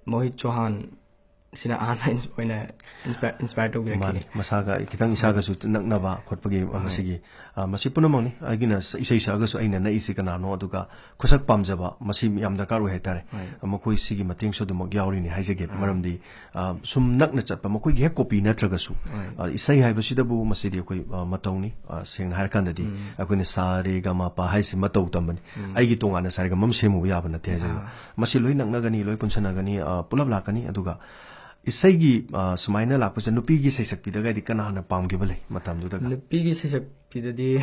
ꯃꯣꯍꯤꯠ ꯆꯧꯍꯥꯟ, ꯁꯤꯅ ꯑꯍꯥꯟꯕ ꯏꯟꯁ-, ꯑꯣꯏꯅ ꯏꯟꯁꯄꯥꯏ-, ꯏꯟꯁꯄꯥꯏꯔ ꯇꯧꯕꯤꯔꯛꯈꯤ꯫ ꯃꯥꯅꯤ, ꯃꯁꯥꯒ ꯈꯤꯇꯪ ꯏꯁꯥꯒꯁꯨ ꯅꯛꯅꯕ ꯈꯣꯠꯄꯒꯤ ꯃꯁꯤꯒꯤ, ꯑ, ꯃꯁꯤ ꯄꯨꯝꯅꯃꯛꯅꯤ꯫ ꯑꯩꯒꯤꯅ ꯁ-, ꯏꯁꯩ ꯁꯛꯑꯒꯁꯨ ꯑꯩꯅ ꯅꯛꯏꯁꯤ ꯀꯅꯥꯅꯣ, ꯑꯗꯨꯒ ꯈꯨꯁꯛ ꯄꯥꯝꯖꯕ, ꯃꯁꯤ ꯌꯥꯝ ꯗꯔꯀꯥꯔ ꯑꯣꯏ ꯍꯥꯏꯇꯥꯔꯦ꯫ ꯍꯣꯏ꯫ ꯃꯈꯣꯏ ꯁꯤꯒꯤ ꯃꯇꯦꯡꯁꯨ ꯑꯗꯨꯃꯛ ꯌꯥꯎꯔꯤꯅꯤ ꯍꯥꯏꯖꯒꯦ꯫ ꯍꯣꯏ꯫ ꯃꯔꯝꯗꯤ, ꯑ, ꯁꯨꯝ ꯅꯛꯅ ꯆꯠꯄ, ꯃꯈꯣꯏꯒꯤ ꯍꯦꯛ ꯀꯣꯄꯤ ꯅꯠꯇ꯭ꯔꯒꯁꯨ, ꯍꯣꯏ꯫ ꯑ, ꯏꯁꯩ ꯍꯥꯏꯕꯁꯤꯗꯕꯨ ꯃꯁꯤꯗꯤ ꯑꯩꯈꯣꯏ, ꯑ, ꯃꯇꯧꯅꯤ꯫ ꯑ, ꯁꯦꯡꯅ ꯍꯥꯏꯔꯀꯥꯟꯗꯗꯤ ꯎꯝ꯫ ꯑꯩꯈꯣꯏꯅ ꯁꯥ ꯔꯦ ꯒ ꯃ ꯄ ꯍꯥꯏꯁꯤ ꯃꯇꯧ ꯇꯝꯕꯅꯤ꯫ ꯎꯝ꯫ ꯑꯩꯒꯤ ꯇꯣꯉꯥꯟꯅ ꯁꯥ ꯔꯦ ꯒ ꯃ ꯑꯃ ꯁꯦꯝꯃꯨꯕ ꯌꯥꯕ ꯅꯠꯇꯦ ꯍꯥꯏꯖꯔꯤꯕ꯫ ꯑꯥ꯫ ꯃꯁꯤ ꯂꯣꯏ ꯅꯛꯅꯒꯅꯤ, ꯂꯣꯏ ꯄꯨꯟꯁꯟꯅꯒꯅꯤ, ꯑ, ꯄꯨꯂꯞ ꯂꯥꯛꯀꯅꯤ꯫ ꯑꯗꯨꯒ ꯏꯁꯩꯒꯤ, ꯑ, ꯁꯨꯃꯥꯏꯅ ꯂꯥꯛꯄꯁꯤꯗ ꯅꯨꯄꯤꯒꯤ ꯁꯩꯁꯛꯄꯤꯗꯒꯗꯤ ꯀꯅꯥꯅ ꯄꯥꯝꯈꯤꯕ ꯂꯩ ꯃꯇꯝꯗꯨꯗꯒ? ꯅꯨꯄꯤꯒꯤ ꯁꯩꯁꯛꯄꯤꯗꯗꯤ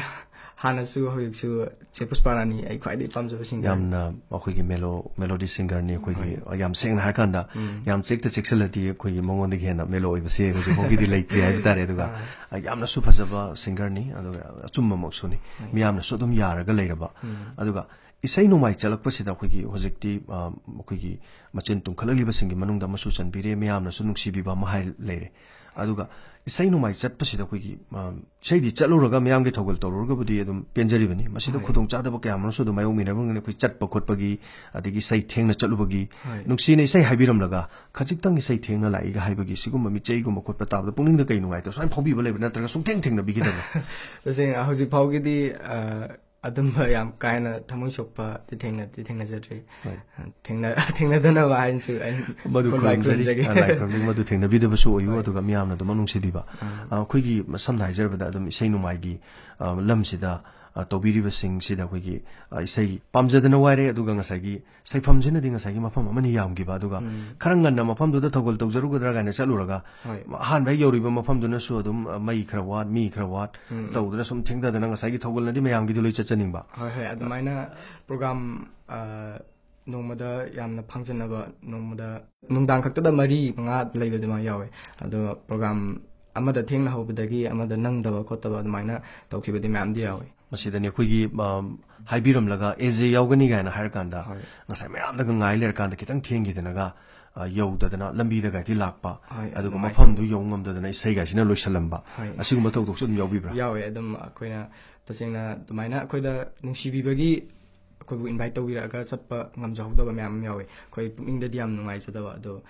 ꯍꯥꯟꯅꯁꯨ ꯍꯧꯖꯤꯛꯁꯨ ꯆꯦ ꯄꯨꯁꯄꯥꯔꯥꯅꯤ ꯑꯩ ꯈ꯭ꯋꯥꯏꯗꯒꯤ ꯄꯥꯝꯖꯕ ꯁꯤꯡꯒꯔꯅꯤ꯫ ꯌꯥꯝꯅ ꯑꯩꯈꯣꯏꯒꯤ ꯃꯦꯂꯣ-, ꯃꯦꯂꯣꯗꯤ ꯁꯤꯡꯒꯔꯅꯤ ꯑꯩꯈꯣꯏꯒꯤ꯫ ꯍꯣꯏ꯫ ꯌꯥꯝ ꯁꯦꯡꯅ ꯍꯥꯏꯔꯀꯥꯟꯗ, ꯎꯝ꯫ ꯌꯥꯝ ꯆꯦꯛꯇ ꯆꯦꯛꯁꯤꯜꯂꯗꯤ ꯑꯩꯈꯣꯏꯒꯤ ꯃꯉꯣꯟꯗꯒꯤ ꯍꯦꯟꯅ ꯃꯦꯂꯣ ꯑꯣꯏꯕꯁꯦ ꯍꯧꯖꯤꯛ ꯐꯥꯎꯒꯤꯗꯤ ꯂꯩꯇ꯭ꯔꯤ ꯍꯥꯏꯕ ꯇꯥꯔꯦ꯫ ꯑꯗꯨꯒ, ꯑꯥ꯫ ꯑ, ꯌꯥꯝꯅꯁꯨ ꯐꯖꯕ ꯁꯤꯡꯒꯔꯅꯤ, ꯑꯗꯨꯒ ꯑꯆꯨꯝꯕꯃꯛꯁꯨꯅꯤ꯫ ꯍꯣꯏ꯫ ꯃꯤꯌꯥꯝꯅꯁꯨ ꯑꯗꯨꯝ ꯌꯥꯔꯒ ꯂꯩꯔꯕ꯫ ꯎꯝ꯫ ꯑꯗꯨꯒ ꯏꯁꯩ ꯅꯣꯡꯃꯥꯏ ꯆꯠꯂꯛꯄꯁꯤꯗ ꯑꯩꯈꯣꯏꯒꯤ ꯍꯧꯖꯤꯛꯇꯤ, ꯑ, ꯑꯩꯈꯣꯏꯒꯤ ꯃꯆꯤꯟ ꯇꯨꯝꯈꯠꯂꯛꯂꯤꯕꯁꯤꯡꯒꯤ ꯃꯅꯨꯡꯗ ꯑꯃꯁꯨ ꯆꯟꯕꯤꯔꯦ, ꯃꯤꯌꯥꯝꯅꯁꯨ ꯅꯨꯡꯁꯤꯕꯤꯕ ꯑꯃ ꯍꯥꯏ ꯂꯩꯔꯦ꯫ ꯑꯗꯨꯒ ꯏꯁꯩ ꯅꯣꯡꯃꯥꯏ ꯆꯠꯄꯁꯤꯗ ꯑꯩꯈꯣꯏꯒꯤ, ꯑ, ꯏꯁꯩꯗꯤ ꯆꯠꯂꯨꯔꯒ ꯃꯤꯌꯥꯝꯒꯤ ꯊꯧꯒꯜ ꯇꯧꯔꯨꯔꯒꯕꯨꯗꯤ ꯑꯗꯨꯝ ꯄꯦꯟꯖꯔꯤꯕꯅꯤ꯫ ꯃꯁꯤꯗ ꯍꯣꯏ꯫ ꯈꯨꯗꯣꯡꯆꯥꯗꯕ ꯀꯌꯥ ꯑꯃꯁꯨ ꯑꯗꯨꯝ ꯃꯥꯌꯣꯛꯃꯤꯟꯅꯕꯅꯤ꯫ ꯑꯩꯈꯣꯏ ꯆꯠꯄ ꯈꯣꯠꯄꯒꯤ, ꯑꯗꯒꯤ ꯏꯁꯩ ꯊꯦꯡꯅ ꯆꯠꯂꯨꯕꯒꯤ, ꯍꯣꯏ꯫ ꯅꯨꯡꯁꯤꯅ ꯏꯁꯩ ꯍꯥꯏꯕꯤꯔꯝꯂꯒ ꯈꯖꯤꯛꯇꯪ ꯏꯁꯩ ꯊꯦꯡꯅ ꯂꯥꯛꯏꯒ ꯍꯥꯏꯕꯒꯤ ꯁꯤꯒꯨꯝꯕ ꯃꯤꯆꯩꯒꯨꯝꯕ ꯈꯣꯠꯄ ꯇꯥꯕꯗ ꯄꯨꯛꯅꯤꯡꯗ ꯀꯩ ꯅꯨꯡꯉꯥꯏꯇꯕ ꯁꯨꯃꯥꯏꯅ ꯐꯥꯎꯕꯤꯕ ꯂꯩꯕ꯭ꯔꯥ? ꯅꯠꯇ꯭ꯔꯒ ꯁꯨꯡꯊꯦꯡ ꯊꯦꯡꯅꯕꯤꯈꯤꯗꯕ꯭ꯔꯥ? ꯇꯁꯦꯡꯅ ꯍꯧꯖꯤꯛ ꯐꯥꯎꯒꯤꯗꯤ, ꯑ, ꯑꯗꯨꯝꯕ ꯌꯥꯝ ꯀꯥ ꯍꯦꯟꯅ ꯊꯃꯣꯏ ꯁꯣꯛꯄꯗꯤ ꯊꯦꯡꯅꯗꯤ ꯊꯦꯡꯅꯖꯗ꯭ꯔꯤ꯫ ꯍꯣꯏ꯫ ꯊꯦꯡꯅ-, ꯊꯦꯡꯅꯗꯅꯕ ꯍꯥꯏꯅꯁꯨ ꯑꯩ ꯃꯗꯨ ꯈꯨꯔꯨꯝꯖꯔꯤ꯫ ꯈꯨꯔꯨꯝꯖꯔꯤ꯫ ꯑ, ꯂꯥꯏ ꯈꯨꯔꯨꯝꯖꯒꯦ, ꯃꯗꯨ ꯊꯦꯡꯅꯕꯤꯗꯕꯁꯨ ꯑꯣꯏꯌꯨ, ꯍꯣꯏ꯫ ꯑꯗꯨꯒ ꯃꯤꯌꯥꯝꯅ ꯑꯗꯨꯃꯛ ꯅꯨꯡꯁꯤꯕꯤꯕ꯫ ꯑꯥ꯫ ꯑ, ꯑꯩꯈꯣꯏꯒꯤ ꯁꯝꯅ ꯍꯥꯏꯖꯔꯕꯗ ꯑꯗꯨꯝ ꯏꯁꯩ ꯅꯣꯡꯃꯥꯏꯒꯤ, ꯑ, ꯂꯝꯁꯤꯗ, ꯑ, ꯇꯧꯕꯤꯔꯤꯕꯁꯤꯡꯁꯤꯗ ꯑꯩꯈꯣꯏꯒꯤ, ꯑ, ꯏꯁꯩ ꯄꯥꯝꯖꯗꯅ ꯋꯥꯏꯔꯦ, ꯑꯗꯨꯒ ꯉꯁꯥꯏꯒꯤ ꯁꯩꯐꯝꯁꯤꯅꯗꯤ ꯉꯁꯥꯏꯒꯤ ꯃꯐꯝ ꯑꯃꯅꯤ ꯌꯥꯝꯈꯤꯕ, ꯑꯗꯨꯒ ꯎꯝ꯫ ꯈꯔ ꯉꯟꯅ ꯃꯐꯝꯗꯨꯗ ꯊꯧꯒꯜ ꯇꯧꯖꯔꯨꯒꯗ꯭ꯔꯥ ꯀꯥꯏꯅ ꯆꯠꯂꯨꯔꯒ ꯍꯣꯏ꯫ ꯑꯍꯥꯟꯕ ꯍꯦꯛ ꯌꯧꯔꯤꯕ ꯃꯐꯝꯗꯨꯅꯁꯨ ꯑꯗꯨꯝ, ꯑ, ꯃꯩ ꯈꯔ ꯋꯥꯠ, ꯃꯤ ꯈꯔ ꯋꯥꯠ ꯎꯝ꯫ ꯇꯧꯗꯅ ꯁꯨꯝ ꯊꯦꯡꯊꯗꯅ ꯉꯁꯥꯏꯒꯤ ꯊꯧꯒꯜꯅꯗꯤ ꯃꯌꯥꯝꯒꯤꯗꯨ ꯂꯣꯏ ꯆꯠꯆꯅꯤꯡꯕ꯫ ꯍꯣꯏ, ꯍꯣꯏ, ꯑꯗꯨꯃꯥꯏꯅ ꯄ꯭ꯔꯣꯒ꯭ꯔꯥꯝ, ꯑ, ꯅꯣꯡꯃꯗ ꯌꯥꯝꯅ ꯐꯪꯖꯟꯅꯕ, ꯅꯣꯡꯃꯗ ꯅꯨꯡꯗꯥꯡ ꯈꯛꯇꯗ ꯃꯔꯤ ꯃꯉꯥ ꯂꯩꯕ ꯑꯗꯨꯃꯥꯏꯅ ꯌꯥꯎꯋꯦ꯫ ꯑꯗꯣ ꯄ꯭ꯔꯣꯒ꯭ꯔꯥꯝ ꯑꯃꯗ ꯊꯦꯡꯅ ꯍꯧꯕꯗꯒꯤ ꯑꯃꯗ ꯅꯪꯗꯕ ꯈꯣꯠꯇꯕ ꯑꯗꯨꯃꯥꯏꯅ ꯇꯧꯈꯤꯕꯗꯤ ꯃꯌꯥꯝꯗꯤ ꯌꯥꯎꯋꯦ꯫ ꯃꯁꯤꯗꯅꯤ ꯑꯩꯈꯣꯏꯒꯤ, ꯑꯝ, ꯍꯥꯏꯕꯤꯔꯝꯂꯒ ꯑꯦ ꯖꯦ ꯌꯥꯎꯒꯅꯤ ꯀꯥꯏꯅ ꯍꯥꯏꯔꯀꯥꯟꯗ ꯍꯣꯏ꯫ ꯉꯁꯥꯏ ꯃꯌꯥꯝꯗꯒ ꯉꯥꯏ ꯂꯩꯔꯀꯥꯟꯗ ꯈꯤꯇꯪ ꯊꯦꯡꯈꯤꯗꯅꯒ, ꯑ, ꯌꯧꯗꯅ ꯂꯝꯕꯤꯗꯒꯥꯏꯗꯤ ꯂꯥꯛꯄ, ꯍꯣꯏ, ꯑꯗꯨꯒ ꯑꯗꯨꯃꯥꯏꯅ ꯃꯐꯝꯗꯨ ꯇꯧꯋꯤ꯫ ꯌꯧ ꯉꯝꯗꯗꯅ ꯏꯁꯩꯒꯥꯏꯁꯤꯅ ꯂꯣꯏꯁꯜꯂꯝꯕ, ꯍꯣꯏ꯫ ꯑꯁꯤꯒꯨꯝꯕ ꯊꯧꯗꯣꯛꯁꯨ ꯑꯗꯨꯝ ꯌꯥꯎꯕꯤꯕ꯭ꯔꯥ? ꯌꯥꯎꯋꯦ꯫ ꯑꯗꯨꯝ ꯑꯩꯈꯣꯏꯅ ꯇꯁꯦꯡꯅ ꯑꯗꯨꯃꯥꯏꯅ ꯑꯩꯈꯣꯏꯗ ꯅꯨꯡꯁꯤꯕꯤꯕꯒꯤ ꯑꯩꯈꯣꯏꯕꯨ invite ꯇꯧꯕꯤꯔꯛꯑꯒ ꯆꯠꯄ ꯉꯝꯖꯍꯧꯗꯕ ꯃꯌꯥꯝ ꯑꯃ ꯌꯥꯎꯋꯦ꯫ ꯑꯩꯈꯣꯏ ꯄꯨꯛꯅꯤꯡꯗꯗꯤ ꯌꯥꯝ ꯅꯨꯡꯉꯥꯏꯖꯗꯕ, ꯑꯗꯣ,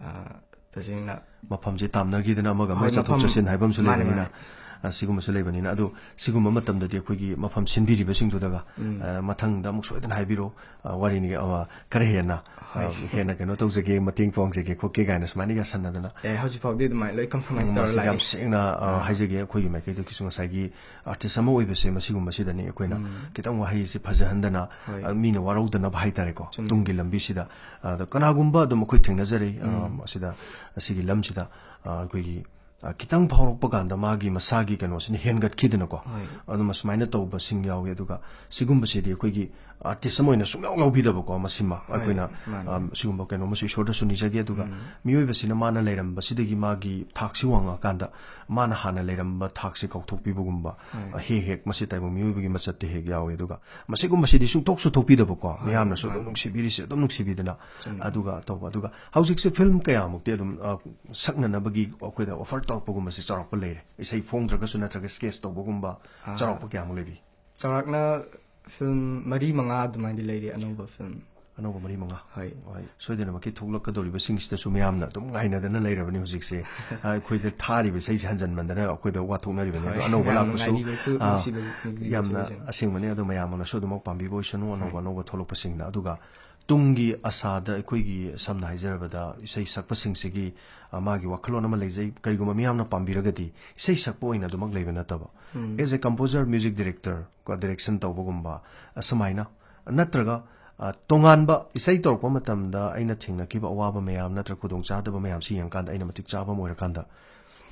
ꯑ, ꯇꯁꯦꯡꯅ ꯃꯐꯝꯁꯦ ꯇꯥꯝꯅꯈꯤꯗꯅ ꯑꯃꯒ ꯑꯃꯒ ꯍꯣꯏ, ꯆꯠꯊꯣꯛ ꯃꯐꯝ- ꯆꯠꯁꯤꯟ ꯍꯥꯏꯕ ꯑꯃꯁꯨ ꯃꯥꯅꯦ, ꯂꯩꯕꯅꯤꯅ ꯃꯥꯅꯦ꯫ ꯑ, ꯁꯤꯒꯨꯝꯕꯁꯨ ꯂꯩꯕꯅꯤꯅ ꯑꯗꯣ ꯁꯤꯒꯨꯝꯕ ꯃꯇꯝꯗꯗꯤ ꯑꯩꯈꯣꯏꯒꯤ ꯃꯐꯝ ꯁꯤꯟꯕꯤꯔꯤꯕꯁꯤꯡꯗꯨꯗꯒ ꯎꯝ꯫ ꯑ, ꯃꯊꯪꯗ ꯑꯃꯨꯛ ꯁꯣꯏꯗꯅ ꯍꯥꯏꯕꯤꯔꯣ, ꯑ, ꯋꯥꯔꯤꯅꯤ, ꯑ, ꯈꯔ ꯍꯦꯟꯅ ꯑ, ꯍꯣꯏ꯫ ꯍꯦꯟꯅ ꯀꯩꯅꯣ ꯇꯧꯖꯒꯦ, ꯃꯇꯦꯡ ꯄꯥꯡꯖꯒꯦ ꯈꯣꯠꯀꯦ ꯀꯥꯏꯅ ꯁꯨꯃꯥꯏꯅ ꯌꯥꯁꯟꯅꯗꯅ ꯑꯦ ꯍꯧꯖꯤꯛ ꯐꯥꯎꯗꯤ ꯑꯗꯨꯃꯥꯏꯅ ꯂꯣꯏ ꯀꯝꯄ꯭ꯔꯣꯃꯥꯏꯁ ꯇꯧꯔ ꯃꯁꯤ ꯌꯥꯝ ꯂꯥꯛꯏ꯫ ꯁꯦꯡꯅ ꯑ, ꯑꯥ꯫ ꯍꯥꯏꯖꯒꯦ꯫ ꯑꯩꯈꯣꯏꯒꯤ ꯃꯥꯏꯀꯩꯗꯒꯤꯁꯨ ꯉꯁꯥꯏꯒꯤ ꯑꯥꯔꯇꯤꯁ ꯑꯃ ꯑꯣꯏꯕꯁꯦ ꯃꯁꯤꯒꯨꯝꯕꯁꯤꯗꯅꯤ ꯑꯩꯈꯣꯏꯅ ꯎꯝ꯫ ꯈꯤꯇꯪ ꯋꯥꯍꯩꯁꯦ ꯐꯖꯍꯟꯗꯅ ꯍꯣꯏ꯫ ꯑ, ꯃꯤꯅ ꯋꯥꯔꯧꯗꯅꯕ ꯍꯥꯏꯇꯥꯔꯦꯀꯣ, ꯆꯨꯝꯃꯤ꯫ ꯇꯨꯡꯒꯤ ꯂꯝꯕꯤꯁꯤꯗ꯫ ꯑꯗ ꯀꯅꯥꯒꯨꯝꯕ ꯑꯗꯨꯝ ꯑꯩꯈꯣꯏ ꯊꯦꯡꯅꯖꯔꯦ, ꯑ, ꯎꯝ꯫ ꯑꯁꯤꯗ ꯑꯁꯤꯒꯤ ꯂꯝꯁꯤꯗ ꯑ, ꯑꯩꯈꯣꯏꯒꯤ ꯑ, ꯈꯤꯇꯪ ꯐꯥꯎꯔꯛꯄ ꯀꯥꯟꯗ ꯃꯥꯒꯤ ꯃꯁꯥꯒꯤ ꯀꯩꯅꯣꯁꯤꯅ ꯍꯦꯟꯒꯠꯈꯤꯗꯅꯀꯣ꯫ ꯍꯣꯏ꯫ ꯑꯗꯨꯝ ꯑꯁꯨꯃꯥꯏꯅ ꯇꯧꯕꯁꯤꯡ ꯌꯥꯎꯏ꯫ ꯑꯗꯨꯒ ꯁꯤꯒꯨꯝꯕꯁꯤꯗꯤ ꯑꯩꯈꯣꯏꯒꯤ ꯑꯥꯔꯇꯤꯁ ꯑꯃ ꯑꯣꯏꯅ ꯁꯨꯡꯌꯥꯎ ꯌꯥꯎꯕꯤꯗꯕꯀꯣ꯫ ꯃꯁꯤꯃ ꯍꯣꯏ, ꯑꯩꯈꯣꯏꯅ ꯃꯥꯅꯦ꯫ ꯑ, ꯁꯤꯒꯨꯝꯕ ꯀꯩꯅꯣ ꯑꯃꯁꯨ ꯏꯁꯣꯔꯗꯁꯨ ꯅꯤꯖꯒꯦ꯫ ꯑꯗꯨꯒ ꯎꯝ꯫ ꯃꯤꯑꯣꯏꯕꯁꯤꯅ ꯃꯥꯅ ꯂꯩꯔꯝꯕꯁꯤꯗꯒꯤ ꯃꯥꯒꯤ ꯊꯥꯛꯁꯤ ꯋꯥꯡꯉꯛꯑꯀꯥꯟꯗ ꯃꯥꯅ ꯍꯥꯟꯅ ꯂꯩꯔꯝꯕ ꯊꯥꯛꯁꯤ ꯀꯥꯎꯊꯣꯛꯄꯤꯕꯒꯨꯝꯕ ꯍꯣꯏ꯫ ꯑ, ꯍꯦꯛ ꯍꯦꯛ ꯃꯁꯤ ꯇꯥꯏꯕꯪ ꯃꯤꯑꯣꯏꯕꯒꯤ ꯃꯆꯠꯇ ꯍꯦꯛ ꯌꯥꯎꯏ꯫ ꯑꯗꯨꯒ ꯃꯁꯤꯒꯨꯝꯕꯁꯤꯗꯤ ꯁꯨꯡꯊꯣꯛꯁꯨ ꯊꯣꯛꯄꯤꯗꯕꯀꯣ꯫ ꯍꯣꯏ, ꯃꯤꯌꯥꯝꯅꯁꯨ ꯑꯗꯨꯝ ꯃꯥꯅꯦ꯫ ꯅꯨꯡꯁꯤꯕꯤꯔꯤꯁꯦ ꯑꯗꯨꯝ ꯅꯨꯡꯁꯤꯕꯤꯗꯅ ꯆꯨꯝꯃꯤ꯫ ꯑꯗꯨꯒ ꯇꯧꯕ꯫ ꯑꯗꯨꯒ ꯍꯧꯖꯤꯛꯁꯦ ꯐꯤꯂꯝ ꯀꯌꯥꯃꯨꯛꯇꯤ ꯑꯗꯨꯝ ꯑ, ꯁꯛꯅꯅꯕꯒꯤ ꯑꯩꯈꯣꯏꯗ ꯑꯣꯐꯔ ꯇꯧꯔꯛꯄꯒꯨꯝꯕꯁꯦ ꯆꯥꯎꯔꯥꯛꯄ ꯂꯩꯔꯦ? ꯏꯁꯩ ꯐꯣꯡꯗ꯭ꯔꯒꯁꯨ ꯅꯠꯇ꯭ꯔꯒ ꯁ꯭ꯀꯦꯠꯆ ꯇꯧꯕꯒꯨꯝꯕ ꯑꯥ꯫ ꯆꯥꯎꯔꯥꯛꯄ ꯀꯌꯥꯃꯨꯛ ꯂꯩꯕꯤ? ꯆꯥꯎꯔꯥꯛꯅ ꯐꯤꯂꯝ ꯃꯔꯤ ꯃꯉꯥ ꯑꯗꯨꯃꯥꯏꯅꯗꯤ ꯂꯩꯔꯤ, ꯑꯅꯧꯕ ꯐꯤꯂꯝ꯫ ꯑꯅꯧꯕ ꯃꯔꯤ ꯃꯉꯥ? ꯍꯣꯏ꯫ ꯍꯣꯏ, ꯁꯣꯏꯗꯅꯃꯛꯀꯤ ꯊꯣꯛꯂꯛꯀꯗꯧꯔꯤꯕꯁꯤꯡꯁꯤꯗꯁꯨ ꯃꯤꯌꯥꯝꯅ ꯑꯗꯨꯝ ꯉꯥꯏꯅꯗꯅ ꯂꯩꯔꯕꯅꯤ ꯍꯧꯖꯤꯛꯁꯦ꯫ ꯑ, ꯑꯩꯈꯣꯏꯗ ꯊꯥꯔꯤꯕ ꯏꯁꯩꯁꯦ ꯍꯟꯖꯟꯃꯟꯗꯅ ꯑꯩꯈꯣꯏꯗ ꯋꯥꯊꯣꯛꯅꯔꯤꯕꯅꯤ꯫ ꯑꯗꯣ ꯍꯣꯏ, ꯑꯅꯧꯕ ꯃꯌꯥꯝꯅ ꯂꯥꯛꯄꯁꯨ ꯉꯥꯏꯕꯤꯕꯁꯨ ꯑꯥ, ꯅꯨꯡꯁꯤꯕꯒꯤ ꯌꯥꯝꯅ ꯏꯁꯩꯁꯤꯡ꯫ ꯑꯁꯦꯡꯕꯅꯤ꯫ ꯑꯗꯣ ꯃꯌꯥꯝꯅꯁꯨ ꯑꯗꯨꯃꯛ ꯄꯥꯝꯕꯤꯕ ꯑꯣꯏꯁꯅꯨ, ꯑꯅꯧꯕ ꯍꯣꯏ꯫ ꯑꯅꯧꯕ ꯊꯣꯛꯂꯛꯄꯁꯤꯡꯗ꯫ ꯑꯗꯨꯒ ꯇꯨꯡꯒꯤ ꯑꯁꯥꯗ ꯑꯩꯈꯣꯏꯒꯤ ꯁꯝꯅ ꯍꯥꯏꯖꯔꯕꯗ ꯏꯁꯩ ꯁꯛꯄꯁꯤꯡꯁꯤꯒꯤ, ꯑ, ꯃꯥꯒꯤ ꯋꯥꯈꯜꯂꯣꯟ ꯑꯃ ꯂꯩꯖꯩ꯫ ꯀꯔꯤꯒꯨꯝꯕ ꯃꯤꯌꯥꯝꯅ ꯄꯥꯝꯕꯤꯔꯒꯗꯤ ꯏꯁꯩ ꯁꯛꯄ ꯑꯣꯏꯅ ꯑꯗꯨꯃꯛ ꯂꯩꯕ ꯅꯠꯇꯕ, ꯎꯝ꯫ as a composer, music director, ꯀꯣ, direction ꯇꯧꯕꯒꯨꯝꯕ, ꯑꯁꯨꯃꯥꯏꯅ ꯅꯠꯇ꯭ꯔꯒ, ꯑ, ꯇꯣꯉꯥꯟꯕ ꯏꯁꯩ ꯇꯧꯔꯛꯄ ꯃꯇꯝꯗ ꯑꯩꯅ ꯊꯦꯡꯅꯈꯤꯕ ꯑꯋꯥꯕ ꯃꯌꯥꯝ ꯅꯠꯇ꯭ꯔꯒ ꯈꯨꯗꯣꯡꯆꯥꯗꯕ ꯃꯌꯥꯝꯁꯤ ꯌꯦꯡꯉꯀꯥꯟꯗ ꯑꯩꯅ ꯃꯇꯤꯛ ꯆꯥꯕ ꯑꯃ ꯑꯣꯏꯔꯀꯥꯟꯗ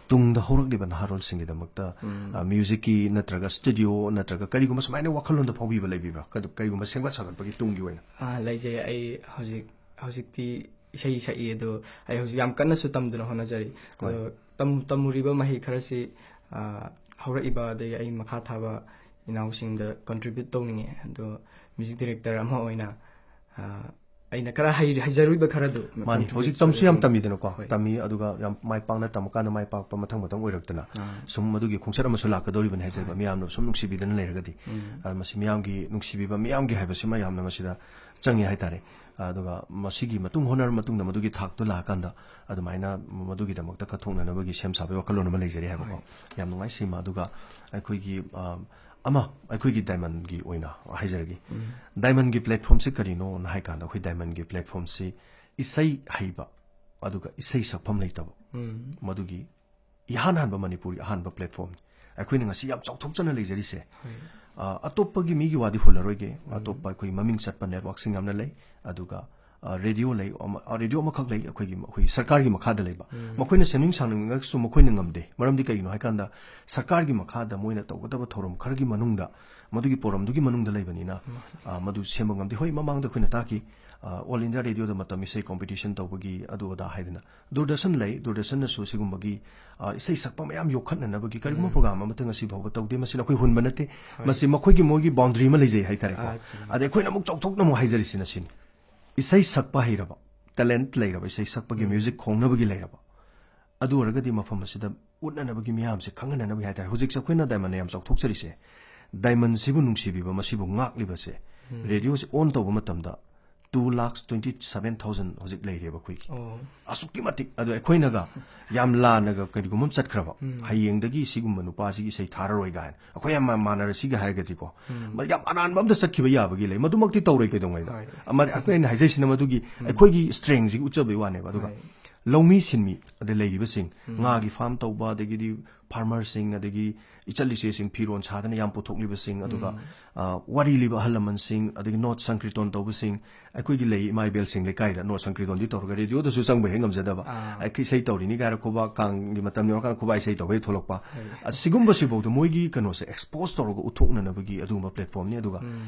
ꯇꯨꯡꯗ ꯍꯧꯔꯛꯂꯤꯕ ꯅꯍꯥꯔꯣꯜꯁꯤꯡꯒꯤꯗꯃꯛꯇ, ꯎꯝ꯫ ꯑ, ꯃ꯭ꯌꯨꯖꯤꯛꯀꯤ ꯅꯠꯇ꯭ꯔꯒ ꯁ꯭ꯇꯨꯗꯤꯑꯣ ꯅꯠꯇ꯭ꯔꯒ ꯀꯔꯤꯒꯨꯝꯕ ꯁꯨꯃꯥꯏꯅ ꯋꯥꯈꯜꯂꯣꯟꯗ ꯐꯥꯎꯕꯤꯕ ꯂꯩꯕꯤꯕ꯭ꯔꯥ? ꯀꯔꯤ-, ꯀꯔꯤꯒꯨꯝꯕ ꯁꯦꯝꯒꯠ ꯁꯥꯒꯠꯄꯒꯤ ꯇꯨꯡꯒꯤ ꯑꯣꯏꯅ? ꯑꯥ, ꯂꯩꯖꯩ꯫ ꯑꯩ ꯍꯧꯖꯤꯛ, ꯍꯧꯖꯤꯛꯇꯤ ꯏꯁꯩ ꯁꯛꯏ, ꯑꯗꯣ ꯑꯩ ꯍꯧꯖꯤꯛ ꯌꯥꯝ ꯀꯟꯅꯁꯨ ꯇꯝꯗꯨꯅ ꯍꯣꯠꯅꯖꯔꯤ꯫ ꯍꯣꯏ꯫ ꯑꯗꯣ ꯇꯝ-, ꯇꯝꯃꯨꯔꯤꯕ ꯃꯍꯩ ꯈꯔꯁꯤ, ꯑꯥ, ꯍꯧꯔꯛꯏꯕ ꯑꯗꯒꯤ ꯑꯩ ꯃꯈꯥ ꯊꯥꯕ ꯏꯅꯥꯎꯁꯤꯡꯗ contribute ꯇꯧꯅꯤꯡꯉꯦ꯫ ꯑꯗꯣ ꯃ꯭ꯌꯨꯖꯤꯛ ꯗꯥꯏꯔꯦꯛꯇꯔ ꯑꯃ ꯑꯣꯏꯅ, ꯑꯥ, ꯑꯩꯅ ꯈꯔ ꯍꯩ-, ꯍꯩꯖꯔꯨꯕ ꯈꯔꯗꯨ ꯃꯥꯅꯤ, contribute ꯍꯧꯖꯤꯛ ꯇꯝꯁꯨ ꯌꯥꯝ ꯇꯧꯖꯒꯦ꯫ ꯇꯝꯃꯤꯗꯅꯀꯣ꯫ ꯍꯣꯏ꯫ ꯇꯝꯃꯤ, ꯑꯗꯨꯒ ꯌꯥꯝ ꯃꯥꯏ ꯄꯥꯛꯅ ꯇꯝꯃꯀꯥꯟꯗ ꯃꯥꯏ ꯄꯥꯛꯄ ꯃꯊꯪ ꯃꯊꯪ ꯑꯣꯏꯔꯛꯇꯅ ꯑꯥ꯫ ꯁꯨꯝ ꯃꯗꯨꯒꯤ ꯈꯣꯡꯆꯠ ꯑꯃꯁꯨ ꯂꯥꯛꯀꯗꯧꯔꯤꯕꯅꯤ ꯍꯥꯏꯖꯔꯤꯕ, ꯍꯣꯏ꯫ ꯃꯤꯌꯥꯝꯅ ꯁꯨꯝ ꯅꯨꯡꯁꯤꯕꯤꯗꯅ ꯂꯩꯔꯒꯗꯤ꯫ ꯎꯝ꯫ ꯑ, ꯃꯁꯤ ꯃꯤꯌꯥꯝꯒꯤ ꯅꯨꯡꯁꯤꯕꯤꯕ, ꯃꯤꯌꯥꯝꯒꯤ ꯍꯥꯏꯕꯁꯤꯃ ꯌꯥꯝꯅ ꯃꯁꯤꯗ ꯆꯪꯉꯤ ꯍꯥꯏꯇꯥꯔꯦ꯫ ꯑꯗꯨꯒ ꯃꯁꯤꯒꯤ ꯃꯇꯨꯡ ꯍꯣꯠꯅꯔ ꯃꯇꯨꯡꯗ ꯃꯗꯨꯒꯤ ꯊꯥꯛꯇꯣ ꯂꯥꯛꯑꯀꯥꯟꯗ ꯑꯗꯨꯃꯥꯏꯅ ꯃꯗꯨꯒꯤꯗꯃꯛꯇ ꯀꯠꯊꯣꯛꯅꯅꯕꯒꯤ ꯁꯦꯝ ꯁꯥꯕꯒꯤ ꯋꯥꯈꯜꯂꯣꯟ ꯑꯃ ꯂꯩꯖꯔꯤ ꯍꯥꯏꯕꯀꯣ꯫ ꯌꯥꯝ ꯅꯨꯡꯉꯥꯏ ꯁꯤꯃ꯫ ꯑꯗꯨꯒ ꯑꯩꯈꯣꯏꯒꯤ, ꯑ, ꯑꯃ ꯑꯩꯈꯣꯏꯒꯤ ꯗꯥꯏꯃꯟꯒꯤ ꯑꯣꯏꯅ ꯍꯥꯏꯖꯔꯒꯦ꯫ ꯗꯥꯏꯃꯟꯒꯤ ꯄ꯭ꯂꯦꯠꯐꯣꯝꯁꯤ ꯀꯔꯤꯅꯣꯅ ꯍꯥꯏ ꯀꯥꯟꯗ, ꯑꯩꯈꯣꯏ ꯗꯥꯏꯃꯟꯒꯤ ꯄ꯭ꯂꯦꯠꯐꯣꯝꯁꯤ ꯏꯁꯩ ꯍꯩꯕ ꯑꯗꯨꯒ ꯏꯁꯩ ꯁꯛꯐꯝ ꯂꯩꯇꯕ, ꯃꯗꯨꯒꯤ ꯏꯍꯥꯟ ꯍꯥꯟꯕ ꯃꯅꯤꯄꯨꯔꯒꯤ ꯑꯍꯥꯟꯕ ꯄ꯭ꯂꯦꯠꯐꯣꯝꯅꯤ꯫ ꯑꯩꯈꯣꯏꯅ ꯉꯁꯤ ꯌꯥꯝ ꯆꯥꯎꯊꯣꯛꯆꯅ ꯂꯩꯖꯔꯤꯁꯦ꯫ ꯑ, ꯑꯇꯣꯞꯄꯒꯤ ꯃꯤꯒꯤ ꯋꯥꯗꯤ ꯍꯨꯜꯂꯔꯣꯏꯒꯦ꯫ ꯑꯇꯣꯞꯄ ꯑꯩꯈꯣꯏ ꯃꯃꯤꯡ ꯆꯠꯄ ꯅꯦꯠꯋꯥꯛꯁꯤꯡ ꯌꯥꯝꯅ ꯂꯩ꯫ ꯑꯗꯨꯒ, ꯑ, ꯔꯦꯗꯤꯑꯣ ꯂꯩ, ꯑꯃ, ꯑ, ꯔꯦꯗꯤꯑꯣ ꯑꯃꯈꯛ ꯂꯩ ꯑꯩꯈꯣꯏꯒꯤ, ꯑꯩꯈꯣꯏꯒꯤ ꯁꯔꯀꯥꯔꯒꯤ ꯃꯈꯥꯗ ꯂꯩꯕ꯫ ꯃꯈꯣꯏꯅ ꯁꯦꯝꯅꯤꯡ ꯁꯥꯅꯤꯡꯉꯒꯁꯨ ꯃꯈꯣꯏꯅ ꯉꯝꯗꯦ꯫ ꯃꯔꯝꯗꯤ ꯀꯩꯒꯤꯅꯣ ꯍꯥꯏꯀꯥꯟꯗ, ꯁꯔꯀꯥꯔꯒꯤ ꯃꯈꯥꯗ ꯃꯣꯏꯅ ꯇꯧꯒꯗꯕ ꯊꯧꯔꯝ ꯈꯔꯒꯤ ꯃꯅꯨꯡꯗ, ꯃꯗꯨꯒꯤ ꯄꯣꯔꯝꯗꯨꯒꯤ ꯃꯅꯨꯡꯗ ꯂꯩꯕꯅꯤꯅ, ꯑ, ꯃꯗꯨ ꯁꯦꯝꯕ ꯉꯝꯗꯦ꯫ ꯍꯣꯏ, ꯃꯃꯥꯡꯗ ꯑꯩꯈꯣꯏꯅ ꯇꯥꯈꯤ, ꯑ, ꯑꯣꯜ ꯏꯟꯗꯤꯌꯥ ꯔꯦꯗꯤꯑꯣꯗ ꯃꯇꯝ ꯏꯁꯩ ꯀꯣꯝꯄꯤꯇꯤꯁꯟ ꯇꯧꯕꯒꯤ ꯑꯗꯨ ꯑꯗꯥ ꯍꯥꯏꯗꯅ꯫ ꯗꯨꯔꯗꯔꯁꯟ ꯂꯩ, ꯗꯨꯔꯗꯔꯁꯟꯅꯁꯨ ꯁꯤꯒꯨꯝꯕꯒꯤ, ꯑ, ꯏꯁꯩ ꯁꯛꯄ ꯃꯌꯥꯝ ꯌꯣꯛꯈꯠꯅꯅꯕꯒꯤ ꯀꯔꯤꯒꯨꯝꯕ ꯄ꯭ꯔꯣꯒ꯭ꯔꯥꯝ ꯑꯃꯠꯇ ꯉꯁꯤ ꯐꯥꯎꯕ ꯇꯧꯗꯦ꯫ ꯃꯁꯤꯅ ꯑꯩꯈꯣꯏ ꯍꯨꯟꯕ ꯅꯠꯇꯦ꯫ ꯃꯁꯤ ꯃꯈꯣꯏꯒꯤ, ꯃꯣꯏꯒꯤ ꯕꯥꯎꯟꯗꯔꯤ ꯑꯃ ꯂꯩꯖꯩ ꯍꯥꯏꯇꯥꯔꯦꯀꯣ꯫ ꯑꯗ ꯑꯩꯈꯣꯏꯅ ꯑꯃꯨꯛ ꯆꯥꯎꯊꯣꯛꯅ ꯑꯃꯨꯛ ꯍꯥꯏꯖꯔꯤꯁꯤꯅ ꯁꯤꯅꯤ: ꯏꯁꯩ ꯁꯛꯄ ꯍꯩꯔꯕ, ꯇꯦꯂꯦꯟꯠ ꯂꯩꯔꯕ, ꯏꯁꯩ ꯁꯛꯄꯒꯤ, ꯃ꯭ꯌꯨꯖꯤꯛ ꯈꯣꯡꯅꯕꯒꯤ ꯂꯩꯔꯕ, ꯑꯗꯨ ꯑꯣꯏꯔꯒꯗꯤ ꯃꯐꯝ ꯑꯁꯤꯗ ꯎꯠꯅꯅꯕꯒꯤ, ꯃꯤꯌꯥꯝꯁꯦ ꯈꯪꯍꯟꯅꯅꯕꯒꯤ ꯍꯥꯏꯇꯥꯔꯦ꯫ ꯍꯧꯖꯤꯛꯁꯦ ꯑꯩꯈꯣꯏꯅ ꯗꯥꯏꯃꯟꯅ ꯌꯥꯝ ꯆꯥꯎꯊꯣꯛꯆꯔꯤꯁꯦ, ꯗꯥꯏꯃꯟꯁꯤꯕꯨ ꯅꯨꯡꯁꯤꯕꯤꯕ, ꯃꯁꯤꯕꯨ ꯉꯥꯛꯂꯤꯕꯁꯦ꯫ ꯔꯦꯗꯤꯑꯣꯁꯦ ꯑꯣꯟ ꯇꯧꯕ ꯃꯇꯝꯗ two lakhs twenty seven thousand ꯍꯧꯖꯤꯛ ꯂꯩꯔꯦꯕ ꯑꯩꯈꯣꯏꯒꯤ꯫ ꯑꯣ꯫ ꯑꯁꯨꯛꯀꯤ ꯃꯇꯤꯛ꯫ ꯑꯗꯣ ꯑꯩꯈꯣꯏꯅꯒ ꯌꯥꯝ ꯂꯥꯟꯅꯒ ꯀꯔꯤꯒꯨꯝꯕ ꯑꯃ ꯆꯠꯈ꯭ꯔꯕ, ꯍꯌꯦꯡꯗꯒꯤ ꯁꯤꯒꯨꯝꯕ ꯅꯨꯄꯥꯁꯤꯒꯤ ꯏꯁꯩ ꯊꯥꯔꯔꯣꯏ ꯀꯥꯏꯅ ꯑꯩꯈꯣꯏ ꯌꯥꯝ ꯃꯥꯟꯅꯔꯁꯤꯒ ꯍꯥꯏꯔꯒꯗꯤꯀꯣ, ꯃ-, ꯌꯥꯝ ꯑꯔꯥꯟꯕ ꯑꯝꯗ ꯆꯠꯈꯤꯕ ꯌꯥꯕꯒꯤ ꯂꯩ꯫ ꯃꯗꯨꯃꯛꯇꯤ ꯇꯧꯔꯣꯏ ꯀꯩꯗꯧꯉꯩꯗ꯫ ꯍꯣꯏ꯫ ꯑꯃꯗꯤ ꯑꯩꯈꯣꯏꯅ ꯍꯥꯏꯖꯩꯁꯤꯅ ꯃꯗꯨꯒꯤ ꯑꯩꯈꯣꯏꯒꯤ ꯁ꯭ꯇꯔꯦꯡꯁꯤꯒꯤ ꯎꯠꯆꯕꯒꯤ ꯋꯥꯅꯦꯕ꯫ ꯑꯗꯨꯒ ꯍꯣꯏ꯫ ꯂꯧꯃꯤ ꯁꯤꯟꯃꯤ, ꯑꯗꯩ ꯂꯩꯔꯤꯕꯁꯤꯡ, ꯉꯥꯒꯤ ꯐꯥꯔꯝ ꯇꯧꯕ, ꯑꯗꯒꯤꯗꯤ ꯐꯥꯔꯃꯔꯁꯤꯡ, ꯑꯗꯒꯤ ꯏꯆꯠ ꯏꯆꯦꯁꯤꯡ ꯐꯤꯔꯣꯜ ꯁꯥꯗꯅ ꯌꯥꯝ ꯄꯨꯊꯣꯛꯂꯤꯕꯁꯤꯡ, ꯑꯗꯨꯒ, ꯑ, ꯋꯥꯔꯤ ꯂꯤꯕ ꯑꯍꯜ ꯂꯃꯟꯁꯤꯡ, ꯑꯗꯒꯤ ꯅꯣꯠ ꯁꯪꯀ꯭ꯔꯤꯇꯣꯟ ꯇꯧꯕꯁꯤꯡ, ꯑꯩꯈꯣꯏꯒꯤ ꯂꯩ ꯏꯃꯥ ꯏꯕꯦꯜꯁꯤꯡ ꯂꯩꯀꯥꯏꯗ ꯅꯣꯠ ꯁꯪꯀ꯭ꯔꯤꯇꯣꯟꯗꯤ ꯇꯧꯔꯒ ꯔꯦꯗꯤꯑꯣꯗꯁꯨ ꯆꯪꯕ ꯍꯦꯛ ꯉꯝꯖꯗꯕ, ꯑꯥ꯫ ꯑꯩꯈꯣꯏ ꯏꯁꯩ ꯇꯧꯔꯤꯅꯤ ꯀꯥꯏꯅ ꯈꯨꯕꯥꯛ, ꯀꯥꯡꯒꯤ ꯃꯇꯝ ꯌꯧꯔꯀꯥꯟꯗ ꯈꯨꯕꯥꯛ ꯏꯁꯩ ꯇꯧꯕ ꯍꯦꯛ ꯊꯣꯛꯂꯛꯄ꯫ ꯍꯣꯏ꯫ ꯑꯁꯤꯒꯨꯝꯕꯁꯤꯐꯥꯎꯗ ꯃꯣꯏꯒꯤ ꯀꯩꯅꯣꯁꯦ ꯑꯦꯛꯁꯄꯣꯖ ꯇꯧꯔꯒ ꯎꯠꯊꯣꯛꯅꯅꯕꯒꯤ ꯑꯗꯨꯒꯨꯝꯕ ꯄ꯭ꯂꯦꯠꯐꯣꯝꯅꯤ꯫ ꯑꯗꯨꯒ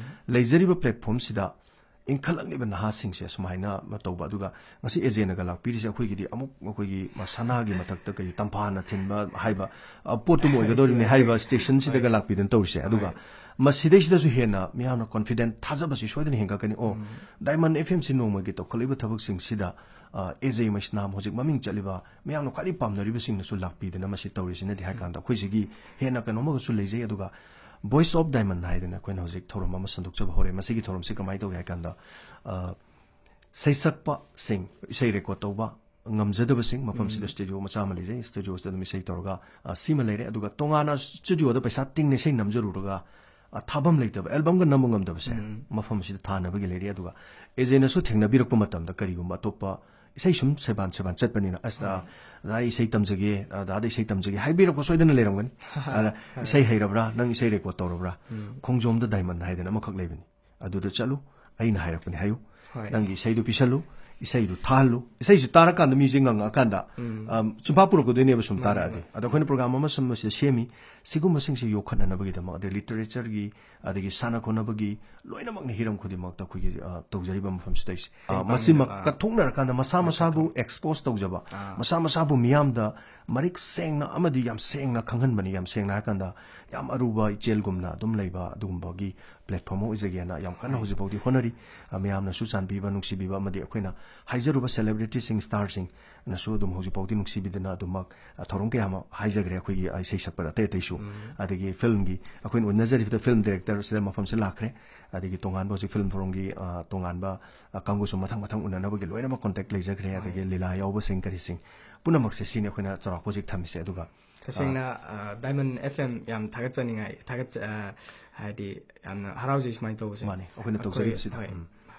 ꯂꯩꯖꯔꯤꯕ ꯄ꯭ꯂꯦꯠꯐꯣꯝꯁꯤꯗ ꯏꯟꯈꯠꯂꯛꯂꯤꯕ ꯅꯍꯥꯁꯤꯡꯁꯦ ꯁꯨꯃꯥꯏꯅ ꯇꯧꯕ꯫ ꯑꯗꯨꯒ ꯉꯁꯤ ꯑꯦꯖꯦꯅꯒ ꯂꯥꯛꯄꯤꯔꯤꯁꯦ ꯑꯩꯈꯣꯏꯒꯤꯗꯤ ꯑꯃꯨꯛ ꯑꯩꯈꯣꯏꯒꯤ ꯁꯅꯥꯒꯤ ꯃꯊꯛꯇ ꯀꯩ ꯇꯝꯐꯥꯅ ꯊꯤꯟꯕ ꯍꯥꯏꯕ, ꯑ, ꯄꯣꯠꯇꯨꯃ ꯑꯣꯏꯒꯗꯧꯔꯤꯕꯅꯤ ꯍꯥꯏꯔꯤꯕ ꯁ꯭ꯇꯦꯁꯟꯁꯤꯗꯒ ꯍꯣꯏ꯫ ꯂꯥꯛꯄꯤꯗꯅ ꯇꯧꯔꯤꯁꯦ꯫ ꯑꯗꯨꯒ ꯍꯣꯏ꯫ ꯃꯁꯤꯗꯩꯁꯤꯗꯁꯨ ꯍꯦꯟꯅ ꯃꯤꯌꯥꯝꯅ ꯀꯣꯟꯐꯤꯗꯦꯟꯠ, ꯊꯥꯖꯕꯁꯤ ꯁꯣꯏꯗꯅ ꯍꯦꯟꯒꯠꯀꯅꯤ꯫ ꯑꯣ, ꯗꯥꯏꯃꯟ ꯑꯦꯐ ꯑꯦꯝꯁꯤ ꯅꯣꯡꯃꯒꯤ ꯇꯧꯈꯠꯂꯛꯏꯕ ꯊꯕꯛꯁꯤꯡꯁꯤꯗ, ꯑ, ꯑꯦꯖꯦ ꯃꯩꯁꯅꯥꯝ ꯍꯧꯖꯤꯛ ꯃꯃꯤꯡ ꯆꯠꯂꯤꯕ, ꯃꯤꯌꯥꯝꯅ ꯈ꯭ꯋꯥꯏꯗꯒꯤ ꯄꯥꯝꯅꯔꯤꯕꯁꯤꯡꯅꯁꯨ ꯂꯥꯛꯄꯤꯗꯅ ꯃꯁꯤ ꯇꯧꯔꯤꯁꯤꯅꯗꯤ ꯍꯥꯏ ꯀꯥꯟꯗ ꯑꯩꯈꯣꯏꯁꯤꯒꯤ ꯍꯦꯟꯅ ꯀꯩꯅꯣꯝꯃꯒꯁꯨ ꯂꯩꯖꯩ꯫ ꯑꯗꯨꯒ Voice of Diamond ꯍꯥꯏꯗꯅ ꯑꯩꯈꯣꯏꯅ ꯍꯧꯖꯤꯛ ꯊꯧꯔꯝ ꯑꯃ ꯁꯟꯗꯣꯛꯆꯕ ꯍꯧꯔꯦ꯫ ꯃꯁꯤꯒꯤ ꯊꯧꯔꯝꯁꯤ ꯀꯃꯥꯏꯅ ꯇꯧꯒꯦ ꯍꯥꯏ ꯀꯥꯟꯗ, ꯑ, ꯁꯩꯁꯛꯄꯁꯤꯡ, ꯏꯁꯩ ꯔꯦꯀꯣꯔꯗ ꯇꯧꯕ ꯉꯝꯖꯗꯕꯁꯤꯡ, ꯃꯐꯝꯁꯤꯗ ꯎꯝ꯫ ꯁ꯭ꯇꯨꯗꯤꯑꯣ ꯃꯆꯥ ꯑꯃ ꯂꯩꯖꯩ, ꯁ꯭ꯇꯨꯗꯤꯑꯣꯁꯤꯗ ꯑꯗꯨꯝ ꯏꯁꯩ ꯇꯧꯔꯒ, ꯑ, ꯁꯤꯃ ꯂꯩꯔꯦ꯫ ꯑꯗꯨꯒ ꯇꯣꯉꯥꯟꯅ ꯁ꯭ꯇꯨꯗꯤꯑꯣꯗ ꯄꯩꯁꯥ ꯇꯤꯡꯅ ꯏꯁꯩ ꯅꯝꯖꯔꯨꯔꯒ, ꯑ, ꯊꯥꯐꯝ ꯂꯩꯇꯕ, ꯑꯦꯜꯕꯝꯒ ꯅꯝꯕ ꯉꯝꯗꯕꯁꯦ ꯎꯝ꯫ ꯃꯐꯝꯁꯤꯗ ꯊꯥꯅꯕꯒꯤ ꯂꯩꯔꯦ꯫ ꯑꯗꯨꯒ ꯑꯦꯖꯦꯅꯁꯨ ꯊꯦꯡꯅꯕꯤꯔꯛꯄ ꯃꯇꯝꯗ ꯀꯔꯤꯒꯨꯝꯕ ꯑꯇꯣꯞꯄ ꯏꯁꯩ ꯁꯨꯝ ꯁꯩꯕꯥꯟ ꯁꯩꯕꯥꯟ ꯆꯠꯄꯅꯤꯅ, "ꯑꯁ, ꯑ, ꯎꯝ꯫ ꯑꯗ ꯑꯩ ꯏꯁꯩ ꯇꯝꯖꯒꯦ, ꯑꯗꯥꯗ ꯏꯁꯩ ꯇꯝꯖꯒꯦ" ꯍꯥꯏꯕꯤꯔꯛꯄ ꯁꯣꯏꯗꯅ ꯂꯩꯔꯝꯒꯅꯤ꯫ ꯑꯗ, ꯍꯣꯏ꯫ "ꯏꯁꯩ ꯍꯩꯔꯕ꯭ꯔꯥ? ꯅꯪ ꯏꯁꯩ ꯔꯦꯀꯣꯔꯗ ꯇꯧꯔꯕ꯭ꯔꯥ?" ꯎꯝ꯫ ꯈꯣꯡꯖꯣꯝꯗ ꯗꯥꯏꯃꯟ ꯍꯥꯏꯗꯅ ꯑꯃꯈꯛ ꯂꯩꯕꯅꯤ꯫ ꯑꯗꯨꯗ ꯆꯠꯂꯨ, ꯑꯩꯅ ꯍꯥꯏꯔꯛꯄꯅꯤ ꯍꯥꯏꯌꯨ꯫ ꯍꯣꯏ꯫ ꯅꯪꯒꯤ ꯏꯁꯩꯗꯨ ꯄꯤꯁꯜꯂꯨ, ꯏꯁꯩꯗꯨ ꯊꯥꯍꯜꯂꯨ꯫ ꯏꯁꯩꯁꯤ ꯇꯥꯔꯀꯥꯟꯗ ꯃꯤꯁꯦ ꯉꯪꯉꯛꯑꯀꯥꯟꯗ, ꯎꯝ꯫ ꯑꯝ, ꯆꯤꯟꯐꯥ ꯄꯨꯔꯛꯀꯗꯣꯏꯅꯦꯕ ꯁꯨꯝ ꯃꯥꯅꯦ, ꯇꯥꯔꯛꯑꯗꯤ꯫ ꯃꯥꯅꯦ꯫ ꯑꯗꯣ ꯑꯩꯈꯣꯏꯅ ꯄ꯭ꯔꯣꯒ꯭ꯔꯥꯝ ꯑꯃ ꯁꯨꯝ ꯃꯁꯤꯗ ꯁꯦꯝꯃꯤ, ꯁꯤꯒꯨꯝꯕꯁꯤꯡꯁꯤ ꯌꯣꯛꯈꯠꯅꯅꯕꯒꯤꯗꯃꯛ, ꯑꯗꯩ ꯂꯤꯇꯔꯦꯆꯔꯒꯤ, ꯑꯗꯒꯤ ꯁꯥꯟꯅ ꯈꯣꯠꯅꯕꯒꯤ, ꯂꯣꯏꯅꯃꯛꯅꯤ ꯍꯤꯔꯝ ꯈꯨꯗꯤꯡꯃꯛꯇ ꯑꯩꯈꯣꯏꯒꯤ, ꯑ, ꯇꯧꯖꯔꯤꯕ ꯃꯐꯝꯁꯤꯗ ꯑꯩꯁꯦ꯫ ꯑ, ꯀꯩ ꯃꯁꯤꯃꯛ ꯄꯥꯝꯃꯤꯅꯣ? ꯑꯥ꯫ ꯀꯠꯊꯣꯛꯅꯔꯀꯥꯟꯗ ꯃꯁꯥ ꯃꯁꯥꯕꯨ ꯑꯥ꯫ ꯑꯦꯛꯁꯄꯣꯖ ꯇꯧꯖꯕ, ꯑꯥ꯫ ꯃꯁꯥ ꯃꯁꯥꯕꯨ ꯃꯤꯌꯥꯝꯗ ꯃꯔꯤꯛ ꯁꯦꯡꯅ ꯑꯃꯗꯤ ꯌꯥꯝ ꯁꯦꯡꯅ ꯈꯪꯍꯟꯕꯅꯤ꯫ ꯌꯥꯝ ꯁꯦꯡꯅ ꯍꯥꯏꯔꯀꯥꯟꯗ, ꯌꯥꯝ ꯑꯔꯨꯕ ꯏꯆꯦꯜꯒꯨꯝꯅ ꯑꯗꯨꯝ ꯂꯩꯕ ꯑꯗꯨꯒꯨꯝꯕꯒꯤ ꯄ꯭ꯂꯦꯠꯐꯣꯔꯝ ꯑꯃ ꯑꯣꯏꯖꯒꯦꯅ ꯌꯥꯝ ꯀꯟꯅ ꯍꯣꯏ꯫ ꯍꯧꯖꯤꯛ ꯐꯥꯎꯗꯤ ꯍꯣꯠꯅꯔꯤ꯫ ꯑ, ꯃꯌꯥꯝꯅꯁꯨ ꯆꯥꯟꯕꯤꯕ, ꯅꯨꯡꯁꯤꯕꯤꯕ ꯑꯃꯗꯤ ꯑꯩꯈꯣꯏꯅ ꯍꯥꯏꯖꯔꯨꯕ ꯁꯦꯂꯦꯕ꯭ꯔꯤꯇꯤꯁꯤꯡ, ꯁ꯭ꯇꯥꯔꯁꯤꯡꯅꯁꯨ ꯑꯗꯨꯝ ꯍꯧꯖꯤꯛ ꯐꯥꯎꯗꯤ ꯅꯨꯡꯁꯤꯕꯤꯗꯅ ꯑꯗꯨꯃꯛ, ꯑ, ꯊꯧꯔꯝ ꯀꯌꯥ ꯑꯃ ꯍꯥꯏꯖꯈ꯭ꯔꯦ, ꯑꯩꯈꯣꯏꯒꯤ, ꯑ, ꯏꯁꯩ ꯁꯛꯄꯗ ꯑꯇꯩ ꯑꯇꯩꯁꯨ꯫ ꯎꯝ꯫ ꯑꯗꯒꯤ ꯐꯤꯜꯝꯒꯤ ꯑꯩꯈꯣꯏꯅ ꯎꯅꯖꯔꯤꯕꯗ ꯐꯤꯜꯝ ꯗꯥꯏꯔꯦꯛꯇꯔꯁꯤꯗ ꯃꯐꯝꯁꯤꯗ ꯂꯥꯛꯈ꯭ꯔꯦ꯫ ꯑꯗꯒꯤ ꯇꯣꯉꯥꯟꯕ ꯍꯧꯖꯤꯛ ꯐꯤꯜꯝ ꯐꯣꯔꯝꯒꯤ, ꯑ, ꯇꯣꯉꯥꯟꯕ, ꯑ, ꯀꯥꯡꯕꯨꯁꯨ ꯃꯊꯪ ꯃꯊꯪ ꯎꯅꯅꯕꯒꯤ ꯂꯣꯏꯅꯃꯛ ꯀꯣꯟꯇꯦꯛ ꯂꯩꯖꯈ꯭ꯔꯦ꯫ ꯍꯣꯏ꯫ ꯑꯗꯒꯤ ꯂꯤꯂꯥ ꯌꯥꯎꯕꯁꯤꯡ ꯀꯔꯤꯁꯤꯡ ꯄꯨꯝꯅꯃꯛꯁꯦ ꯁꯤꯅꯤ ꯑꯩꯈꯣꯏꯅ ꯆꯥꯎꯔꯥꯛꯄ ꯍꯧꯖꯤꯛ ꯊꯝꯃꯤꯁꯦ꯫ ꯑꯗꯨꯒ, ꯇꯁꯦꯡꯅ, ꯑ, ꯑ, ꯗꯥꯏꯃꯟ ꯑꯦꯐ ꯑꯦꯝ ꯌꯥꯝ ꯊꯥꯒꯠꯆꯅꯤꯡꯉꯥꯏ, ꯊꯥꯒꯠꯆ-, ꯑ, ꯍꯥꯏꯗꯤ ꯌꯥꯝꯅ ꯍꯔꯥꯎꯖꯩ ꯁꯨꯃꯥꯏꯅ ꯇꯧꯕꯁꯦ꯫ ꯃꯥꯅꯤ, ꯑꯩꯈꯣꯏꯅ ꯑꯩꯈꯣꯏ, ꯇꯧꯖꯔꯤꯕꯁꯤꯗ꯫ ꯍꯣꯏ꯫ ꯎꯝ꯫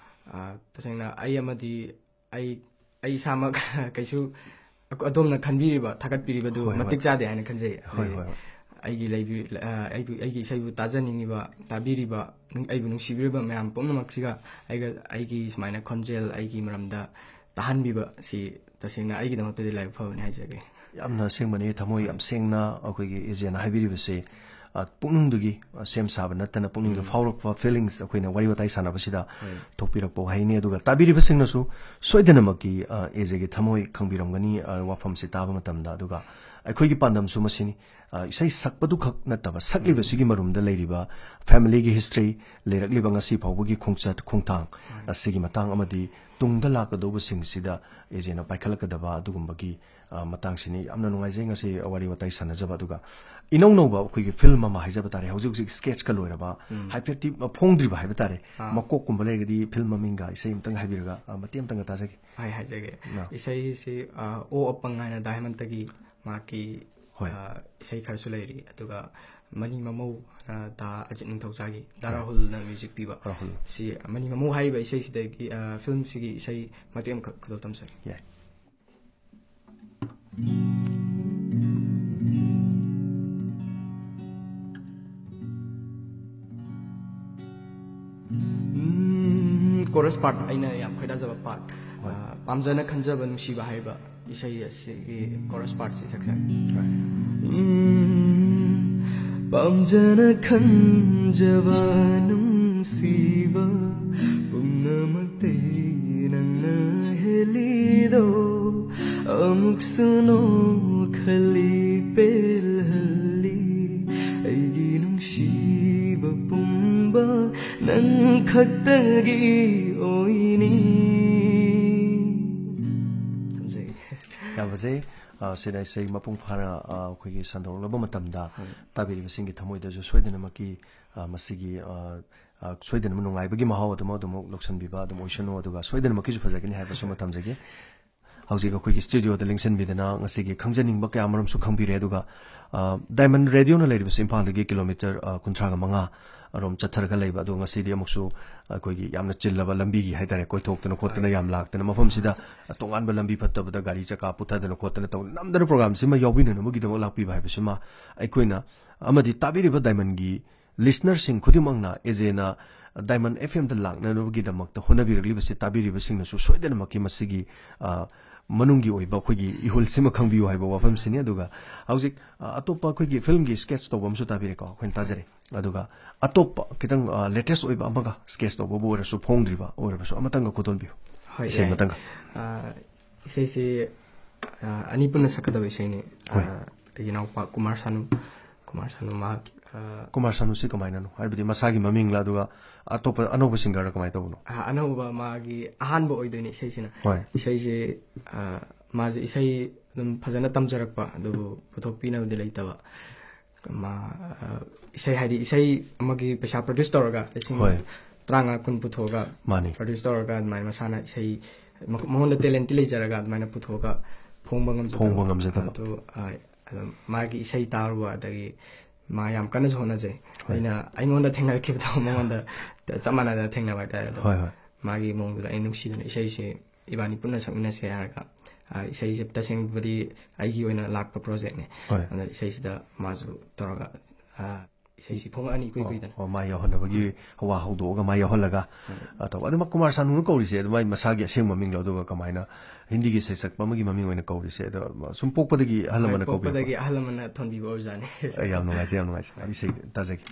ꯑ, ꯇꯁꯦꯡꯅ ꯑꯩ ꯑꯃꯗꯤ ꯑꯩ, ꯑꯩ ꯏꯁꯥꯃꯛ ꯀꯩꯁꯨ ꯑ-, ꯑꯗꯣꯝꯅ ꯈꯟꯕꯤꯔꯤꯕ, ꯊꯥꯒꯠꯄꯤꯔꯤꯕꯗꯨ ꯍꯣꯏ, ꯍꯣꯏ꯫ ꯃꯇꯤꯛ ꯆꯥꯗꯦ ꯍꯥꯏꯅ ꯈꯟꯖꯩ꯫ ꯍꯣꯏ, ꯑꯩꯈꯣꯏ ꯍꯣꯏ, ꯍꯣꯏ꯫ ꯑꯩꯒꯤ ꯂꯩꯕꯤ-, ꯑ, ꯑꯩꯕꯨ, ꯑꯩꯒꯤ ꯏꯁꯩꯕꯨ ꯇꯥꯖꯅꯤꯡꯉꯤꯕ, ꯇꯥꯕꯤꯔꯤꯕ, ꯅꯨꯡ-, ꯑꯩꯕꯨ ꯅꯨꯡꯁꯤꯕꯤꯔꯤꯕ ꯃꯌꯥꯝ ꯄꯨꯝꯅꯃꯛꯁꯤꯒ ꯑꯩꯒ, ꯑꯩꯒꯤ ꯁꯨꯃꯥꯏꯅ ꯈꯣꯟꯖꯦꯜ, ꯑꯩꯒꯤ ꯃꯔꯝꯗ ꯇꯥꯍꯟꯕꯤꯕ ꯁꯤ ꯇꯁꯦꯡꯅ ꯑꯩꯒꯤꯗꯃꯛꯇꯗꯤ ꯂꯥꯏꯕꯛ ꯐꯕꯅꯤ ꯍꯥꯏꯖꯒꯦ꯫ ꯌꯥꯝꯅ ꯑꯁꯦꯡꯕꯅꯤ, ꯊꯃꯣꯏ ꯌꯥꯝ ꯁꯦꯡꯅ ꯑꯩꯈꯣꯏꯒꯤ ꯑꯦꯖꯦꯅ ꯍꯥꯏꯕꯤꯔꯤꯕꯁꯦ, ꯑ, ꯄꯨꯛꯅꯤꯡꯗꯒꯤ, ꯑ, ꯁꯦꯝ ꯁꯥꯕ ꯅꯠꯇꯅ ꯄꯨꯛꯅꯤꯡꯗ ꯎꯝ꯫ ꯐꯥꯎꯔꯛꯄ ꯐꯤꯂꯤꯡꯁ ꯑꯩꯈꯣꯏꯅ ꯋꯥꯔꯤ ꯋꯥꯇꯥꯏ ꯁꯥꯟꯅꯕꯁꯤꯗ ꯍꯣꯏ꯫ ꯊꯣꯛꯄꯤꯔꯛꯄ ꯋꯥꯍꯩꯅꯤ꯫ ꯑꯗꯨꯒ ꯇꯥꯕꯤꯔꯤꯕꯁꯤꯡꯅꯁꯨ ꯁꯣꯏꯗꯅꯃꯛꯀꯤ, ꯑ, ꯑꯦꯖꯦꯒꯤ ꯊꯃꯣꯏ ꯈꯪꯕꯤꯔꯝꯒꯅꯤ, ꯑ, ꯋꯥꯐꯝꯁꯤ ꯇꯥꯕ ꯃꯇꯝꯗ꯫ ꯑꯗꯨꯒ ꯑꯩꯈꯣꯏꯒꯤ ꯄꯥꯟꯗꯝꯁꯨ ꯃꯁꯤꯅꯤ꯫ ꯑ, ꯏꯁꯩ ꯁꯛꯄꯗꯨꯈꯛ ꯅꯠꯇꯕ, ꯁꯛꯂꯤꯕꯁꯤꯒꯤ ꯎꯝ꯫ ꯃꯔꯨꯝꯗ ꯂꯩꯔꯤꯕ ꯐꯦꯃꯤꯂꯤꯒꯤ ꯍꯤꯁꯇ꯭ꯔꯤ, ꯂꯩꯔꯛꯂꯤꯕ ꯉꯁꯤ ꯐꯥꯎꯕꯒꯤ ꯈꯣꯡꯆꯠ ꯈꯣꯡꯊꯥꯡ ꯍꯣꯏ꯫ ꯑꯁꯤꯒꯤ ꯃꯇꯥꯡ ꯑꯃꯗꯤ ꯇꯨꯡꯗ ꯂꯥꯛꯀꯗꯧꯕꯁꯤꯡꯁꯤꯗ ꯑꯦꯖꯦꯅ ꯄꯥꯏꯈꯠꯂꯛꯀꯗꯕ ꯑꯗꯨꯒꯨꯝꯕꯒꯤ, ꯑ, ꯃꯇꯥꯡꯁꯤꯅꯤ꯫ ꯌꯥꯝꯅ ꯅꯨꯡꯉꯥꯏꯖꯩ ꯉꯁꯤ ꯋꯥꯔꯤ ꯋꯥꯇꯥꯏ ꯁꯥꯟꯅꯖꯕ꯫ ꯑꯗꯨꯒ ꯏꯅꯧ ꯅꯧꯕ ꯑꯩꯈꯣꯏꯒꯤ ꯐꯤꯂꯝ ꯑꯃ ꯍꯥꯏꯖꯕ ꯇꯥꯔꯦ, ꯍꯧꯖꯤꯛ ꯍꯧꯖꯤꯛ sketch ꯀ ꯂꯣꯏꯔꯕ, ꯎꯝ꯫ ꯍꯥꯏꯐꯦꯠꯇꯤ ꯐꯣꯡꯗ꯭ꯔꯤꯕ ꯍꯥꯏꯕ ꯇꯥꯔꯦ꯫ ꯑꯥ꯫ ꯃꯀꯣꯛꯀꯨꯝꯕ ꯂꯩꯔꯒꯗꯤ ꯐꯤꯂꯝ ꯃꯃꯤꯡꯒ ꯏꯁꯩ ꯑꯃꯇꯪ ꯍꯥꯏꯕꯤꯔꯒ, ꯑ, ꯃꯇꯦꯛ ꯑꯃꯇꯪꯒ ꯇꯥꯖꯒꯦ꯫ ꯍꯥꯏ, ꯍꯥꯏꯖꯒꯦ꯫ ꯑꯥ꯫ ꯏꯁꯩꯁꯤ, ꯑ, ꯑꯣ ꯑꯄꯪ ꯍꯥꯏꯅ ꯗꯥꯏꯃꯟꯇꯒꯤ ꯃꯍꯥꯛꯀꯤ, ꯍꯣꯏ꯫ ꯑ, ꯏꯁꯩ ꯈꯔꯁꯨ ꯂꯩꯔꯤ꯫ ꯑꯗꯨꯒ ꯃꯅꯤ ꯃꯃꯧ, ꯑ, ꯗꯥ ꯑꯖꯤꯠ ꯅꯤꯡꯊꯧꯖꯥꯒꯤ, ꯗꯥ ꯍꯣꯏ꯫ ꯔꯥꯍꯨꯜꯅ ꯃ꯭ꯌꯨꯖꯤꯛ ꯄꯤꯕ꯫ ꯔꯥꯍꯨꯜ꯫ ꯁꯤ ꯃꯅꯤ ꯃꯃꯧ ꯍꯥꯏꯔꯤꯕ ꯏꯁꯩꯁꯤꯗꯒꯤ, ꯑ, ꯐꯤꯂꯝꯁꯤꯒꯤ ꯏꯁꯩ ꯃꯇꯦꯛ ꯑꯃꯈꯛ ꯈꯨꯗꯣꯜ ꯇꯝꯖꯒꯦ꯫ ꯌꯥꯏ꯫ ꯎꯝ, chorus part ꯑꯩꯅ ꯌꯥꯝ ꯈꯣꯏꯗꯥꯖꯕ part꯫ ꯍꯣꯏ꯫ ꯑ, ꯄꯥꯝꯖꯅ ꯈꯟꯖꯕ ꯅꯨꯡꯁꯤꯕ ꯍꯥꯏꯕ ꯏꯁꯩ ꯑꯁꯤꯒꯤ chorus part ꯁꯤ ꯁꯛꯆꯒꯦ꯫ ꯍꯣꯏ꯫ ꯎꯝ, ꯄꯥꯝꯖꯅ ꯈꯟꯖꯕ ꯅꯨꯡꯁꯤꯕ ꯄꯨꯝꯅꯃꯛꯇꯩ ꯅꯪꯅ ꯍꯦꯜꯂꯤꯗꯣ, ꯑꯃꯨꯛꯁꯨ ꯅꯣꯛꯍꯜꯂꯤ, ꯄꯦꯜꯍꯜꯂꯤ, ꯑꯩꯒꯤ ꯅꯨꯡꯁꯤꯕ ꯄꯨꯝꯕ ꯅꯪ ꯈꯛꯇꯒꯤ ꯑꯣꯏꯅꯤ꯫ ꯊꯝꯖꯒꯦ꯫ ꯌꯥꯝ ꯐꯖꯩ꯫ ꯑ, ꯁꯤꯗ ꯏꯁꯩ ꯃꯄꯨꯡ ꯐꯥꯅ, ꯑ, ꯑꯩꯈꯣꯏꯒꯤ ꯁꯟꯗꯣꯛꯂꯕ ꯃꯇꯝꯗ ꯍꯣꯏ꯫ ꯇꯥꯕꯤꯔꯤꯕꯁꯤꯡꯒꯤ ꯊꯃꯣꯏꯗꯁꯨ ꯁꯣꯏꯗꯅꯃꯛꯀꯤ, ꯑ, ꯃꯁꯤꯒꯤ, ꯑ, ꯑ, ꯁꯣꯏꯗꯅꯃꯛ ꯅꯨꯡꯉꯥꯏꯕꯒꯤ ꯃꯍꯥꯎ ꯑꯗꯨꯃꯛ ꯑꯗꯨꯃꯛ ꯂꯧꯁꯤꯟꯕꯤꯕ ꯑꯗꯨꯝ ꯑꯣꯏꯁꯅꯨ, ꯑꯗꯨꯒ ꯁꯣꯏꯗꯅꯃꯛꯀꯤꯁꯨ ꯐꯖꯒꯅꯤ ꯍꯥꯏꯕꯁꯨ ꯑꯃ ꯊꯝꯖꯒꯦ꯫ ꯍꯧꯖꯤꯛ ꯑꯩꯈꯣꯏꯒꯤ studio ꯗ ꯂꯦꯡꯁꯤꯟꯕꯤꯗꯅ ꯉꯁꯤꯒꯤ ꯈꯪꯖꯅꯤꯡꯕ ꯀꯌꯥ ꯑꯃꯔꯣꯝꯁꯨ ꯈꯪꯕꯤꯔꯦ꯫ ꯑꯗꯨꯒ, ꯑ, Diamond Radio ꯅ ꯂꯩꯔꯤꯕꯁꯤ ꯏꯝꯐꯥꯜꯗꯒꯤ kilometre, ꯑ, ꯀꯨꯟꯊ꯭ꯔꯥꯒ ꯃꯉꯥ ꯔꯣꯝ ꯆꯠꯊꯔꯒ ꯂꯩꯕ꯫ ꯑꯗꯣ ꯉꯁꯤꯗꯤ ꯑꯃꯨꯛꯁꯨ ꯑꯩꯈꯣꯏꯒꯤ ꯌꯥꯝꯅ ꯆꯤꯜꯂꯕ ꯂꯝꯕꯤꯒꯤ ꯍꯥꯏꯇꯥꯔꯦ, ꯀꯣꯏꯊꯣꯛꯇꯅ ꯈꯣꯠꯇꯅ ꯍꯣꯏ꯫ ꯌꯥꯝ ꯂꯥꯛꯇꯅ, ꯃꯐꯝꯁꯤꯗ ꯇꯣꯉꯥꯟꯕ ꯂꯝꯕꯤ ꯐꯠꯇꯕꯗ ꯒꯥꯔꯤ ꯆꯀꯥ ꯄꯨꯊꯗꯅ ꯈꯣꯠꯇꯅ ꯇꯧ-, ꯅꯝꯗꯅ program ꯁꯤꯃ ꯌꯥꯎꯕꯤꯅꯅꯕꯒꯤꯗꯃꯛ ꯂꯥꯛꯄꯤꯕ ꯍꯥꯏꯕꯁꯤꯃ ꯑꯩꯈꯣꯏꯅ ꯑꯃꯗꯤ ꯇꯥꯕꯤꯔꯤꯕ Diamond ꯒꯤ listener ꯁꯤꯡ ꯈꯨꯗꯤꯡꯃꯛꯅ ꯑꯦꯖꯦꯅ Diamond F M ꯗ ꯂꯥꯛꯅꯅꯕꯒꯤꯗꯃꯛꯇ ꯍꯣꯠꯅꯕꯤꯔꯛꯂꯤꯕꯁꯤ ꯇꯥꯕꯤꯔꯤꯕꯁꯤꯡꯅꯁꯨ ꯁꯣꯏꯗꯅꯃꯛꯀꯤ ꯃꯁꯤꯒꯤ, ꯑ, ꯃꯅꯨꯡꯒꯤ ꯑꯣꯏꯕ ꯑꯩꯈꯣꯏꯒꯤ ꯏꯍꯨꯜꯁꯤꯃ ꯈꯪꯕꯤꯌꯨ ꯍꯥꯏꯕ ꯋꯥꯐꯝꯁꯤꯅꯤ꯫ ꯑꯗꯨꯒ ꯍꯧꯖꯤꯛ, ꯑ, ꯑꯇꯣꯞꯄ ꯑꯩꯈꯣꯏꯒꯤ ꯐꯤꯂꯝꯒꯤ sketch ꯇꯧꯕ ꯑꯃꯁꯨ ꯇꯥꯕꯤꯔꯦꯀꯣ, ꯑꯩꯈꯣꯏꯅ ꯇꯥꯖꯔꯦ꯫ ꯑꯗꯨꯒ ꯑꯇꯣꯞꯄ ꯈꯤꯇꯪ, ꯑ, latest ꯑꯣꯏꯕ ꯑꯃꯒ sketch ꯇꯧꯕꯕꯨ ꯑꯣꯏꯔꯁꯨ, ꯐꯣꯡꯗ꯭ꯔꯤꯕ ꯑꯣꯏꯔꯕꯁꯨ ꯑꯃꯇꯪꯒ ꯈꯨꯗꯣꯜꯕꯤꯌꯨ꯫ ꯍꯣꯏ, ꯏꯁꯩ ꯌꯥꯏ꯫ ꯑꯃꯇꯪꯒ꯫ ꯑ, ꯏꯁꯩꯁꯤ, ꯑ, ꯑꯅꯤ ꯄꯨꯟꯅ ꯁꯛꯀꯗꯕ ꯏꯁꯩꯅꯤ꯫ ꯍꯣꯏ꯫ ꯑ, ꯑꯩꯒꯤ ꯏꯅꯥꯎꯄꯥ ꯀꯨꯃꯥꯔ ꯁꯥꯅꯨ, ꯀꯨꯃꯥꯔ ꯁꯥꯅꯨ ꯃꯍꯥꯛ, ꯑ, ꯀꯨꯃꯥꯔ ꯁꯥꯅꯨꯁꯤ ꯀꯃꯥꯏꯅꯅꯣ? ꯍꯥꯏꯕꯗꯤ ꯃꯁꯥꯒꯤ ꯃꯃꯤꯡꯂ, ꯑꯗꯨꯒ ꯑꯇꯣꯞꯄ ꯑꯅꯧꯕ singer ꯔ ꯀꯃꯥꯏꯅ ꯇꯧꯕꯅꯣ? ꯑ, ꯑꯅꯧꯕ ꯃꯥꯒꯤ ꯑꯍꯥꯟꯕ ꯑꯣꯏꯗꯣꯏꯅꯦ ꯏꯁꯩꯁꯤꯅ꯫ ꯍꯣꯏ꯫ ꯏꯁꯩꯁꯤ, ꯑ, ꯃꯥꯁꯦ ꯏꯁꯩ ꯑꯗꯨꯝ ꯐꯖꯅ ꯇꯝꯖꯔꯛꯄ, ꯑꯗꯨꯕꯨ ꯄꯨꯊꯣꯛꯄꯤꯅꯕꯗꯤ ꯂꯩꯇꯕ꯫ ꯃꯥ, ꯑ, ꯏꯁꯩ ꯍꯥꯏꯗꯤ ꯏꯁꯩ ꯑꯃꯒꯤ ꯄꯩꯁꯥ produce ꯇꯧꯔꯒ ꯂꯤꯁꯤꯡ ꯍꯣꯏ꯫ ꯇꯔꯥꯃꯉꯥ ꯀꯨꯟ ꯄꯨꯊꯣꯛꯑꯒ ꯃꯥꯅꯤ꯫ Produce ꯇꯧꯔꯒ ꯑꯗꯨꯃꯥꯏꯅ ꯃꯁꯥꯅ ꯏꯁꯩ ꯃ-, ꯃꯉꯣꯟꯗ talent ꯇꯤ ꯂꯩꯖꯔꯒ ꯑꯗꯨꯃꯥꯏꯅ ꯄꯨꯊꯣꯛꯑꯒ ꯐꯣꯡꯕ ꯉꯝꯖꯗꯕ꯫ ꯐꯣꯡꯕ ꯉꯝꯖꯗꯕ꯫ ꯑꯗꯨ, ꯑ, ꯑꯗꯨꯝ ꯃꯥꯒꯤ ꯏꯁꯩ ꯇꯥꯔꯨꯕ, ꯑꯗꯒꯤ ꯃꯥ ꯌꯥꯝ ꯀꯟꯅꯁꯨ ꯍꯣꯠꯅꯖꯩ꯫ ꯍꯣꯏ꯫ ꯑꯩꯅ, ꯑꯩꯉꯣꯟꯗ ꯊꯦꯡꯅꯔꯛꯈꯤꯕꯗꯣ ꯃꯉꯣꯟꯗ ꯆꯞ ꯃꯥꯟꯅꯗꯅ ꯊꯦꯡꯅꯕ ꯍꯥꯏꯇꯥꯔꯦ꯫ ꯑꯗꯣ ꯍꯣꯏ, ꯍꯣꯏ꯫ ꯃꯥꯒꯤ ꯃꯑꯣꯡꯗꯨꯗ ꯑꯩꯅ ꯅꯨꯡꯁꯤꯗꯅ ꯏꯁꯩꯁꯦ ꯏꯕꯥꯅꯤ ꯄꯨꯟꯅ ꯁꯛꯃꯤꯟꯅꯁꯦ ꯍꯥꯏꯔꯒ, ꯑ, ꯏꯁꯩꯁꯦ ꯇꯁꯦꯡꯕꯗꯤ ꯑꯩꯒꯤ ꯑꯣꯏꯅ ꯂꯥꯛꯄ project ꯅꯦ꯫ ꯍꯣꯏ꯫ ꯑꯗ ꯏꯁꯩꯁꯤꯗ ꯃꯥꯁꯨ ꯇꯧꯔꯒ, ꯑ, ꯏꯁꯩꯁꯤ ꯐꯣꯡꯉꯛꯑꯅꯤ ꯏꯀꯨꯏ ꯑꯣ, ꯀꯨꯏꯗꯅ꯫ ꯑꯣ, ꯃꯥ ꯌꯥꯎꯍꯟꯅꯕꯒꯤ ꯋꯥ ꯍꯧꯗꯣꯛꯑꯒ ꯃꯥ ꯌꯥꯎꯍꯜꯂꯒ, ꯍꯣꯏ꯫ ꯑ, ꯇꯧꯕ꯫ ꯑꯗꯨ ꯃꯥ ꯀꯨꯃꯥꯔ ꯁꯥꯅꯨꯅ ꯀꯧꯔꯤꯁꯦ ꯑꯗꯨ ꯃꯥꯏ ꯃꯁꯥꯒꯤ ꯑꯁꯦꯡꯕ ꯃꯤꯡꯂꯣ? ꯑꯗꯨꯒ ꯀꯃꯥꯏꯅ ꯍꯤꯟꯗꯤꯒꯤ ꯁꯩꯁꯛꯄ ꯑꯃꯒꯤ ꯃꯃꯤꯡ ꯑꯣꯏꯅ ꯀꯧꯔꯤꯁꯦ? ꯑꯗꯣ ꯁꯨꯝ ꯄꯣꯛꯄꯗꯒꯤ ꯑꯍꯜ ꯍꯣꯏ, ꯂꯃꯟꯅ ꯀꯧꯕꯤꯔꯛꯄ? ꯄꯣꯛꯄꯗꯒꯤ ꯑꯍꯜ ꯂꯃꯟꯅ ꯊꯣꯟꯕꯤꯕ ꯑꯣꯏꯕꯖꯥꯠꯅꯤ꯫ ꯑꯩ ꯌꯥꯝ ꯅꯨꯡꯉꯥꯏꯖꯩ, ꯌꯥꯝ ꯅꯨꯡꯉꯥꯏꯖꯩ꯫ ꯏꯁꯩ ꯇꯥꯖꯒꯦ꯫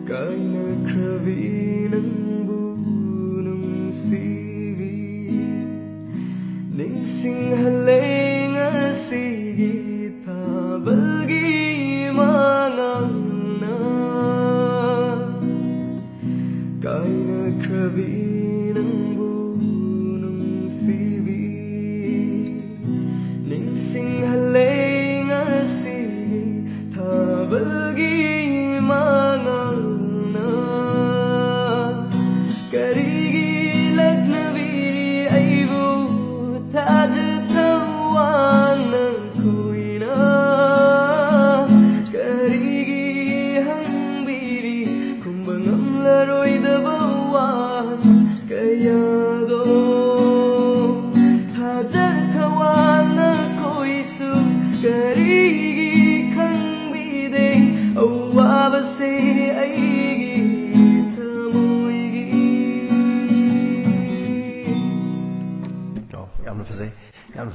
ꯀꯥꯏꯅꯈ꯭ꯔꯕꯤ ꯅꯪꯕꯨ ꯅꯨꯡꯁꯤꯕꯤ, ꯅꯤꯡꯁꯤꯡꯍꯜꯂꯦ ꯉꯁꯤꯒꯤ ꯊꯥꯕꯜꯒꯤ ꯃꯉꯥꯜꯅ꯫ ꯀꯥꯏꯅꯈ꯭ꯔꯕꯤ ꯅꯪꯕꯨ ꯅꯨꯡꯁꯤꯕꯤ, ꯅꯤꯡꯁꯤꯡꯍꯜꯂꯦ ꯉꯁꯤꯒꯤ ꯊꯥꯕꯜꯒꯤ ꯃꯉꯥꯜꯅ꯫ ꯀꯔꯤꯒꯤ ꯂꯛꯅꯕꯤꯔꯤ ꯑꯩꯕꯨ ꯊꯥꯖ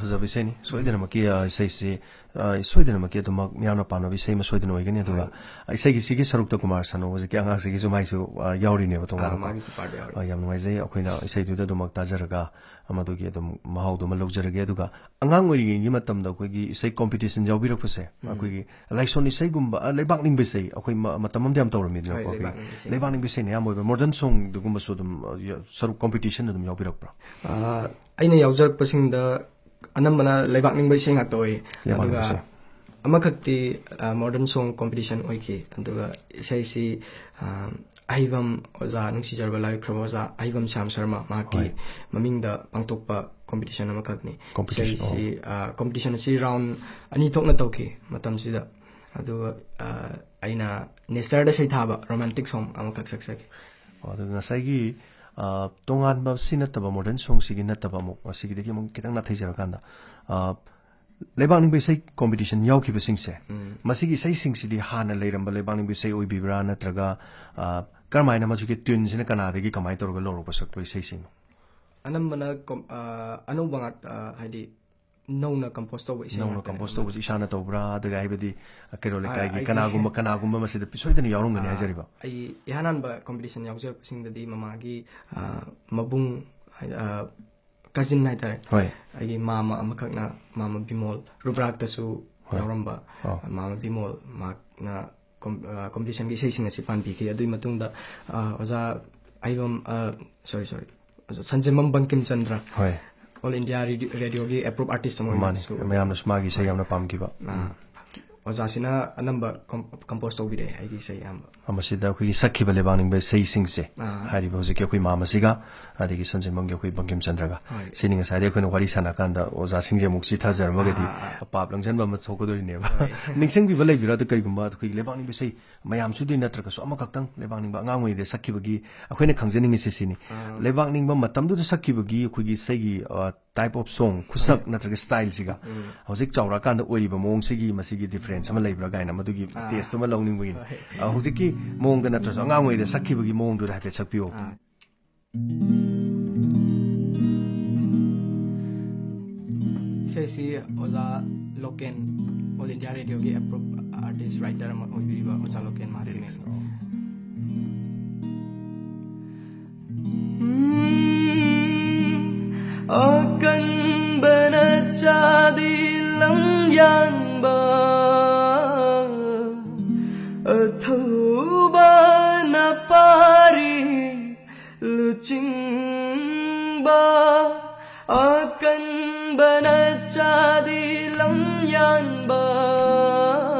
ꯐꯖꯕ ꯏꯁꯩꯅꯤ꯫ ꯁꯣꯏꯗꯅꯃꯛꯀꯤ, ꯑ, ꯏꯁꯩꯁꯤ, ꯑ, ꯁꯣꯏꯗꯅꯃꯛꯀꯤ ꯑꯗꯨꯃꯛ ꯃꯤꯌꯥꯝꯅ ꯄꯥꯝꯅꯕ ꯏꯁꯩ ꯑꯃ ꯁꯣꯏꯗꯅ ꯑꯣꯏꯒꯅꯤ꯫ ꯑꯗꯨꯒ ꯏꯁꯩꯒꯤ ꯁꯤꯒꯤ ꯁꯔꯨꯛꯇ ꯀꯨꯃꯥꯔ ꯁꯅꯨ ꯍꯧꯖꯤꯛꯀꯤ ꯑꯉꯥꯡꯁꯤꯒꯤꯁꯨ ꯃꯥꯏꯁꯨ, ꯑ, ꯌꯥꯎꯔꯤꯅꯦꯕ ꯑꯥ, ꯇꯣꯉꯥꯟꯅ꯫ ꯃꯥꯒꯤꯁꯨ part ꯌꯥꯎꯔꯤ꯫ ꯑ, ꯌꯥꯝ ꯅꯨꯡꯉꯥꯏꯖꯩ꯫ ꯑꯩꯈꯣꯏꯅ ꯏꯁꯩꯗꯨꯗ ꯑꯗꯨꯃꯛ ꯇꯥꯖꯔꯒ ꯃꯗꯨꯒꯤ ꯑꯗꯨꯝ ꯃꯍꯥꯎꯗꯨꯃ ꯂꯧꯖꯔꯒꯦ꯫ ꯑꯗꯨꯒ ꯑꯉꯥꯡ ꯑꯣꯏꯔꯤꯉꯩꯒꯤ ꯃꯇꯝꯗ ꯑꯩꯈꯣꯏꯒꯤ ꯏꯁꯩ competition ꯌꯥꯎꯕꯤꯔꯛꯄꯁꯦ, ꯎꯝ꯫ ꯑꯩꯈꯣꯏꯒꯤ ꯂꯥꯏꯁꯣꯟ ꯏꯁꯩꯒꯨꯝꯕ, ꯑ, ꯂꯩꯕꯥꯛ ꯅꯤꯡꯕ ꯏꯁꯩ ꯑꯩꯈꯣꯏ ꯃ-, ꯃꯇꯝ ꯑꯃꯗ ꯌꯥꯝ ꯇꯧꯔꯝꯃꯤꯗꯅꯀꯣ꯫ ꯍꯣꯏ, ꯑꯩꯈꯣꯏ ꯂꯩꯕꯥꯛ ꯅꯤꯡꯕ ꯏꯁꯩ꯫ ꯂꯩꯕꯥꯛ ꯅꯤꯡꯕ ꯏꯁꯩꯅ ꯑꯌꯥꯝꯕ ꯑꯣꯏꯕ꯫ Modern songꯗꯨꯒꯨꯝꯕꯁꯨ ꯑꯗꯨꯝ, ꯑ, ꯌ-, ꯁꯔꯨꯛ competitionꯗ ꯑꯗꯨꯝ ꯌꯥꯎꯕꯤꯔꯛꯄ꯭ꯔꯥ? ꯑ, ꯑꯩꯅ ꯌꯥꯎꯖꯔꯛꯄꯁꯤꯡꯗ ꯑꯅꯝꯕꯅ ꯂꯩꯕꯥꯛ ꯅꯤꯡꯕ ꯏꯁꯩ ꯉꯥꯛꯇ ꯑꯣꯏ꯫ ꯂꯩꯕꯥꯛ ꯅꯤꯡꯕ ꯑꯗꯨꯒ ꯏꯁꯩ꯫ ꯑꯃꯈꯛꯇꯤ, ꯑ, modern song competition ꯑꯣꯏꯈꯤ꯫ ꯑꯗꯨꯒ ꯏꯁꯩꯁꯤ, ꯑ, ꯑꯍꯩꯕꯝ ꯑꯣꯖꯥ, ꯅꯨꯡꯁꯤꯖꯔꯕ ꯂꯥꯏ ꯑꯣꯏꯈ꯭ꯔꯕ ꯑꯣꯖꯥ ꯑꯍꯩꯕꯝ ꯁ꯭ꯌꯥꯝ ꯁꯔꯃ, ꯃꯍꯥꯛꯀꯤ ꯍꯣꯏ꯫ ꯃꯃꯤꯡꯗ ꯄꯥꯡꯊꯣꯛꯄ competition ꯑꯃꯈꯛꯅꯤ꯫ Competition, ꯏꯁꯩꯁꯤ, ꯑꯣ꯫ ꯑ, competition ꯑꯁꯤ round ꯑꯅꯤ ꯊꯣꯛꯅ ꯇꯧꯈꯤ ꯃꯇꯝꯁꯤꯗ꯫ ꯑꯗꯨꯒ, ꯑ, ꯑꯩꯅ natureꯗ ꯁꯩꯊꯥꯕ romantic song ꯑꯃꯈꯛ ꯁꯛꯆꯈꯤ꯫ ꯑꯣ, ꯑꯗꯨꯒ ꯉꯁꯥꯏꯒꯤ, ꯑ, ꯇꯣꯉꯥꯟꯕ ꯁꯤ ꯅꯠꯇꯕ, modern songꯁꯤꯒꯤ ꯅꯠꯇꯕ ꯑꯃꯨꯛ, ꯃꯁꯤꯒꯤꯗꯒꯤ ꯑꯃꯨꯛ ꯈꯤꯇꯪ ꯅꯥꯊꯩꯖꯔꯀꯥꯟꯗ, ꯑ, ꯂꯩꯕꯥꯛ ꯅꯤꯡꯕ ꯏꯁꯩ competition ꯌꯥꯎꯈꯤꯕꯁꯤꯡꯁꯦ, ꯎꯝ꯫ ꯃꯁꯤꯒꯤ ꯏꯁꯩꯁꯤꯡꯁꯤꯗꯤ ꯍꯥꯟꯅ ꯂꯩꯔꯝꯕ ꯂꯩꯕꯥꯛ ꯅꯤꯡꯕ ꯏꯁꯩ ꯑꯣꯏꯕꯤꯕ꯭ꯔꯥ, ꯅꯠꯇ꯭ꯔꯒ, ꯑ, ꯀꯔꯝꯍꯥꯏꯅ ꯃꯁꯤꯒꯤ tuneꯁꯤꯅ ꯀꯅꯥꯗꯒꯤ ꯀꯃꯥꯏꯅ ꯇꯧꯔꯒ ꯂꯧꯔꯛꯄ ꯁꯛꯄ ꯏꯁꯩꯁꯤꯡꯅꯣ? ꯑꯅꯝꯕꯅ com-, ꯑ, ꯑꯅꯧꯕ ꯉꯥꯛ-, ꯑ, ꯍꯥꯏꯗꯤ ꯅꯧꯅ compose ꯇꯧꯕ ꯏꯁꯩ ꯅꯧꯅ ꯉꯥꯛꯇꯅꯦ compose ꯑꯅꯝꯕꯅ꯫ ꯇꯧꯕꯁꯤ ꯏꯁꯥꯅ ꯇꯧꯕ꯭ꯔꯥ? ꯑꯗꯨꯒ ꯍꯥꯏꯕꯗꯤ ꯀꯩꯔꯣꯜ ꯑ, ꯂꯩꯀꯥꯏꯒꯤ ꯑꯩꯒꯤ ꯀꯅꯥꯒꯨꯝꯕ, ꯀꯅꯥꯒꯨꯝꯕ ꯃꯁꯤꯗ ꯁꯣꯏꯗꯅ ꯌꯥꯎꯔꯝꯒꯅꯤ ꯑ, ꯍꯥꯏꯖꯔꯤꯕ? ꯑꯩ ꯏꯍꯥꯟ ꯍꯥꯟꯕ competition ꯌꯥꯎꯖꯔꯛꯄꯁꯤꯡꯗꯗꯤ ꯃꯃꯥꯒꯤ, ꯑ, ꯃꯕꯨꯡ, ꯑ, cousin ꯍꯥꯏꯇꯥꯔꯦ꯫ ꯍꯣꯏ꯫ ꯑꯩꯒꯤ ꯃꯥꯃ ꯑꯃꯈꯛꯅ, ꯃꯥꯃ ꯕꯤꯃꯣꯜ, ꯔꯨꯕ꯭ꯔꯥꯛꯇꯁꯨ ꯍꯣꯏ꯫ ꯌꯥꯎꯔꯝꯕ, ꯑꯣ꯫ ꯃꯥꯃ ꯕꯤꯃꯣꯜ, ꯃꯍꯥꯛꯅ com-, ꯑ, competitionꯒꯤ ꯏꯁꯩꯁꯤꯡ ꯑꯁꯤ ꯄꯥꯟꯕꯤꯈꯤ꯫ ꯑꯗꯨꯒꯤ ꯃꯇꯨꯡꯗ, ꯑ, ꯑꯣꯖꯥ ꯑꯍꯩꯕꯝ, ꯑ, sorry, sorry, ꯑꯣꯖꯥ ꯁꯟꯖꯦꯝꯕꯝ ꯕꯪꯀꯤꯝ ꯆꯟꯗ꯭ꯔ, ꯍꯣꯏ꯫ All India Radio, Radioꯒꯤ approved artist ꯑꯃ ꯃꯥꯅꯤ, ꯑꯣꯏꯅꯁꯨ ꯃꯌꯥꯝꯅꯁꯨ ꯃꯥꯒꯤ ꯏꯁꯩ ꯍꯣꯏ꯫ ꯌꯥꯝꯅ ꯄꯥꯝꯈꯤꯕ꯫ ꯑ, ꯎꯝ꯫ ꯑꯣꯖꯥꯁꯤꯅ ꯑꯅꯝꯕ com-, compose ꯇꯧꯕꯤꯔꯛꯑꯦ ꯑꯩꯒꯤ ꯏꯁꯩ ꯑꯌꯥꯝꯕ꯫ ꯃꯁꯤꯗ ꯑꯩꯈꯣꯏꯒꯤ ꯁꯛꯈꯤꯕ ꯂꯩꯕꯥꯛ ꯅꯤꯡꯕ ꯏꯁꯩꯁꯤꯡꯁꯦ, ꯑꯥ꯫ ꯍꯥꯏꯔꯤꯕ ꯍꯧꯖꯤꯛꯀꯤ ꯑꯩꯈꯣꯏ ꯃꯥꯃꯁꯤꯒ ꯑꯗꯒꯤ ꯁꯟꯖꯦꯝꯕꯝꯒꯤ ꯑꯩꯈꯣꯏ ꯕꯪꯀꯤꯝ ꯆꯟꯗ꯭ꯔꯒ꯫ ꯍꯣꯏ꯫ ꯁꯤꯅꯤ ꯉꯁꯥꯏꯗꯩ ꯑꯩꯈꯣꯏꯅ ꯋꯥꯔꯤ ꯁꯥꯟꯅꯀꯥꯟꯗ ꯑꯣꯖꯥꯁꯤꯡꯁꯦ ꯑꯃꯨꯛ ꯆꯤꯊꯖꯔꯝꯃꯒꯗꯤ ꯑꯥ, ꯑꯥ, ꯑꯥ꯫ ꯄꯥꯞ ꯂꯪꯁꯤꯟꯕ ꯑꯃ ꯊꯣꯛꯀꯗꯣꯏꯅꯦꯕ꯫ ꯍꯣꯏ꯫ ꯅꯤꯡꯁꯤꯡꯕꯤꯕ ꯂꯩꯕꯤꯔꯥ? ꯑꯗꯨ ꯀꯔꯤꯒꯨꯝꯕ ꯑꯩꯈꯣꯏꯒꯤ ꯂꯩꯕꯥꯛ ꯅꯤꯡꯕ ꯏꯁꯩ ꯃꯌꯥꯝꯁꯨꯗꯤ ꯅꯠꯇ꯭ꯔꯒꯁꯨ ꯑꯃꯈꯛꯇꯪ ꯂꯩꯕꯥꯛ ꯅꯤꯡꯕ ꯑꯉꯥꯡ ꯑꯣꯏꯔꯤꯉꯩꯗ ꯁꯛꯈꯤꯕꯒꯤ ꯑꯩꯈꯣꯏꯅ ꯈꯪꯖꯅꯤꯡꯉꯤꯁꯦ ꯁꯤꯅꯤ꯫ ꯑꯥ꯫ ꯂꯩꯕꯥꯛ ꯅꯤꯡꯕ ꯃꯇꯝꯗꯨꯗ ꯁꯛꯈꯤꯕꯒꯤ ꯑꯩꯈꯣꯏꯒꯤ ꯏꯁꯩꯒꯤ, ꯑ, type of song, ꯈꯨꯁꯛ ꯅꯠꯇ꯭ꯔꯒ styleꯁꯤꯒ ꯎꯝ꯫ ꯍꯧꯖꯤꯛ ꯆꯥꯎꯔꯛꯑꯀꯥꯟꯗ ꯑꯣꯏꯔꯤꯕ ꯃꯑꯣꯡꯁꯤꯒꯤ ꯃꯁꯤꯒꯤ difference ꯑꯃ ꯂꯩꯕ꯭ꯔꯥ ꯀꯥꯏꯅ ꯃꯗꯨꯒꯤ ꯑꯥ꯫ Taste ꯑꯃ ꯂꯧꯅꯤꯡꯕꯒꯤꯅꯤ꯫ ꯍꯣꯏ꯫ ꯑ, ꯍꯧꯖꯤꯛꯀꯤ ꯃꯑꯣꯡꯗ ꯅꯠꯇ꯭ꯔꯁꯨ ꯑꯉꯥꯡ ꯑꯣꯏꯔꯤꯉꯩꯗ ꯁꯛꯈꯤꯕꯒꯤ ꯃꯑꯣꯡꯗꯨꯗ ꯍꯥꯏꯐꯦꯠ ꯁꯛꯄꯤꯌꯣ꯫ ꯑꯥ꯫ ꯏꯁꯩꯁꯤ ꯑꯣꯖꯥ ꯂꯣꯀꯦꯟ, ꯑꯣꯜ ꯏꯟꯗꯤꯌꯥ ꯔꯦꯗꯤꯑꯣꯒꯤ ꯑꯦꯄ꯭ꯔꯨꯞ ꯑꯥꯔꯇꯤꯁ ꯔꯥꯏꯇꯔ ꯑꯃ ꯑꯣꯏꯕꯤꯔꯤꯕ ꯑꯣꯖꯥ ꯂꯣꯀꯦꯟ ꯃꯍꯥꯗꯦꯕꯅ ꯏꯁꯩ꯫ ꯑꯀꯟꯕꯅ ꯆꯥꯗꯤ ꯂꯝ ꯌꯥꯟꯕ, ꯑꯊꯧꯕꯅ ꯄꯥꯔꯤ ꯂꯨꯆꯤꯡꯕ, ꯑꯀꯟꯕꯅ ꯆꯥꯗꯤ ꯂꯝ ꯌꯥꯟꯕ,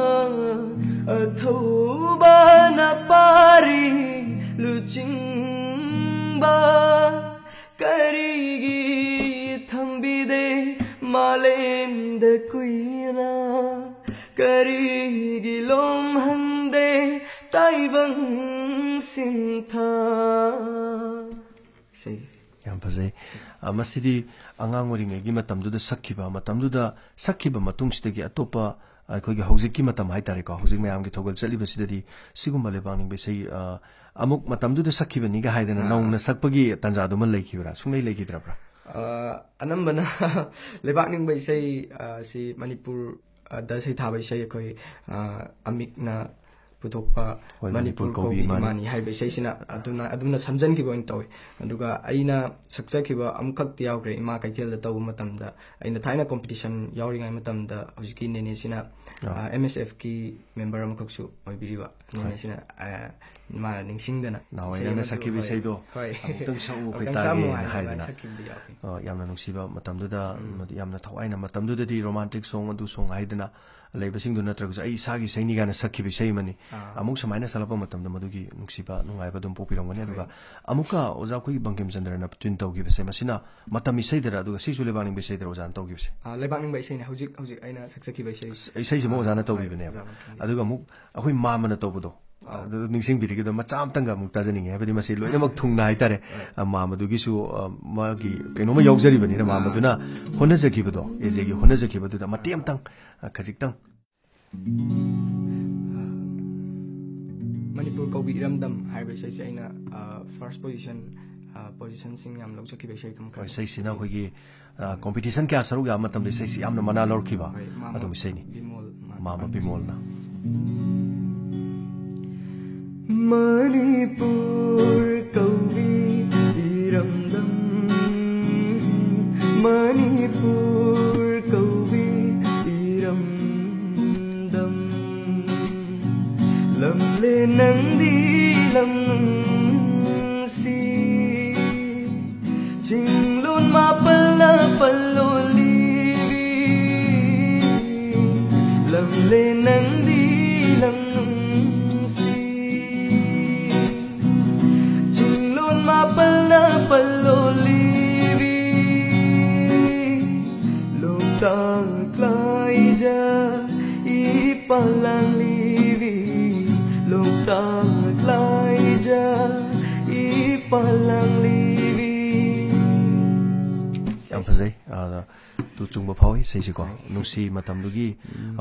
ꯑꯊꯧꯕꯅ ꯄꯥꯔꯤ ꯂꯨꯆꯤꯡꯕ꯫ ꯀꯔꯤꯒꯤ ꯊꯝꯕꯤꯗꯦ ꯃꯥꯂꯦꯝꯗ ꯀꯨꯏꯅ? ꯀꯔꯤꯒꯤ ꯂꯣꯝꯍꯟꯗꯦ ꯇꯥꯏꯕꯪ ꯁꯤꯟꯊꯥ? ꯏꯁꯩ꯫ ꯌꯥꯝ ꯐꯖꯩ꯫ ꯑ, ꯃꯁꯤꯗꯤ ꯑꯉꯥꯡ ꯑꯣꯏꯔꯤꯉꯩꯒꯤ ꯃꯇꯝꯗꯨꯗ ꯁꯛꯈꯤꯕ, ꯃꯇꯝꯗꯨꯗ ꯁꯛꯈꯤꯕ ꯃꯇꯨꯡꯁꯤꯗꯒꯤ ꯑꯇꯣꯞꯄ ꯑꯩꯈꯣꯏꯒꯤ ꯍꯧꯖꯤꯛꯀꯤ ꯃꯇꯝ ꯍꯥꯏꯇꯥꯔꯦꯀꯣ, ꯍꯧꯖꯤꯛ ꯃꯌꯥꯝꯒꯤ ꯊꯧꯒꯜ ꯆꯠꯂꯤꯕꯁꯤꯗꯗꯤ ꯁꯤꯒꯨꯝꯕ ꯂꯩꯕꯥꯛ ꯅꯤꯡꯕ ꯏꯁꯩ, ꯑ, ꯑꯃꯨꯛ ꯃꯇꯝꯗꯨꯗ ꯁꯛꯈꯤꯕꯅꯤꯒ ꯍꯥꯏꯗꯅ ꯑꯥ꯫ ꯅꯧꯅ ꯁꯛꯄꯒꯤ ꯇꯥꯟꯖꯥꯗꯨꯃ ꯂꯩꯈꯤꯕ꯭ꯔꯥ? ꯁꯨꯡꯂꯩ ꯂꯩꯈꯤꯗ꯭ꯔꯕ꯭ꯔꯥ? ꯑ, ꯑꯅꯝꯕꯅ ꯂꯩꯕꯥꯛ ꯅꯤꯡꯕ ꯏꯁꯩ, ꯑ, ꯁꯤ ꯃꯅꯤꯄꯨꯔ ꯑ, ꯗ ꯁꯩꯊꯥꯕ ꯏꯁꯩ ꯑꯩꯈꯣꯏ, ꯑ, ꯑꯃꯤꯛꯅ ꯄꯨꯊꯣꯛꯄ ꯍꯣꯏ, ꯃꯅꯤꯄꯨꯔ ꯃꯅꯤꯄꯨꯔ ꯀꯧꯕꯤ ꯀꯧꯕꯤ ꯏꯃꯥꯅꯤ꯫ ꯏꯃꯥꯅꯤ ꯍꯥꯏꯕ ꯏꯁꯩꯁꯤꯅ ꯑꯗꯨꯅ, ꯑꯗꯨꯝꯅ ꯁꯝꯖꯟꯈꯤꯕ ꯑꯣꯏꯅ ꯇꯧꯋꯤ꯫ ꯑꯗꯨꯒ ꯑꯩꯅ ꯁꯛꯆꯈꯤꯕ ꯑꯃꯈꯛꯇꯤ ꯌꯥꯎꯈ꯭ꯔꯦ, ꯏꯃꯥ ꯀꯩꯊꯦꯜꯗ ꯇꯧꯕ ꯃꯇꯝꯗ꯫ ꯑꯩꯅ ꯊꯥꯏꯅ ꯀꯣꯝꯄꯤꯇꯤꯁꯟ ꯌꯥꯎꯔꯤꯉꯩ ꯃꯇꯝꯗ ꯍꯧꯖꯤꯛꯀꯤ ꯅꯦꯅꯦꯁꯤꯅ, ꯑꯥ꯫ ꯑ, ꯑꯦꯝ ꯑꯦꯁ ꯑꯦꯐꯀꯤ ꯃꯦꯝꯕꯔ ꯑꯃꯈꯛꯁꯨ ꯑꯣꯏꯕꯤꯔꯤꯕ ꯍꯣꯏ꯫ ꯅꯦꯅꯦꯁꯤꯅ, ꯑ, ꯃꯥꯅ ꯅꯤꯡꯁꯤꯡꯗꯅ ꯅꯍꯥꯟꯋꯥꯏ ꯏꯁꯩ ꯅꯪꯅ ꯑꯃꯁꯨ, ꯁꯛꯈꯤꯕ ꯍꯣꯏ, ꯏꯁꯩꯗꯣ ꯍꯣꯏ꯫ "ꯑꯃꯨꯛꯇꯪ ꯁꯛꯎ ꯑꯩꯈꯣꯏ ꯑꯃꯨꯛꯇꯪ ꯁꯛꯑꯝꯃꯨ" ꯇꯥꯒꯦꯅ ꯍꯥꯏꯅ ꯑꯗꯨꯃꯥꯏꯅ ꯍꯥꯏꯗꯅ꯫ ꯁꯛꯈꯤꯕꯗꯤ ꯌꯥꯎꯈꯤ꯫ ꯑ, ꯌꯥꯝꯅ ꯅꯨꯡꯁꯤꯕ ꯃꯇꯝꯗꯨꯗ, ꯎꯝ꯫ ꯃꯗꯨ ꯌꯥꯝꯅ ꯊꯋꯥꯏꯅ ꯃꯇꯝꯗꯨꯗꯗꯤ ꯔꯣꯃꯥꯟꯇꯤꯛ ꯁꯣꯡ, ꯑꯗꯨ ꯁꯣꯡ ꯍꯥꯏꯗꯅ ꯂꯩꯕꯁꯤꯡꯗꯨ ꯅꯠꯇ꯭ꯔꯒꯁꯨ ꯑꯩ ꯏꯁꯥꯒꯤ ꯏꯁꯩꯅꯤ ꯀꯥꯏꯅ ꯁꯛꯈꯤꯕ ꯏꯁꯩ ꯑꯃꯅꯤ꯫ ꯑꯥ꯫ ꯑꯃꯨꯛ ꯁꯨꯃꯥꯏꯅ ꯁꯛꯂꯛꯄ ꯃꯇꯝꯗ ꯃꯗꯨꯒꯤ ꯅꯨꯡꯁꯤꯕ, ꯅꯨꯡꯉꯥꯏꯕ ꯑꯗꯨꯝ ꯄꯣꯛꯄꯤꯔꯝꯒꯅꯤ꯫ ꯑꯗꯨꯒ ꯍꯣꯏ꯫ ꯑꯃꯨꯛꯀ ꯑꯣꯖꯥ ꯑꯩꯈꯣꯏꯒꯤ ꯕꯪꯀꯤꯝ ꯆꯟꯗ꯭ꯔꯅ ꯇ꯭ꯌꯨꯟ ꯇꯧꯈꯤꯕꯁꯦ, ꯃꯁꯤꯅ ꯃꯇꯝ ꯏꯁꯩꯗꯔ, ꯑꯗꯨꯒ ꯁꯤꯁꯨ ꯂꯩꯕꯥꯛ ꯅꯤꯡꯕ ꯏꯁꯩꯗꯔ ꯑꯣꯖꯥꯅ ꯇꯧꯈꯤꯕꯁꯦ? ꯑꯥ, ꯂꯩꯕꯥꯛ ꯅꯤꯡꯕ ꯏꯁꯩꯅ ꯍꯧꯖꯤꯛ, ꯍꯧꯖꯤꯛ ꯑꯩꯅ ꯁꯛꯆꯈꯤꯕ ꯏꯁꯩ꯫ ꯏꯁꯩꯁꯤꯃ ꯑꯣꯖꯥꯅ ꯍꯣꯏ, ꯇꯧꯕꯤꯕꯅꯦꯕ꯫ ꯑꯣꯖꯥꯅ ꯇꯧꯕꯤꯕ꯫ ꯑꯗꯨꯒ ꯑꯃꯨꯛ ꯑꯩꯈꯣꯏ ꯃꯥꯝꯃꯅ ꯇꯧꯕꯗꯣ, ꯑꯥꯎ꯫ ꯑꯗꯨ ꯅꯤꯡꯁꯤꯡꯕꯤꯔꯤꯒꯗꯣ ꯃꯆꯥ ꯑꯃꯇꯪꯒ ꯑꯃꯨꯛ ꯇꯥꯖꯅꯤꯡꯉꯦ꯫ ꯍꯥꯏꯕꯗꯤ ꯃꯁꯤ ꯂꯣꯏꯅꯃꯛ ꯊꯨꯡꯅ ꯍꯥꯏꯇꯥꯔꯦ꯫ ꯍꯣꯏ꯫ ꯑ, ꯃꯥꯝꯃꯗꯨꯒꯤꯁꯨ, ꯑ, ꯃꯥꯒꯤ ꯀꯩꯅꯣꯝꯃ ꯌꯥꯎꯖꯔꯤꯕꯅꯤꯅ, ꯑꯥ꯫ ꯃꯥꯝꯃꯗꯨꯅ ꯍꯣꯠꯅꯖꯈꯤꯕꯗꯣ, ꯑꯦꯖꯦꯒꯤ ꯍꯣꯠꯅꯖꯈꯤꯕꯗꯨꯗ ꯃꯇꯦꯛ ꯑꯃꯇꯪ, ꯑ, ꯈꯖꯤꯛꯇꯪ꯫ ꯃꯅꯤꯄꯨꯔ ꯀꯧꯕꯤ ꯏꯔꯝꯗꯝ ꯍꯥꯏꯕ ꯏꯁꯩꯁꯦ ꯑꯩꯅ, ꯑ, ꯐꯥꯔꯁ ꯄꯣꯖꯤꯁꯟ, ꯄꯣꯖꯤꯁꯟꯁꯤꯡ ꯌꯥꯝ ꯂꯧꯖꯈꯤꯕ ꯏꯁꯩ ꯃꯈꯜ꯫ ꯏꯁꯩꯁꯤꯅ ꯑꯩꯈꯣꯏꯒꯤ ꯀꯣꯝꯄꯤꯇꯤꯁꯟ ꯀꯌꯥ ꯁꯔꯨꯛ ꯌꯥꯕ ꯃꯇꯝꯗ ꯏꯁꯩꯁꯤ ꯌꯥꯝꯅ ꯃꯅꯥ ꯂꯧꯔꯛꯈꯤꯕ ꯍꯣꯏ, ꯃꯥꯃ ꯑꯗꯨꯝꯕ ꯏꯁꯩꯅꯤ꯫ ꯕꯤꯃꯣꯜ ꯃꯥ- ꯃꯥꯃ ꯕꯤꯃꯣꯜꯅ꯫ ꯃꯅꯤꯄꯨꯔ ꯀꯧꯏ ꯏꯔꯝꯗꯝ, ꯃꯅꯤꯄꯨꯔ ꯀꯧꯏ ꯏꯔꯝꯗꯝ, ꯂꯝꯂꯦ ꯅꯪꯗꯤ ꯂꯝ ꯅꯨꯡꯁꯤ꯫ ꯆꯤꯡꯂꯣꯟ ꯃꯥꯄꯜꯅ ꯄꯜꯂꯣꯜꯂꯤꯕꯤ, ꯂꯝꯂꯦ ꯅꯪꯗꯤ ꯂꯝ ꯅꯨꯡꯁꯤ꯫ ꯆꯤꯡꯂꯣꯟ ꯃꯥꯄꯜꯅ ꯄꯜꯂꯣꯜꯂꯤꯕꯤ, ꯂꯣꯛꯇꯥꯛ ꯂꯥꯏꯖ ꯏꯄꯥ ꯂꯥꯡꯂꯤꯕꯤ, ꯂꯣꯛꯇꯥꯛ ꯂꯥꯏꯖ ꯏꯄꯥ ꯂꯥꯡꯂꯤꯕꯤ꯫ ꯌꯥꯝ ꯐꯖꯩ꯫ ꯑꯗ ꯇꯨ ꯆꯨꯡꯕ ꯐꯥꯎꯏ ꯏꯁꯩꯁꯤꯀꯣ꯫ ꯅꯨꯡꯁꯤ ꯃꯇꯝꯗꯨꯒꯤ,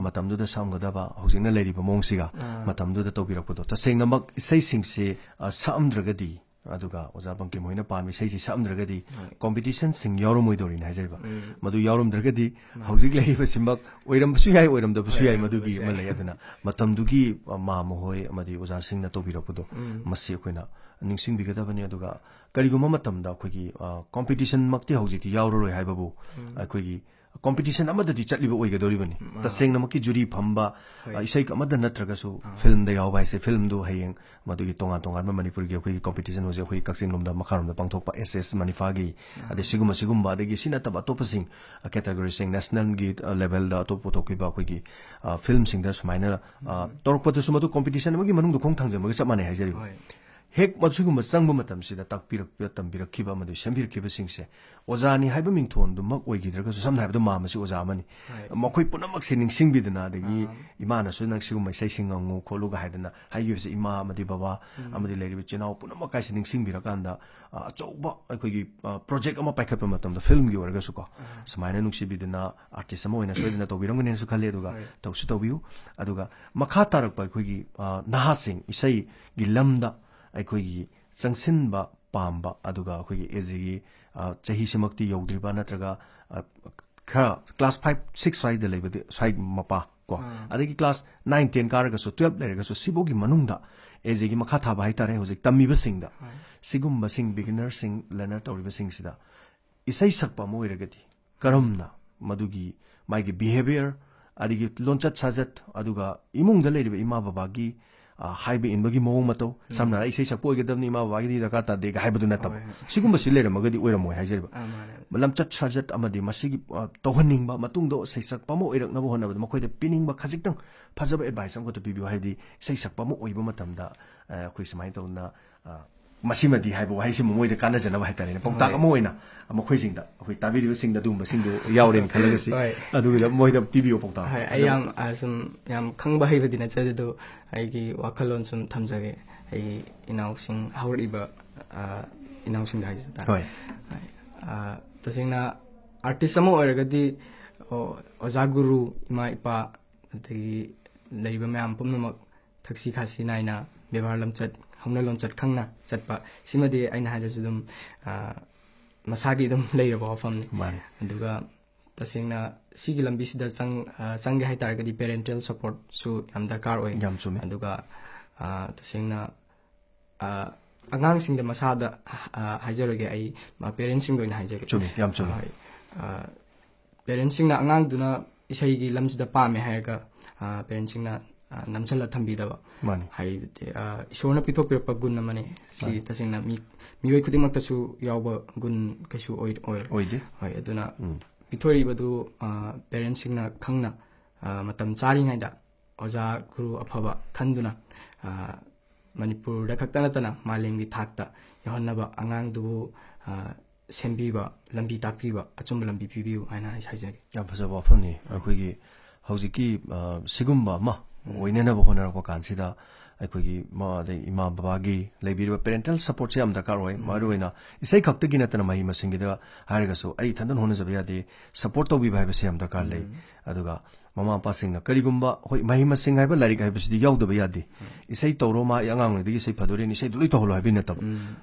ꯃꯇꯝꯗꯨꯗ ꯁꯛꯑꯝꯒꯗꯕ, ꯍꯧꯖꯤꯛꯅ ꯂꯩꯔꯤꯕ ꯃꯑꯣꯡꯁꯤꯒ ꯑꯥ꯫ ꯃꯇꯝꯗꯨꯗ ꯇꯧꯕꯤꯔꯛꯄꯗꯣ꯫ ꯇꯁꯦꯡꯅꯃꯛ ꯏꯁꯩꯁꯤꯡꯁꯤ, ꯑ, ꯁꯛꯑꯝꯗ꯭ꯔꯒꯗꯤ, ꯑꯗꯨꯒ ꯑꯣꯖꯥ ꯕꯪꯀꯤꯝ ꯍꯣꯏꯅ ꯄꯥꯝꯃꯤ ꯏꯁꯩꯁꯤ ꯁꯛꯑꯝꯗ꯭ꯔꯒꯗꯤ, ꯀꯣꯝꯄꯤꯇꯤꯁꯟꯁꯤꯡ ꯌꯥꯎꯔꯝꯃꯣꯏꯗꯧꯔꯤꯅꯤ ꯍꯥꯏꯖꯔꯤꯕ꯫ ꯃꯗꯨ ꯌꯥꯎꯔꯝꯗ꯭ꯔꯒꯗꯤ ꯍꯧꯖꯤꯛ ꯂꯩꯔꯤꯕꯁꯤꯃꯛ ꯑꯣꯏꯔꯝꯕꯁꯨ ꯌꯥꯏ, ꯑꯣꯏꯔꯝꯗꯕꯁꯨ ꯌꯥꯏ, ꯃꯗꯨꯒꯤ ꯑꯃ ꯂꯩ꯫ ꯑꯗꯨꯅ ꯃꯇꯝꯗꯨꯒꯤ, ꯑ, ꯃꯥꯃ ꯍꯣꯏ ꯑꯃꯗꯤ ꯑꯣꯖꯥꯁꯤꯡꯅ ꯇꯧꯕꯤꯔꯛꯄꯗꯣ, ꯃꯁꯤ ꯑꯩꯈꯣꯏꯅ ꯅꯤꯡꯁꯤꯡꯕꯤꯒꯗꯕꯅꯤ꯫ ꯑꯗꯨꯒ ꯀꯔꯤꯒꯨꯝꯕ ꯃꯇꯝꯗ ꯑꯩꯈꯣꯏꯒꯤ, ꯑ, ꯀꯣꯝꯄꯤꯇꯤꯁꯟꯃꯛꯇꯤ ꯍꯧꯖꯤꯛꯇꯤ ꯌꯥꯎꯔꯔꯣꯏ ꯍꯥꯏꯕꯕꯨ, ꯑꯩꯈꯣꯏꯒꯤ ꯀꯣꯝꯄꯤꯇꯤꯁꯟ ꯑꯃꯗꯗꯤ ꯆꯠꯂꯤꯕ ꯑꯣꯏꯒꯗꯧꯔꯤꯕꯅꯤ꯫ ꯇꯁꯦꯡꯅꯃꯛꯀꯤ ꯖꯨꯔꯤ ꯐꯝꯕ, ꯑ, ꯏꯁꯩ ꯑꯃꯗ ꯅꯠꯇ꯭ꯔꯒꯁꯨ ꯐꯤꯜꯝꯗ ꯌꯥꯎꯕ ꯍꯥꯏꯁꯦ, ꯐꯤꯜꯝꯗꯨ ꯍꯌꯦꯡ ꯃꯗꯨꯒꯤ ꯇꯣꯉꯥꯟ ꯇꯣꯉꯥꯟꯕ ꯃꯅꯤꯄꯨꯔꯒꯤ ꯑꯩꯈꯣꯏꯒꯤ ꯀꯣꯝꯄꯤꯇꯤꯁꯟ ꯍꯧꯖꯤꯛ ꯑꯩꯈꯣꯏ ꯀꯛꯆꯤꯡ ꯂꯣꯝꯗ ꯃꯈꯥꯔꯣꯝꯗ ꯄꯥꯡꯊꯣꯛꯄ ꯑꯦꯁ ꯑꯦꯁ ꯃꯅꯤꯐꯥꯒꯤ, ꯑꯗꯩ ꯁꯤꯒꯨꯝꯕ ꯁꯤꯒꯨꯝꯕ, ꯑꯗꯒꯤ ꯁꯤ ꯅꯠꯇꯕ ꯑꯇꯣꯞꯄꯁꯤꯡ, ꯑ, ꯀꯦꯇꯒꯣꯔꯤꯁꯤꯡ, ꯅꯦꯁꯅꯦꯜꯒꯤ, ꯑ, ꯂꯦꯚꯦꯜꯗ ꯑꯇꯣꯞ ꯄꯨꯊꯣꯛꯈꯤꯕ ꯑꯩꯈꯣꯏꯒꯤ, ꯑ, ꯐꯤꯜꯝꯁꯤꯡꯗ ꯁꯨꯃꯥꯏꯅ, ꯑ, ꯇꯧꯔꯛꯄꯗꯁꯨ ꯃꯗꯨ ꯀꯣꯝꯄꯤꯇꯤꯁꯟ ꯑꯃꯒꯤ ꯃꯅꯨꯡꯗ ꯈꯣꯡ ꯊꯥꯡꯖꯟꯕꯒ ꯆꯞ ꯃꯥꯟꯅꯩ ꯍꯥꯏꯖꯔꯤꯕ꯫ ꯍꯦꯛ ꯃꯁꯤꯒꯨꯝꯕ ꯆꯪꯕ ꯃꯇꯝꯁꯤꯗ ꯇꯥꯛꯄꯤꯔꯛꯄ, ꯇꯝꯕꯤꯔꯛꯈꯤꯕ ꯑꯃꯗꯤ ꯁꯦꯝꯕꯤꯔꯛꯈꯤꯕꯁꯤꯡꯁꯦ ꯑꯣꯖꯥꯅꯤ ꯍꯥꯏꯕ ꯃꯤꯡꯊꯣꯟꯗꯨꯃꯛ ꯑꯣꯏꯈꯤꯗ꯭ꯔꯒꯁꯨ, ꯁꯝꯅ ꯍꯥꯏꯔꯕꯗ ꯃꯥꯃꯁꯤ ꯑꯣꯖꯥ ꯑꯃꯅꯤ꯫ ꯃꯈꯣꯏ ꯄꯨꯝꯅꯃꯛꯁꯦ ꯅꯤꯡꯁꯤꯡꯕꯤꯗꯅ, ꯑꯗꯒꯤ ꯏꯃꯥꯅꯁꯨ "ꯅꯪ ꯁꯤꯒꯨꯝꯕ ꯏꯁꯩꯁꯤꯡ ꯉꯪꯉꯨ" ꯈꯣꯠꯂꯨꯒ ꯍꯥꯏꯗꯅ ꯍꯥꯏꯈꯤꯕꯁꯦ, ꯏꯃꯥ ꯑꯃꯗꯤ ꯕꯕꯥ ꯑꯃꯗꯤ ꯂꯩꯔꯤꯕ ꯏꯆꯤꯜ ꯏꯅꯥꯎ ꯄꯨꯝꯅꯃꯛ ꯀꯥꯏꯁꯦ ꯅꯤꯡꯁꯤꯡꯕꯤꯔꯀꯥꯟꯗ, ꯑ, ꯑꯆꯧꯕ ꯑꯩꯈꯣꯏꯒꯤ, ꯑ, ꯄ꯭ꯔꯣꯖꯦꯛ ꯑꯃ ꯄꯥꯏꯈꯠꯄ ꯃꯇꯝꯗ, ꯐꯤꯜꯝꯒꯤ ꯑꯣꯏꯔꯒꯁꯨꯀꯣ, ꯁꯨꯃꯥꯏꯅ ꯅꯨꯡꯁꯤꯕꯤꯗꯅ ꯑꯥꯔꯇꯤꯁ ꯑꯃ ꯑꯣꯏꯅ ꯁꯣꯏꯗꯅ ꯇꯧꯕꯤꯔꯝꯒꯅꯤꯅꯁꯨ ꯈꯜꯂꯤ꯫ ꯑꯗꯨꯒ ꯇꯧꯁꯨ ꯇꯧꯕꯤꯌꯨ꯫ ꯑꯗꯨꯒ ꯃꯈꯥ ꯇꯥꯔꯛꯄ ꯑꯩꯈꯣꯏꯒꯤ, ꯑ, ꯅꯍꯥꯁꯤꯡ ꯏꯁꯩꯒꯤ ꯂꯝꯗ ꯑꯩꯈꯣꯏꯒꯤ ꯆꯪꯁꯤꯟꯕ ꯄꯥꯝꯕ, ꯑꯗꯨꯒ ꯑꯩꯈꯣꯏꯒꯤ ꯑꯦꯖꯦꯒꯤ ꯆꯍꯤꯁꯤꯃꯛꯇꯤ ꯌꯧꯗ꯭ꯔꯤꯕ, ꯅꯠꯇ꯭ꯔꯒ ꯑ, ꯈꯔ ꯀ꯭ꯂꯥꯁ ꯐꯥꯏꯚ ꯁꯤꯛꯁ ꯁ꯭ꯋꯥꯏꯗ ꯂꯩꯕꯗꯤ, ꯁ꯭ꯋꯥꯏ ꯃꯄꯥ ꯀꯣ, ꯑꯥ꯫ ꯑꯗꯒꯤ ꯀ꯭ꯂꯥꯁ ꯅꯥꯏꯟ ꯇꯦꯟ ꯀꯥꯔꯒꯁꯨ, ꯇꯨꯌꯦꯜꯞ ꯂꯩꯔꯒꯁꯨ, ꯁꯤꯐꯥꯎꯒꯤ ꯃꯅꯨꯡꯗ ꯑꯦꯖꯦꯒꯤ ꯃꯈꯥ ꯊꯥꯕ ꯍꯥꯏꯇꯥꯔꯦ, ꯍꯧꯖꯤꯛ ꯇꯝꯃꯤꯕꯁꯤꯡꯗ, ꯍꯣꯏ꯫ ꯁꯤꯒꯨꯝꯕꯁꯤꯡ, ꯕꯤꯒꯤꯅꯔꯁꯤꯡ, ꯂꯔꯅꯔ ꯇꯧꯔꯤꯕꯁꯤꯡꯁꯤꯗ ꯏꯁꯩ ꯁꯛꯄ ꯑꯃ ꯑꯣꯏꯔꯒꯗꯤ ꯀꯔꯝꯅ ꯃꯗꯨꯒꯤ ꯃꯥꯒꯤ ꯕꯤꯍꯦꯕꯤꯌꯔ, ꯑꯗꯒꯤ ꯂꯣꯟꯆꯠ ꯁꯥꯖꯠ, ꯑꯗꯨꯒ ꯏꯃꯨꯡꯗ ꯂꯩꯔꯤꯕ ꯏꯃꯥ ꯕꯕꯥꯒꯤ, ꯑ, ꯍꯥꯏꯕ ꯏꯟꯕꯒꯤ ꯃꯑꯣꯡ ꯃꯇꯧ, ꯁꯝꯅ ꯍꯥꯏꯔꯕꯗ, "ꯑꯩ ꯏꯁꯩ ꯁꯛꯄ ꯑꯣꯏꯒꯗꯕꯅꯤ, ꯏꯃꯥ ꯕꯕꯥꯒꯤꯗꯤ ꯗꯔꯀꯥꯔ ꯇꯥꯗꯦꯒ" ꯍꯥꯏꯕꯗꯨ ꯅꯠꯇꯕ, ꯍꯣꯏ, ꯍꯣꯏ꯫ ꯁꯤꯒꯨꯝꯕꯁꯤ ꯂꯩꯔꯝꯃꯒꯗꯤ ꯑꯣꯏꯔꯝꯃꯣꯏ ꯍꯥꯏꯖꯔꯤꯕ꯫ ꯑꯥ, ꯃꯥꯅꯦ꯫ ꯂꯝꯆꯠ ꯁꯥꯖꯠ ꯑꯃꯗꯤ ꯃꯁꯤꯒꯤ, ꯑ, ꯇꯧꯍꯟꯅꯤꯡꯕ, ꯃꯇꯨꯡꯗ ꯏꯁꯩ ꯁꯛꯄ ꯑꯃ ꯑꯣꯏꯔꯛꯅꯕ ꯍꯣꯠꯅꯕꯗ ꯃꯈꯣꯏꯗ ꯄꯤꯅꯤꯡꯕ ꯈꯖꯤꯛꯇꯪ ꯐꯖꯕ ꯑꯦꯗꯚꯥꯏꯁ ꯑꯃꯈꯛꯇ ꯄꯤꯕꯤꯌꯨ, ꯍꯥꯏꯕꯗꯤ ꯏꯁꯩ ꯁꯛꯄ ꯑꯃ ꯑꯣꯏꯕ ꯃꯇꯝꯗ, ꯑ, ꯑꯩꯈꯣꯏ ꯁꯨꯃꯥꯏꯅ ꯇꯧꯗꯅ, ꯑ, "ꯃꯁꯤꯃꯗꯤ" ꯍꯥꯏꯕ ꯋꯥꯍꯩꯁꯤꯃ ꯃꯣꯏꯗ ꯀꯥꯟꯅꯖꯅꯕ ꯍꯥꯏꯇꯥꯔꯦꯅꯦ, ꯄꯥꯎꯇꯥꯛ ꯍꯣꯏ꯫ ꯑꯃ ꯑꯣꯏꯅ ꯃꯈꯣꯏꯁꯤꯡꯗ, ꯑꯩꯈꯣꯏ ꯇꯥꯕꯤꯔꯤꯕꯁꯤꯡꯗ ꯑꯗꯨꯒꯨꯝꯕꯁꯤꯡꯗꯨ ꯌꯥꯎꯔꯦꯅ ꯈꯜꯂꯒꯁꯤ, ꯍꯣꯏ꯫ ꯑꯗꯨꯒꯤꯗ ꯃꯣꯏꯗ ꯄꯤꯕꯤꯌꯨ ꯄꯥꯎꯇꯥꯛ꯫ ꯍꯣꯏ, ꯑꯩ ꯐꯖꯕ꯫ ꯌꯥꯝ, ꯑ, ꯁꯨꯝ ꯌꯥꯝ ꯈꯪꯕ ꯍꯩꯕꯗꯤ ꯅꯠꯆꯗꯦ, ꯑꯗꯨ ꯑꯩꯒꯤ ꯋꯥꯈꯜꯂꯣꯟ ꯁꯨꯝ ꯊꯝꯖꯒꯦ꯫ ꯑꯩꯒꯤ ꯏꯅꯥꯎꯁꯤꯡ, ꯍꯧꯔꯛꯏꯕ, ꯑ, ꯏꯅꯥꯎꯁꯤꯡꯗ ꯍꯥꯏꯖ ꯇꯥꯔꯦ꯫ ꯍꯣꯏ꯫ ꯍꯣꯏ꯫ ꯑ, ꯇꯁꯦꯡꯅ ꯑꯥꯔꯇꯤꯁ ꯑꯃ ꯑꯣꯏꯔꯒꯗꯤ, ꯑꯣ, ꯑꯣꯖꯥ ꯒꯨꯔꯨ, ꯏꯃꯥ ꯏꯄꯥ, ꯑꯗꯒꯤ ꯂꯩꯔꯤꯕ ꯃꯌꯥꯝ ꯄꯨꯝꯅꯃꯛ ꯊꯛꯁꯤ ꯈꯥꯁꯤ ꯅꯥꯏꯅ, ꯕꯦꯕꯥꯔ ꯂꯝꯆꯠ, ꯍꯧꯅ ꯂꯣꯟꯆꯠ ꯈꯪꯅ ꯆꯠꯄ, ꯁꯤꯃꯗꯤ ꯑꯩꯅ ꯍꯥꯏꯔꯁꯨ ꯑꯗꯨꯝ, ꯑ, ꯃꯁꯥꯒꯤ ꯑꯗꯨꯝ ꯂꯩꯔꯕ ꯋꯥꯐꯝꯅꯤ꯫ ꯃꯥꯅꯤ꯫ ꯑꯗꯨꯒ ꯇꯁꯦꯡꯅ ꯁꯤꯒꯤ ꯂꯝꯕꯤꯁꯤꯗ ꯆꯪ-, ꯑ, ꯆꯪꯒꯦ ꯍꯥꯏ ꯇꯥꯔꯒꯗꯤ ꯄꯦꯔꯦꯟꯇꯦꯜ ꯁꯄꯣꯔꯠꯁꯨ ꯌꯥꯝ ꯗꯔꯀꯥꯔ ꯑꯣꯏ꯫ ꯌꯥꯝ ꯆꯨꯝꯃꯤ꯫ ꯑꯗꯨꯒ, ꯑ, ꯇꯁꯦꯡꯅ, ꯑ, ꯑꯉꯥꯡꯁꯤꯡꯗ ꯃꯁꯥꯗ, ꯑ, ꯍꯥꯏꯖꯔꯣꯏꯒꯦ, ꯑꯩ, ꯑ, ꯄꯦꯔꯦꯟꯁꯁꯤꯡꯗ ꯑꯣꯏꯅ ꯍꯥꯏꯖꯒꯦ꯫ ꯆꯨꯝꯃꯤ, ꯌꯥꯝ ꯆꯨꯝꯃꯤ꯫ ꯍꯣꯏ꯫ ꯑ, ꯄꯦꯔꯦꯟꯁꯁꯤꯡꯅ ꯑꯉꯥꯡꯗꯨꯅ ꯏꯁꯩꯒꯤ ꯂꯝꯁꯤꯗ ꯄꯥꯝꯃꯦ ꯍꯥꯏꯔꯒ, ꯑ, ꯄꯦꯔꯦꯟꯁꯁꯤꯡꯅ, ꯑ, ꯅꯝꯁꯤꯜꯂ ꯊꯝꯕꯤꯗꯕ꯫ ꯃꯥꯅꯤ꯫ ꯍꯥꯏꯕꯗꯤ, ꯑ, ꯏꯁꯣꯔꯅ ꯄꯤꯊꯣꯛꯄꯤꯔꯛꯄ ꯒꯨꯟ ꯑꯃꯅꯤ꯫ ꯁꯤ ꯃꯥꯅꯤ꯫ ꯇꯁꯦꯡꯅ ꯃꯤ, ꯃꯤꯑꯣꯏ ꯈꯨꯗꯤꯡꯃꯛꯇꯁꯨ ꯌꯥꯎꯕ ꯒꯨꯟ ꯀꯩꯁꯨ ꯑꯣꯏ-, ꯑꯣꯏꯔꯣꯏ꯫ ꯑꯣꯏꯗꯦ꯫ ꯍꯣꯏ, ꯑꯗꯨꯅ ꯎꯝ꯫ ꯄꯤꯊꯣꯔꯛꯏꯕꯗꯨ, ꯑ, ꯄꯦꯔꯦꯟꯁꯁꯤꯡꯅ ꯈꯪꯅ, ꯑ, ꯃꯇꯝ ꯆꯥꯔꯤꯉꯩꯗ ꯑꯣꯖꯥ ꯒꯨꯔꯨ ꯑꯐꯕ ꯈꯟꯗꯨꯅ, ꯑ, ꯃꯅꯤꯄꯨꯔꯗ ꯈꯛꯇ ꯅꯠꯇꯅ ꯃꯥꯂꯦꯝꯒꯤ ꯊꯥꯛꯇ ꯌꯧꯍꯟꯅꯕ ꯑꯉꯥꯡꯗꯨꯕꯨ, ꯑ, ꯁꯦꯝꯕꯤꯕ, ꯂꯝꯕꯤ ꯇꯥꯛꯄꯤꯕ, ꯑꯆꯨꯝꯕ ꯂꯝꯕꯤ ꯄꯤꯕꯤꯌꯨ ꯍꯥꯏꯅ ꯑꯩ ꯍꯥꯏꯖꯒꯦ꯫ ꯌꯥꯝ ꯐꯖꯕ ꯋꯥꯐꯝꯅꯤ꯫ ꯑꯩꯈꯣꯏꯒꯤ, ꯑ, ꯁꯤꯒꯨꯝꯕ ꯑꯃ ꯎꯝ꯫ ꯑꯣꯏꯅꯅꯕ ꯍꯣꯠꯅꯔꯛꯄ ꯀꯥꯟꯁꯤꯗ ꯑꯩꯈꯣꯏꯒꯤ ꯃ-, ꯑꯗꯩ ꯏꯃꯥ ꯕꯕꯥꯒꯤ ꯂꯩꯕꯤꯔꯤꯕ ꯄꯦꯔꯦꯟꯇꯦꯜ ꯁꯄꯣꯔꯠꯁꯦ ꯌꯥꯝ ꯗꯔꯀꯥꯔ ꯑꯣꯏ꯫ ꯎꯝ꯫ ꯃꯔꯨꯑꯣꯏꯅ ꯏꯁꯩ ꯈꯛꯇꯒꯤ ꯅꯠꯇꯅ ꯃꯍꯩ ꯃꯁꯤꯡꯒꯤꯗ ꯍꯥꯏꯔꯒꯁꯨ ꯑꯩ ꯏꯊꯟꯇꯅ ꯍꯣꯠꯅꯖꯕ ꯌꯥꯗꯦ, ꯁꯄꯣꯔꯠ ꯇꯧꯕꯤꯕ ꯍꯥꯏꯕꯁꯤ ꯌꯥꯝ ꯗꯔꯀꯥꯔ ꯂꯩ꯫ ꯎꯝ꯫ ꯑꯗꯨꯒ ꯃꯃꯥ ꯃꯄꯥꯁꯤꯡꯅ ꯀꯔꯤꯒꯨꯝꯕ, ꯍꯣꯏ, ꯃꯍꯩ ꯃꯁꯤꯡ ꯍꯥꯏꯕ ꯂꯥꯏꯔꯤꯛ ꯍꯥꯏꯕꯁꯤꯗꯤ ꯌꯥꯎꯗꯕ ꯌꯥꯗꯦ꯫ ꯏꯁꯩ ꯇꯧꯔꯣ, ꯃꯥ ꯑꯉꯥꯡ ꯑꯣꯏꯔꯤꯉꯩꯗꯒꯤ ꯏꯁꯩ ꯐꯗꯣꯔꯦꯅ ꯏꯁꯩꯗꯨ ꯂꯣꯏ ꯇꯧꯍꯜꯂꯣ ꯍꯥꯏꯕꯒꯤ ꯅꯠꯇꯕ꯫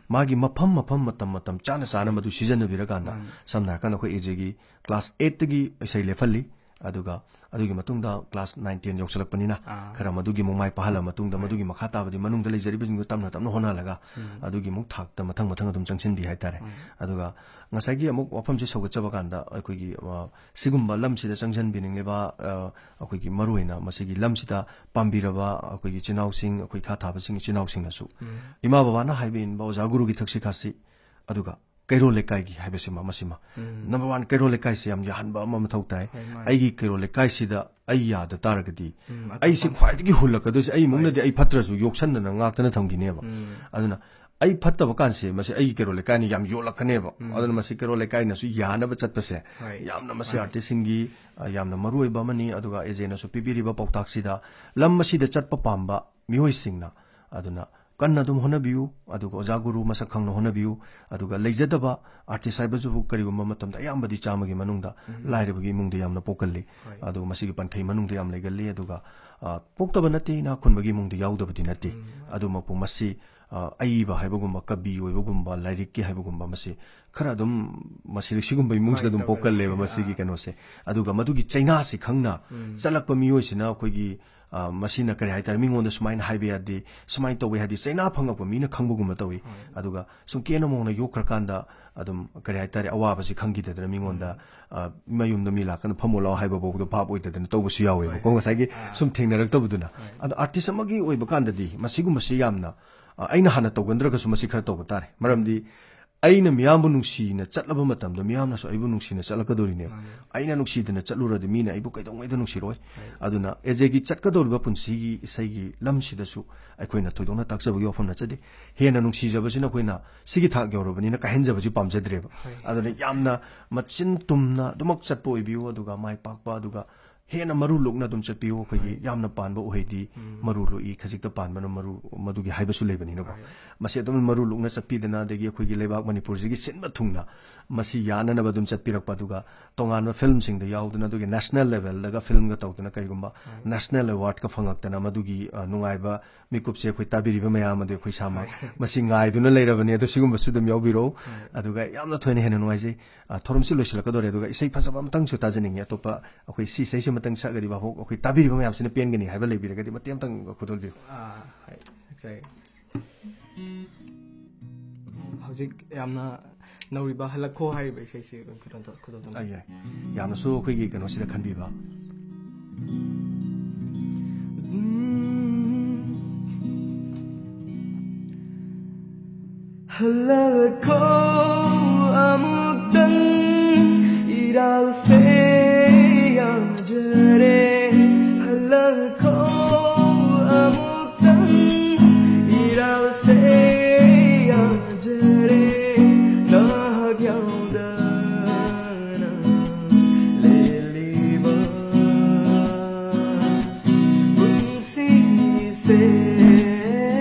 ꯃꯥꯒꯤ ꯃꯐꯝ, ꯃꯐꯝ, ꯃꯇꯝ, ꯃꯇꯝ ꯆꯥꯅ ꯆꯥꯅ ꯃꯗꯨ ꯁꯤꯖꯤꯟꯅꯕꯤꯔꯀꯥꯟꯗ, ꯁꯝꯅ ꯍꯥꯏꯔꯀꯥꯟꯗ ꯑꯩꯈꯣꯏ ꯑꯦꯖꯦꯒꯤ ꯀ꯭ꯂꯥꯁ ꯑꯩꯠꯇꯒꯤ ꯏꯁꯩ ꯂꯦꯞꯍꯜꯂꯤ꯫ ꯑꯗꯨꯒ ꯑꯗꯨꯒꯤ ꯃꯇꯨꯡꯗ ꯀ꯭ꯂꯥꯁ ꯅꯥꯏꯟ, ꯇꯦꯟ ꯌꯧꯁꯤꯜꯂꯛꯄꯅꯤꯅ ꯑꯥ꯫ ꯈꯔ ꯃꯗꯨꯒꯤ ꯑꯃꯨꯛ ꯃꯥꯏ ꯄꯥꯛꯍꯜꯂ ꯃꯇꯨꯡꯗ, ꯃꯗꯨꯒꯤ ꯃꯈꯥ ꯇꯥꯕꯗꯤ ꯃꯅꯨꯡꯗ ꯂꯩꯖꯔꯤꯕꯁꯤꯡꯗꯨ ꯇꯞꯅ ꯇꯞꯅ ꯍꯣꯠꯅꯍꯜꯂꯒ, ꯑꯗꯨꯒꯤ ꯑꯃꯨꯛ ꯊꯥꯛꯇ ꯃꯊꯪ ꯃꯊꯪ ꯑꯗꯨꯝ ꯆꯪꯁꯤꯟꯕꯤ ꯍꯥꯏꯇꯥꯔꯦ꯫ ꯑꯗꯨꯒ ꯉꯁꯥꯏꯒꯤ ꯑꯃꯨꯛ ꯋꯥꯐꯝꯁꯦ ꯁꯧꯒꯠꯆꯕ ꯀꯥꯟꯗ, ꯑꯩꯈꯣꯏꯒꯤ, ꯑ, ꯁꯤꯒꯨꯝꯕ ꯂꯝꯁꯤꯗ ꯆꯪꯁꯤꯟꯕꯤꯅꯤꯡꯂꯤꯕ, ꯑ, ꯑꯩꯈꯣꯏꯒꯤ ꯃꯔꯨꯑꯣꯏꯅ ꯃꯁꯤꯒꯤ ꯂꯝꯁꯤꯗ ꯄꯥꯝꯕꯤꯔꯕ ꯑꯩꯈꯣꯏꯒꯤ ꯏꯆꯤꯟ ꯏꯅꯥꯎꯁꯤꯡ, ꯑꯩꯈꯣꯏ ꯏꯈꯥ ꯊꯥꯕꯁꯤꯡ, ꯏꯆꯤꯟ ꯏꯅꯥꯎꯁꯤꯡꯅꯁꯨ ꯏꯃꯥ ꯕꯕꯥꯅ ꯍꯥꯏꯕ ꯏꯟꯕ ꯑꯣꯖꯥ ꯒꯨꯔꯨꯒꯤ ꯊꯛꯁꯤ ꯈꯥꯁꯤ, ꯑꯗꯨꯒ ꯀꯩꯔꯣꯜ ꯂꯩꯀꯥꯏꯒꯤ ꯍꯥꯏꯕꯁꯤꯃ, ꯃꯁꯤꯃ꯫ ꯅꯝꯕꯔ ꯋꯥꯟ, ꯀꯩꯔꯣꯜ ꯂꯩꯀꯥꯏꯁꯤ ꯌꯥꯝ ꯌꯥꯍꯟꯕ ꯑꯃ ꯃꯊꯧ ꯇꯥꯏ꯫ ꯍꯣꯏ, ꯃꯥꯅꯤ꯫ ꯑꯩꯒꯤ ꯀꯩꯔꯣꯜ ꯂꯩꯀꯥꯏꯁꯤꯗ ꯑꯩ ꯌꯥꯗ ꯇꯥꯔꯒꯗꯤ, ꯎꯝ, ꯑꯇꯣꯞꯄ ꯑꯩꯁꯤ ꯈ꯭ꯋꯥꯏꯗꯒꯤ ꯍꯨꯜꯂꯛꯀꯗꯣꯏꯁꯦ, ꯑꯩ ꯏꯃꯨꯡꯅꯗꯤ ꯑꯩ ꯐꯠꯇ꯭ꯔꯁꯨ ꯌꯣꯛꯁꯟꯗꯅ ꯉꯥꯛꯇꯅ ꯊꯝꯈꯤꯅꯦꯕ꯫ ꯎꯝ꯫ ꯑꯗꯨꯅ ꯑꯩ ꯐꯠꯇꯕ ꯀꯥꯟꯁꯦ ꯃꯁꯤ ꯑꯩꯒꯤ ꯀꯩꯔꯣꯜ ꯂꯩꯀꯥꯏꯅ ꯌꯥꯝ ꯌꯣꯜꯂꯛꯀꯅꯦꯕ꯫ ꯎꯝ꯫ ꯑꯗꯨꯅ ꯃꯁꯤ ꯀꯩꯔꯣꯜ ꯂꯩꯀꯥꯏꯅꯁꯨ ꯌꯥꯅꯕ ꯆꯠꯄꯁꯦ ꯍꯣꯏ꯫ ꯌꯥꯝꯅ ꯃꯁꯤ ꯃꯥꯅꯤ꯫ ꯑꯥꯔꯇꯤꯁꯁꯤꯡꯒꯤ, ꯑ, ꯌꯥꯝꯅ ꯃꯔꯨ ꯑꯣꯏꯕ ꯑꯃꯅꯤ꯫ ꯑꯗꯨꯒ ꯑꯦꯖꯦꯅꯁꯨ ꯄꯤꯕꯤꯔꯤꯕ ꯄꯥꯎꯇꯥꯛꯁꯤꯗ ꯂꯝ ꯑꯁꯤꯗ ꯆꯠꯄ ꯄꯥꯝꯕ ꯃꯤꯑꯣꯏꯁꯤꯡꯅ, ꯑꯗꯨꯅ ꯀꯟꯅ ꯑꯗꯨꯝ ꯍꯣꯠꯅꯕꯤꯌꯨ, ꯑꯗꯨꯒ ꯑꯣꯖꯥ ꯒꯨꯔꯨ ꯃꯁꯛ ꯈꯪꯅ ꯍꯣꯠꯅꯕꯤꯌꯨ, ꯑꯗꯨꯒ ꯂꯩꯖꯗꯕ ꯑꯥꯔꯇꯤꯁ ꯍꯥꯏꯕꯁꯤꯕꯨ ꯀꯔꯤꯒꯨꯝꯕ ꯃꯇꯝꯗ ꯑꯌꯥꯝꯕꯗꯤ ꯆꯥꯝꯃꯒꯤ ꯃꯅꯨꯡꯗ ꯎꯝ꯫ ꯂꯥꯏꯔꯕꯒꯤ ꯏꯃꯨꯡꯗ ꯌꯥꯝꯅ ꯄꯣꯛꯀꯜꯂꯤ꯫ ꯍꯣꯏ꯫ ꯑꯗꯨꯒ ꯃꯁꯤꯒꯤ ꯄꯟꯈꯩ ꯃꯅꯨꯡꯗ ꯌꯥꯝ ꯂꯩꯒꯜꯂꯤ꯫ ꯑꯗꯨꯒ, ꯑ, ꯄꯣꯛꯇꯕ ꯅꯠꯇꯦ, ꯏꯅꯥꯛ ꯈꯨꯟꯕꯒꯤ ꯏꯃꯨꯡꯗ ꯌꯥꯎꯗꯕꯗꯤ ꯅꯠꯇꯦ꯫ ꯎꯝ꯫ ꯑꯗꯨꯃꯛꯄꯨ ꯃꯁꯤ, ꯑ, ꯑꯏꯕ ꯍꯥꯏꯕꯒꯨꯝꯕ, ꯀꯕꯤ ꯑꯣꯏꯕꯒꯨꯝꯕ, ꯂꯥꯏꯔꯤꯛꯀꯤ ꯍꯥꯏꯕꯒꯨꯝꯕ, ꯃꯁꯤ ꯈꯔ ꯑꯗꯨꯝ ꯃꯁꯤ ꯁꯤꯒꯨꯝꯕ ꯏꯃꯨꯡꯁꯤꯗ ꯍꯣꯏ, ꯑꯗꯨꯝ ꯇꯧꯒꯜꯂꯤ꯫ ꯄꯣꯛꯀꯜꯂꯦꯕ ꯃꯁꯤꯒꯤ ꯑꯥ꯫ ꯀꯩꯅꯣꯁꯦ꯫ ꯑꯗꯨꯒ ꯃꯗꯨꯒꯤ ꯆꯩꯅꯥꯁꯤ ꯈꯪꯅ ꯎꯝ꯫ ꯆꯠꯂꯛꯄ ꯃꯤꯑꯣꯏꯁꯤꯅ ꯑꯩꯈꯣꯏꯒꯤ, ꯑ, ꯃꯁꯤꯅ ꯀꯔꯤ ꯍꯥꯏꯇꯥꯔꯦ, ꯃꯤꯉꯣꯟꯗ ꯁꯨꯃꯥꯏꯅ ꯍꯥꯏꯕ ꯌꯥꯗꯦ, ꯁꯨꯃꯥꯏꯅ ꯇꯧꯕ ꯌꯥꯗꯦ, ꯆꯩꯅꯥ ꯐꯪꯉꯛꯄ ꯃꯤꯅ ꯈꯪꯕꯒꯨꯝꯕ ꯇꯧꯏ꯫ ꯍꯣꯏ꯫ ꯑꯗꯨꯒ ꯁꯨꯝ ꯀꯦꯅ ꯃꯧꯅ ꯌꯣꯛꯈ꯭ꯔꯀꯥꯟꯗ ꯑꯗꯨꯝ, ꯀꯔꯤ ꯍꯥꯏꯇꯥꯔꯦ, ꯑꯋꯥꯕꯁꯤ ꯈꯪꯈꯤꯗꯗꯅ ꯃꯤꯉꯣꯟꯗ, ꯎꯝ꯫ ꯑ, ꯃꯌꯨꯝꯗ ꯃꯤ ꯂꯥꯛꯀꯥꯟꯗ "ꯐꯝꯃꯣ ꯂꯥꯛꯑꯣ" ꯍꯥꯏꯕ ꯐꯥꯎꯕꯗ ꯚꯥꯞ ꯑꯣꯏꯗꯗꯅ ꯇꯧꯕꯁꯨ ꯌꯥꯎꯋꯦꯕꯀꯣ, ꯍꯣꯏ꯫ ꯉꯁꯥꯏꯒꯤ ꯑꯥ꯫ ꯁꯨꯝ ꯊꯦꯡꯅꯔꯛꯇꯕꯗꯨꯅ꯫ ꯍꯣꯏ꯫ ꯑꯗꯣ ꯑꯥꯔꯇꯤꯁ ꯑꯃꯒꯤ ꯑꯣꯏꯕ ꯀꯥꯟꯗꯗꯤ ꯃꯁꯤꯒꯨꯝꯕꯁꯤ ꯌꯥꯝꯅ, ꯑ, ꯑꯩꯅ ꯍꯥꯟꯅ ꯇꯧꯒꯟꯗ꯭ꯔꯒꯁꯨ ꯃꯁꯤ ꯈꯔ ꯇꯧꯕ ꯇꯥꯔꯦ꯫ ꯃꯔꯝꯗꯤ ꯑꯩꯅ ꯃꯤꯌꯥꯝꯕꯨ ꯅꯨꯡꯁꯤꯅ ꯆꯠꯂꯕ ꯃꯇꯝꯗ ꯃꯤꯌꯥꯝꯅꯁꯨ ꯑꯩꯕꯨ ꯅꯨꯡꯁꯤꯅ ꯆꯠꯂꯛꯀꯗꯧꯔꯤꯅꯦꯕ꯫ ꯃꯥꯅꯦ꯫ ꯑꯩꯅ ꯅꯨꯡꯁꯤꯗꯅ ꯆꯠꯂꯨꯔꯗꯤ ꯃꯤꯅ ꯑꯩꯕꯨ ꯀꯩꯗꯧꯉꯩꯗ ꯅꯨꯡꯁꯤꯔꯣꯏ꯫ ꯍꯣꯏ꯫ ꯑꯗꯨꯅ ꯑꯦꯖꯦꯒꯤ ꯆꯠꯀꯗꯧꯔꯤꯕ ꯄꯨꯟꯁꯤꯒꯤ ꯏꯁꯩꯒꯤ ꯂꯝꯁꯤꯗꯁꯨ ꯑꯩꯈꯣꯏꯅ ꯊꯣꯏꯗꯣꯛꯅ ꯇꯥꯛꯆꯕꯒꯤ ꯋꯥꯐꯝ ꯅꯠꯆꯗꯦ꯫ ꯍꯦꯟꯅ ꯅꯨꯡꯁꯤꯖꯕꯁꯤꯅ ꯑꯩꯈꯣꯏꯅ ꯁꯤꯒꯤ ꯊꯥꯛ ꯌꯧꯔꯕꯅꯤꯅ ꯀꯥꯏꯍꯟꯖꯕꯁꯤ ꯄꯥꯝꯖꯗ꯭ꯔꯦꯕ꯫ ꯍꯣꯏ꯫ ꯑꯗꯨꯅ ꯌꯥꯝꯅ ꯃꯆꯤꯟ ꯇꯨꯝꯅ ꯑꯗꯨꯃꯛ ꯆꯠꯄ ꯑꯣꯏꯕꯤꯌꯨ, ꯑꯗꯨꯒ ꯃꯥꯏ ꯄꯥꯛꯄ, ꯑꯗꯨꯒ ꯍꯦꯟꯅ ꯃꯔꯨ ꯂꯨꯛꯅ ꯑꯗꯨꯝ ꯆꯠꯄꯤꯌꯨ꯫ ꯑꯩꯈꯣꯏꯒꯤ ꯌꯥꯝꯅ ꯄꯥꯟꯕ ꯎꯍꯩꯗꯤ ꯃꯔꯨ ꯂꯣꯛꯏ, ꯈꯖꯤꯛꯇ ꯄꯥꯟꯕꯅ ꯃꯔꯨ, ꯃꯗꯨꯒꯤ ꯍꯥꯏꯕꯁꯨ ꯂꯩꯕꯅꯤꯅꯀꯣ꯫ ꯃꯁꯤ ꯑꯗꯨꯝ ꯃꯔꯨ ꯂꯨꯛꯅ ꯆꯠꯄꯤꯗꯅ, ꯑꯗꯒꯤ ꯑꯩꯈꯣꯏꯒꯤ ꯂꯩꯕꯥꯛ ꯃꯅꯤꯄꯨꯔꯁꯤꯒꯤ ꯁꯤꯟꯕ ꯊꯨꯡꯅ ꯃꯁꯤ ꯌꯥꯅꯅꯕ ꯑꯗꯨꯝ ꯆꯠꯄꯤꯔꯛꯄ, ꯑꯗꯨꯒ ꯇꯣꯉꯥꯟꯕ ꯐꯤꯂꯝꯁꯤꯡꯗ ꯌꯥꯎꯗꯨꯅ, ꯑꯗꯨꯒꯤ ꯅꯦꯁꯅꯦꯜ ꯂꯦꯚꯦꯜꯗꯒ ꯐꯤꯂꯝꯒ ꯇꯧꯗꯨꯅ, ꯀꯔꯤꯒꯨꯝꯕ ꯅꯦꯁꯅꯦꯜ ꯑꯦꯋꯥꯔꯗꯀ ꯐꯪꯉꯛꯇꯅ, ꯃꯗꯨꯒꯤ, ꯑ, ꯅꯨꯡꯉꯥꯏꯕ ꯃꯤꯀꯨꯞꯁꯦ ꯑꯩꯈꯣꯏ ꯇꯥꯕꯤꯔꯤꯕ ꯃꯌꯥꯝ ꯑꯗꯨ ꯑꯩꯈꯣꯏ ꯏꯁꯥꯃꯛ ꯃꯁꯤ ꯉꯥꯏꯗꯨꯅ ꯂꯩꯔꯕꯅꯤ꯫ ꯑꯗꯣ ꯁꯤꯒꯨꯝꯕꯁꯨ ꯑꯗꯨꯝ ꯌꯥꯎꯕꯤꯔꯛꯎ꯫ ꯑꯗꯨꯒ ꯌꯥꯝꯅ ꯊꯣꯏꯅ ꯍꯦꯟꯅ ꯅꯨꯡꯉꯥꯏꯖꯩ꯫ ꯑ, ꯊꯧꯔꯝꯁꯤ ꯂꯣꯏꯁꯤꯜꯂꯛꯀꯗꯧꯔꯦ, ꯑꯗꯨꯒ ꯏꯁꯩ ꯐꯖꯕ ꯑꯃꯇꯪꯁꯨ ꯇꯥꯖꯅꯤꯡꯉꯤ꯫ ꯑꯇꯣꯞꯄ ꯑꯩꯈꯣꯏ ꯁꯤ ꯏꯁꯩꯁꯤ ꯑꯃꯇꯪ ꯁꯛꯑꯒꯗꯤ ꯚꯥꯕꯣꯛ ꯑꯩꯈꯣꯏ ꯇꯥꯕꯤꯔꯤꯕ ꯃꯌꯥꯝꯁꯤꯅ ꯄꯦꯟꯒꯅꯤ ꯍꯥꯏꯕ ꯂꯩꯕꯤꯔꯒꯗꯤ ꯃꯇꯦꯛ ꯑꯃꯇꯪ ꯈꯨꯗꯣꯜꯕꯤꯌꯨ꯫ ꯑꯥ, ꯍꯣꯏ, ꯁꯛꯆꯒꯦ꯫ ꯍꯧꯖꯤꯛ ꯌꯥꯝꯅ ꯅꯧꯔꯤꯕ "ꯍꯜꯂꯛꯈꯣ" ꯍꯥꯏꯔꯤꯕ ꯏꯁꯩꯁꯤ ꯑꯗꯨꯝ ꯈꯨꯗꯣꯜ ꯈꯨꯗꯣꯜ ꯑ, ꯌꯥꯏ꯫ ꯌꯥꯝꯅꯁꯨ ꯑꯩꯈꯣꯏꯒꯤ ꯀꯩꯅꯣꯁꯤꯗ ꯈꯟꯕꯤꯕ꯫ ꯍꯜꯂꯛꯈꯣ ꯑꯃꯨꯛꯇꯪ ꯏꯔꯥꯜꯁꯦ ꯌꯥꯖꯔꯦ꯫ ꯍꯜꯂꯛꯈꯣ ꯑꯃꯨꯛꯇꯪ ꯏꯔꯥꯜꯁꯦ ꯌꯥꯖꯔꯦ꯫ ꯅꯍꯥꯛ ꯌꯥꯎꯗꯅ ꯂꯦꯜꯂꯤꯕ ꯄꯨꯟꯁꯤꯁꯦ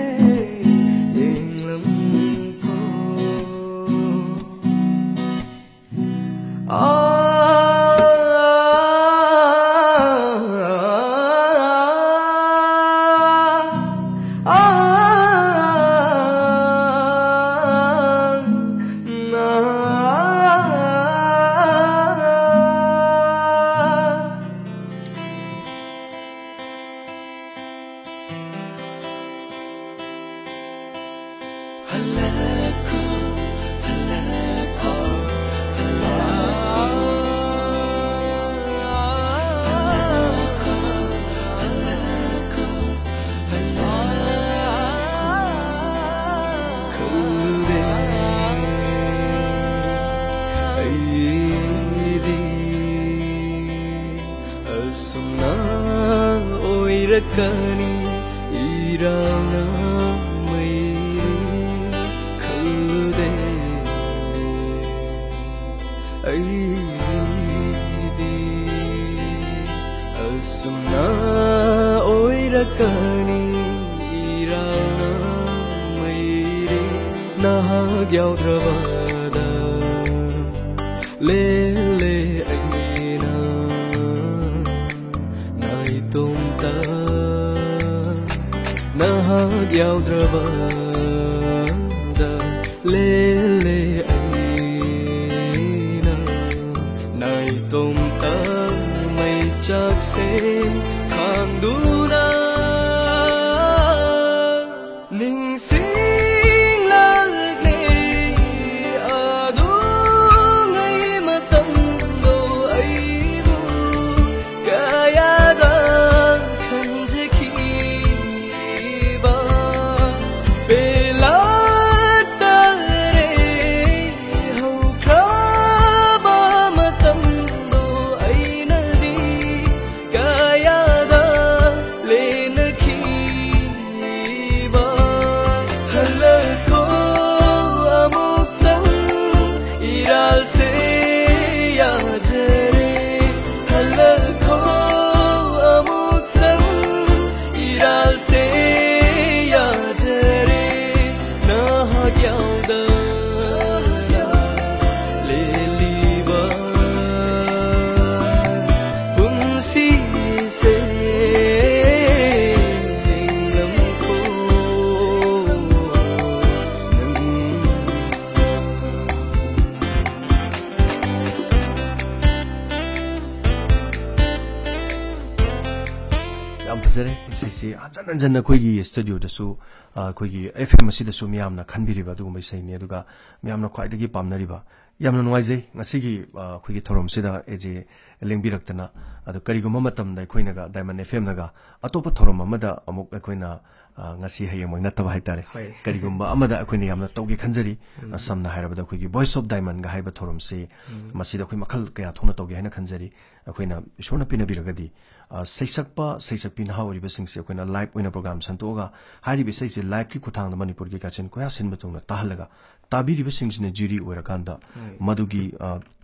ꯌꯦꯡꯂꯝꯈꯣ꯫ ꯑꯁꯨꯝꯅ ꯑꯣꯏꯔꯛꯀꯅꯤ ꯏꯔꯥꯡꯅ ꯃꯩ ꯈꯜꯂꯨꯗꯦ ꯑꯩꯗꯤ꯫ ꯀꯅꯤ ꯏꯔꯥꯜꯅ ꯃꯩꯔꯤ ꯅꯍꯥꯛ ꯌꯥꯎꯗ꯭ꯔꯕꯗ ꯂꯦꯜꯂꯦ ꯑꯩꯅ ꯅꯥꯏꯇꯣꯝꯇ ꯅꯍꯥꯛ ꯌꯥꯎꯗ꯭ꯔꯕꯗ ꯂꯦꯜꯂꯦ ꯑꯩꯅ ꯅꯥꯏꯇꯣꯝꯇ ꯃꯩꯆꯥꯛꯁꯦ ꯈꯥꯡꯗꯨꯅ ꯅꯤꯡꯁꯤꯡꯂꯛꯂꯦ ꯑꯗꯨꯉꯩ ꯃꯇꯝꯗꯣ ꯑꯩꯕꯨ ꯀꯌꯥꯗ ꯈꯟꯖꯈꯤꯕ ꯄꯦꯜꯂꯛꯇꯔꯦ ꯍꯧꯈ꯭ꯔꯕ ꯃꯇꯝꯗꯣ ꯑꯩꯅꯗꯤ ꯀꯌꯥꯗ ꯂꯦꯟꯅꯈꯤꯕ ꯍꯜꯂꯛꯈꯣ ꯑꯃꯨꯛꯇꯪ ꯏꯔꯥꯜꯁꯦ ꯌꯥꯖꯔꯦ ꯍꯜꯂꯛꯈꯣ ꯑꯃꯨꯛꯇꯪ ꯏꯔꯥꯜꯁꯦ ꯌꯥꯖꯔꯦ ꯅꯍꯥꯛ ꯌꯥꯎꯗꯅ ꯂꯦꯜꯂꯤꯕ ꯄꯨꯟꯁꯤꯁꯦ ꯂꯦꯡꯂꯝꯈꯣ ꯅꯪ ꯌꯥꯝ ꯐꯖꯔꯦ ꯏꯁꯩꯁꯤ ꯍꯟꯖꯟ ꯍꯟꯖꯟꯅ ꯑꯩꯈꯣꯏꯒꯤ ꯁ꯭ꯇꯨꯗꯤꯑꯣꯗꯁꯨ ꯑꯩꯈꯣꯏꯒꯤ ꯑꯦꯐ ꯑꯦꯝ ꯑꯁꯤꯗꯁꯨ ꯃꯤꯌꯥꯝꯅ ꯈꯟꯕꯤꯔꯤꯕ ꯑꯗꯨꯒꯨꯝꯕ ꯏꯁꯩꯅꯤ ꯑꯗꯨꯒ ꯃꯤꯌꯥꯝꯅ ꯈ꯭ꯋꯥꯏꯗꯒꯤ ꯄꯥꯝꯅꯔꯤꯕ ꯌꯥꯝꯅ ꯅꯨꯡꯉꯥꯏꯖꯩ ꯉꯁꯤꯒꯤ ꯑꯩꯈꯣꯏꯒꯤ ꯊꯧꯔꯝꯁꯤꯗ ꯑꯦꯖꯦ ꯂꯦꯡꯕꯤꯔꯛꯇꯅ ꯑꯗꯣ ꯀꯔꯤꯒꯨꯝꯕ ꯃꯇꯝꯗ ꯑꯩꯈꯣꯏꯅꯒ ꯗꯥꯏꯃꯟ ꯑꯦꯐ ꯑꯦꯝꯅꯒ ꯑꯇꯣꯞꯄ ꯊꯧꯔꯝ ꯑꯃꯗ ꯑꯃꯨꯛ ꯑꯩꯈꯣꯏꯅ ꯉꯁꯤ ꯍꯌꯦꯡꯃꯛ ꯅꯠꯇꯕ ꯍꯥꯏꯇꯥꯔꯦ ꯀꯔꯤꯒꯨꯝꯕ ꯑꯃꯗ ꯑꯩꯈꯣꯏꯅ ꯌꯥꯝꯅ ꯇꯧꯒꯦ ꯈꯟꯖꯔꯤ ꯁꯝꯅ ꯍꯥꯏꯔꯕꯗ ꯑꯩꯈꯣꯏꯒꯤ ꯚꯣꯏꯁ ꯑꯣꯐ ꯗꯥꯏꯃꯟꯒ ꯍꯥꯏꯕ ꯊꯧꯔꯝꯁꯤ ꯃꯁꯤꯗ ꯑꯩꯈꯣꯏ ꯃꯈꯜ ꯀꯌꯥ ꯊꯣꯛꯅ ꯇꯧꯒꯦ ꯍꯥꯏꯅ ꯈꯟꯖꯔꯤ ꯑꯩꯈꯣꯏꯅ ꯏꯁꯣꯔꯅ ꯄꯤꯅꯕꯤꯔꯒꯗꯤ ꯁꯩꯁꯛꯄ ꯁꯩꯁꯛꯄꯤ ꯅꯍꯥ ꯑꯣꯏꯔꯤꯕꯁꯤꯡꯁꯦ ꯑꯩꯈꯣꯏꯅ ꯂꯥꯏꯚ ꯑꯣꯏꯅ ꯄ꯭ꯔꯣꯒ꯭ꯔꯥꯝ ꯁꯟꯗꯣꯛꯑꯒ ꯍꯥꯏꯔꯤꯕ ꯏꯁꯩꯁꯦ ꯂꯥꯏꯚꯀꯤ ꯈꯨꯠꯊꯥꯡꯗ ꯃꯅꯤꯄꯨꯔꯒꯤ ꯀꯥꯆꯤꯟ ꯀꯣꯌꯥ ꯁꯤꯟꯕ ꯊꯨꯡꯅ ꯇꯥꯍꯜꯂꯒ ꯇꯥꯕꯤꯔꯤꯕꯁꯤꯡꯁꯤꯅ ꯖꯨꯔꯤ ꯑꯣꯏꯔꯀꯥꯟꯗ ꯃꯗꯨꯒꯤ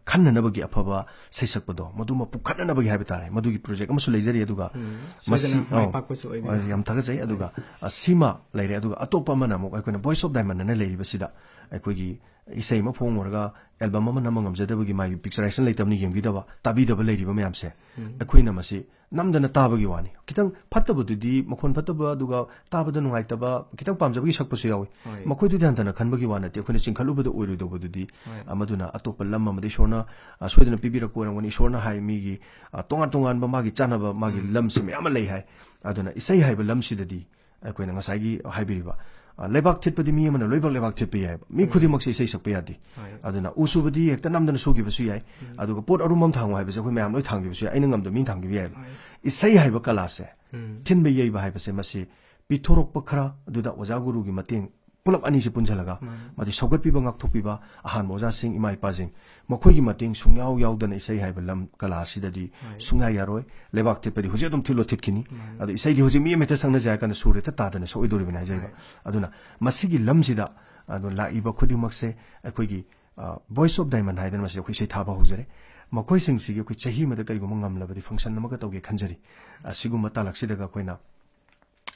ꯈꯟꯅꯅꯕꯒꯤ ꯑꯐꯕ ꯁꯩꯁꯛꯄꯗꯣ, ꯃꯗꯨꯃ ꯄꯨꯈꯠꯅꯅꯕꯒꯤ ꯍꯥꯏꯕ ꯇꯥꯔꯦ, ꯃꯗꯨꯒꯤ ꯄ꯭ꯔꯣꯖꯦꯛ ꯑꯃꯁꯨ ꯂꯩꯖꯔꯤ꯫ ꯑꯗꯨꯒ ꯎꯝ, ꯃꯁꯤ, ꯁꯣꯏꯗꯅ ꯃꯥꯏ ꯑꯧ, ꯄꯥꯛꯄꯁꯨ ꯑꯣꯏꯕꯤꯌꯨ꯫ ꯑ, ꯌꯥꯝ ꯊꯥꯒꯠꯆꯩ꯫ ꯑꯗꯨꯒ, ꯑ, ꯁꯤꯃ ꯂꯩꯔꯦ꯫ ꯑꯗꯨꯒ ꯑꯇꯣꯞꯄ ꯑꯃꯅ ꯑꯃꯨꯛ ꯑꯩꯈꯣꯏꯅ Voice of Diamond ꯑꯅ ꯂꯩꯔꯤꯕꯁꯤꯗ ꯑꯩꯈꯣꯏꯒꯤ ꯏꯁꯩ ꯑꯃ ꯐꯣꯡꯉꯨꯔꯒ ꯑꯦꯜꯕꯝ ꯑꯃ ꯅꯝꯕ ꯉꯝꯖꯗꯕꯒꯤ ꯃꯥꯒꯤ picturization ꯂꯩꯇꯕꯅ ꯌꯦꯡꯕꯤꯗꯕ, ꯇꯥꯕꯤꯗꯕ ꯂꯩꯔꯤꯕ ꯃꯌꯥꯝꯁꯦ, ꯎꯝ꯫ ꯑꯩꯈꯣꯏꯅ ꯃꯁꯤ ꯅꯝꯗꯅ ꯇꯥꯕꯒꯤ ꯋꯥꯅꯤ꯫ ꯈꯤꯇꯪ ꯐꯠꯇꯕꯗꯨꯗꯤ, ꯃꯈꯣꯟ ꯐꯠꯇꯕ, ꯑꯗꯨꯒ ꯇꯥꯕꯗ ꯅꯨꯡꯉꯥꯏꯇꯕ, ꯈꯤꯇꯪ ꯄꯥꯝꯖꯕꯒꯤ ꯁꯛꯄꯁꯨ ꯌꯥꯎꯏ꯫ ꯍꯣꯏ꯫ ꯃꯈꯣꯏꯗꯨꯗꯤ ꯍꯟꯊꯅ ꯈꯟꯕꯒꯤ ꯋꯥ ꯅꯠꯇꯦ, ꯑꯩꯈꯣꯏꯅ ꯆꯤꯡꯈꯠꯂꯨꯕꯗ ꯑꯣꯏꯔꯣꯏꯗꯧꯕꯗꯨꯗꯤ꯫ ꯍꯣꯏ꯫ ꯑ, ꯃꯗꯨꯅ ꯑꯇꯣꯞꯄ ꯂꯝ ꯑꯃꯗ ꯏꯁꯣꯔꯅ, ꯑ, ꯁꯣꯏꯗꯅ ꯄꯤꯕꯤꯔꯛꯄ ꯑꯣꯏꯔꯝꯒꯅꯤ꯫ ꯏꯁꯣꯔꯅ ꯍꯥꯏ, ꯃꯤꯒꯤ, ꯑ, ꯇꯣꯉꯥꯟ ꯇꯣꯉꯥꯟꯕ ꯃꯥꯒꯤ ꯆꯥꯟꯅꯕ, ꯃꯥꯒꯤ ꯎꯝ꯫ ꯂꯝꯁꯦ ꯃꯌꯥꯝ ꯑꯃ ꯂꯩ ꯍꯥꯏ꯫ ꯑꯗꯨꯅ ꯏꯁꯩ ꯍꯥꯏꯕ ꯂꯝꯁꯤꯗꯗꯤ ꯑꯩꯈꯣꯏꯅ ꯉꯁꯥꯏꯒꯤ ꯍꯥꯏꯕꯤꯔꯤꯕ, ꯑ, ꯂꯩꯕꯥꯛ ꯊꯤꯠꯄꯗꯤ ꯃꯤ ꯑꯃꯅ ꯂꯣꯏꯅꯃꯛ ꯂꯩꯕꯥꯛ ꯊꯤꯠꯄ ꯌꯥꯏꯕ꯫ ꯃꯤ ꯎꯝ꯫ ꯈꯨꯗꯤꯡꯃꯛꯁꯦ ꯏꯁꯩ ꯁꯛꯄ ꯌꯥꯗꯦ꯫ ꯍꯣꯏ꯫ ꯑꯗꯨꯅ ꯎ ꯁꯨꯕꯗꯤ ꯍꯦꯛꯇ ꯅꯝꯗꯅ ꯁꯨꯈꯤꯕꯁꯨ ꯌꯥꯏ꯫ ꯎꯝ꯫ ꯑꯗꯨꯒ ꯄꯣꯠ ꯑꯔꯨꯝꯕ ꯑꯃ ꯊꯥꯡꯉꯨ ꯍꯥꯏꯕꯁꯦ ꯑꯩꯈꯣꯏ ꯃꯌꯥꯝ ꯂꯣꯏ ꯊꯥꯡꯈꯤꯕꯁꯨ ꯌꯥꯏ꯫ ꯑꯩꯅ ꯉꯝꯗꯕ ꯃꯤꯅ ꯊꯥꯡꯈꯤꯕ ꯌꯥꯏꯕ꯫ ꯍꯣꯏ꯫ ꯏꯁꯩ ꯍꯥꯏꯕ ꯀꯂꯥꯁꯦ, ꯎꯝ꯫ ꯊꯤꯟꯕ ꯌꯩꯕ ꯍꯥꯏꯕꯁꯦ, ꯃꯁꯤ ꯄꯤꯊꯣꯔꯛꯄ ꯈꯔ ꯑꯗꯨꯗ ꯑꯣꯖꯥ ꯒꯨꯔꯨꯒꯤ ꯃꯇꯦꯡ ꯄꯨꯂꯞ ꯑꯅꯤꯁꯤ ꯄꯨꯟꯁꯤꯜꯂꯒ, ꯃꯥꯅꯤ꯫ ꯃꯗꯨ ꯁꯧꯒꯠꯄꯤꯕ, ꯉꯥꯛꯊꯣꯛꯄꯤꯕ, ꯑꯍꯥꯟꯕ ꯑꯣꯖꯥꯁꯤꯡ, ꯏꯃꯥ ꯏꯄꯥꯁꯤꯡ, ꯃꯈꯣꯏꯒꯤ ꯃꯇꯦꯡ ꯁꯨꯡꯌꯥꯎ ꯌꯥꯎꯗꯅ ꯏꯁꯩ ꯍꯥꯏꯕ ꯂꯝ ꯀꯂꯥ ꯑꯁꯤꯗꯗꯤ ꯍꯣꯏ꯫ ꯁꯨꯡꯌꯥ ꯌꯥꯔꯣꯏ꯫ ꯂꯩꯕꯥꯛ ꯊꯤꯠꯄꯗꯤ ꯍꯧꯖꯤꯛ ꯑꯗꯨꯝ ꯊꯤꯠꯂꯣ ꯊꯤꯠꯈꯤꯅꯤ꯫ ꯃꯥꯅꯤ꯫ ꯑꯗꯣ ꯏꯁꯩꯗꯤ ꯍꯧꯖꯤꯛ ꯃꯤ ꯑꯃ ꯍꯦꯛꯇ ꯁꯛꯅꯖꯦ ꯍꯥꯏ ꯀꯥꯟꯗ ꯁꯨꯔ ꯍꯦꯛꯇ ꯇꯥꯗꯅ ꯁꯛꯑꯣꯏꯗꯣꯔꯤꯕꯅꯤ ꯍꯥꯏꯖꯔꯤꯕ꯫ ꯍꯣꯏ꯫ ꯑꯗꯨꯅ ꯃꯁꯤꯒꯤ ꯂꯝꯁꯤꯗ, ꯑꯗꯣ ꯂꯥꯛꯏꯕ ꯈꯨꯗꯤꯡꯃꯛꯁꯦ ꯑꯩꯈꯣꯏꯒꯤ, ꯑ, Voice of Diamond ꯍꯥꯏꯗꯅ ꯃꯁꯤꯗ ꯑꯩꯈꯣꯏ ꯏꯁꯩ ꯊꯥꯕ ꯍꯧꯖꯔꯦ꯫ ꯃꯈꯣꯏꯁꯤꯡꯁꯤꯒꯤ ꯑꯩꯈꯣꯏ ꯆꯍꯤ ꯑꯃꯗ ꯀꯔꯤꯒꯨꯝꯕ ꯉꯝꯂꯕꯗꯤ function ꯑꯃꯒ ꯇꯧꯒꯦ ꯈꯟꯖꯔꯤ꯫ ꯑ, ꯁꯤꯒꯨꯝꯕ ꯇꯥꯂꯛꯁꯤꯗꯒ ꯑꯩꯈꯣꯏꯅ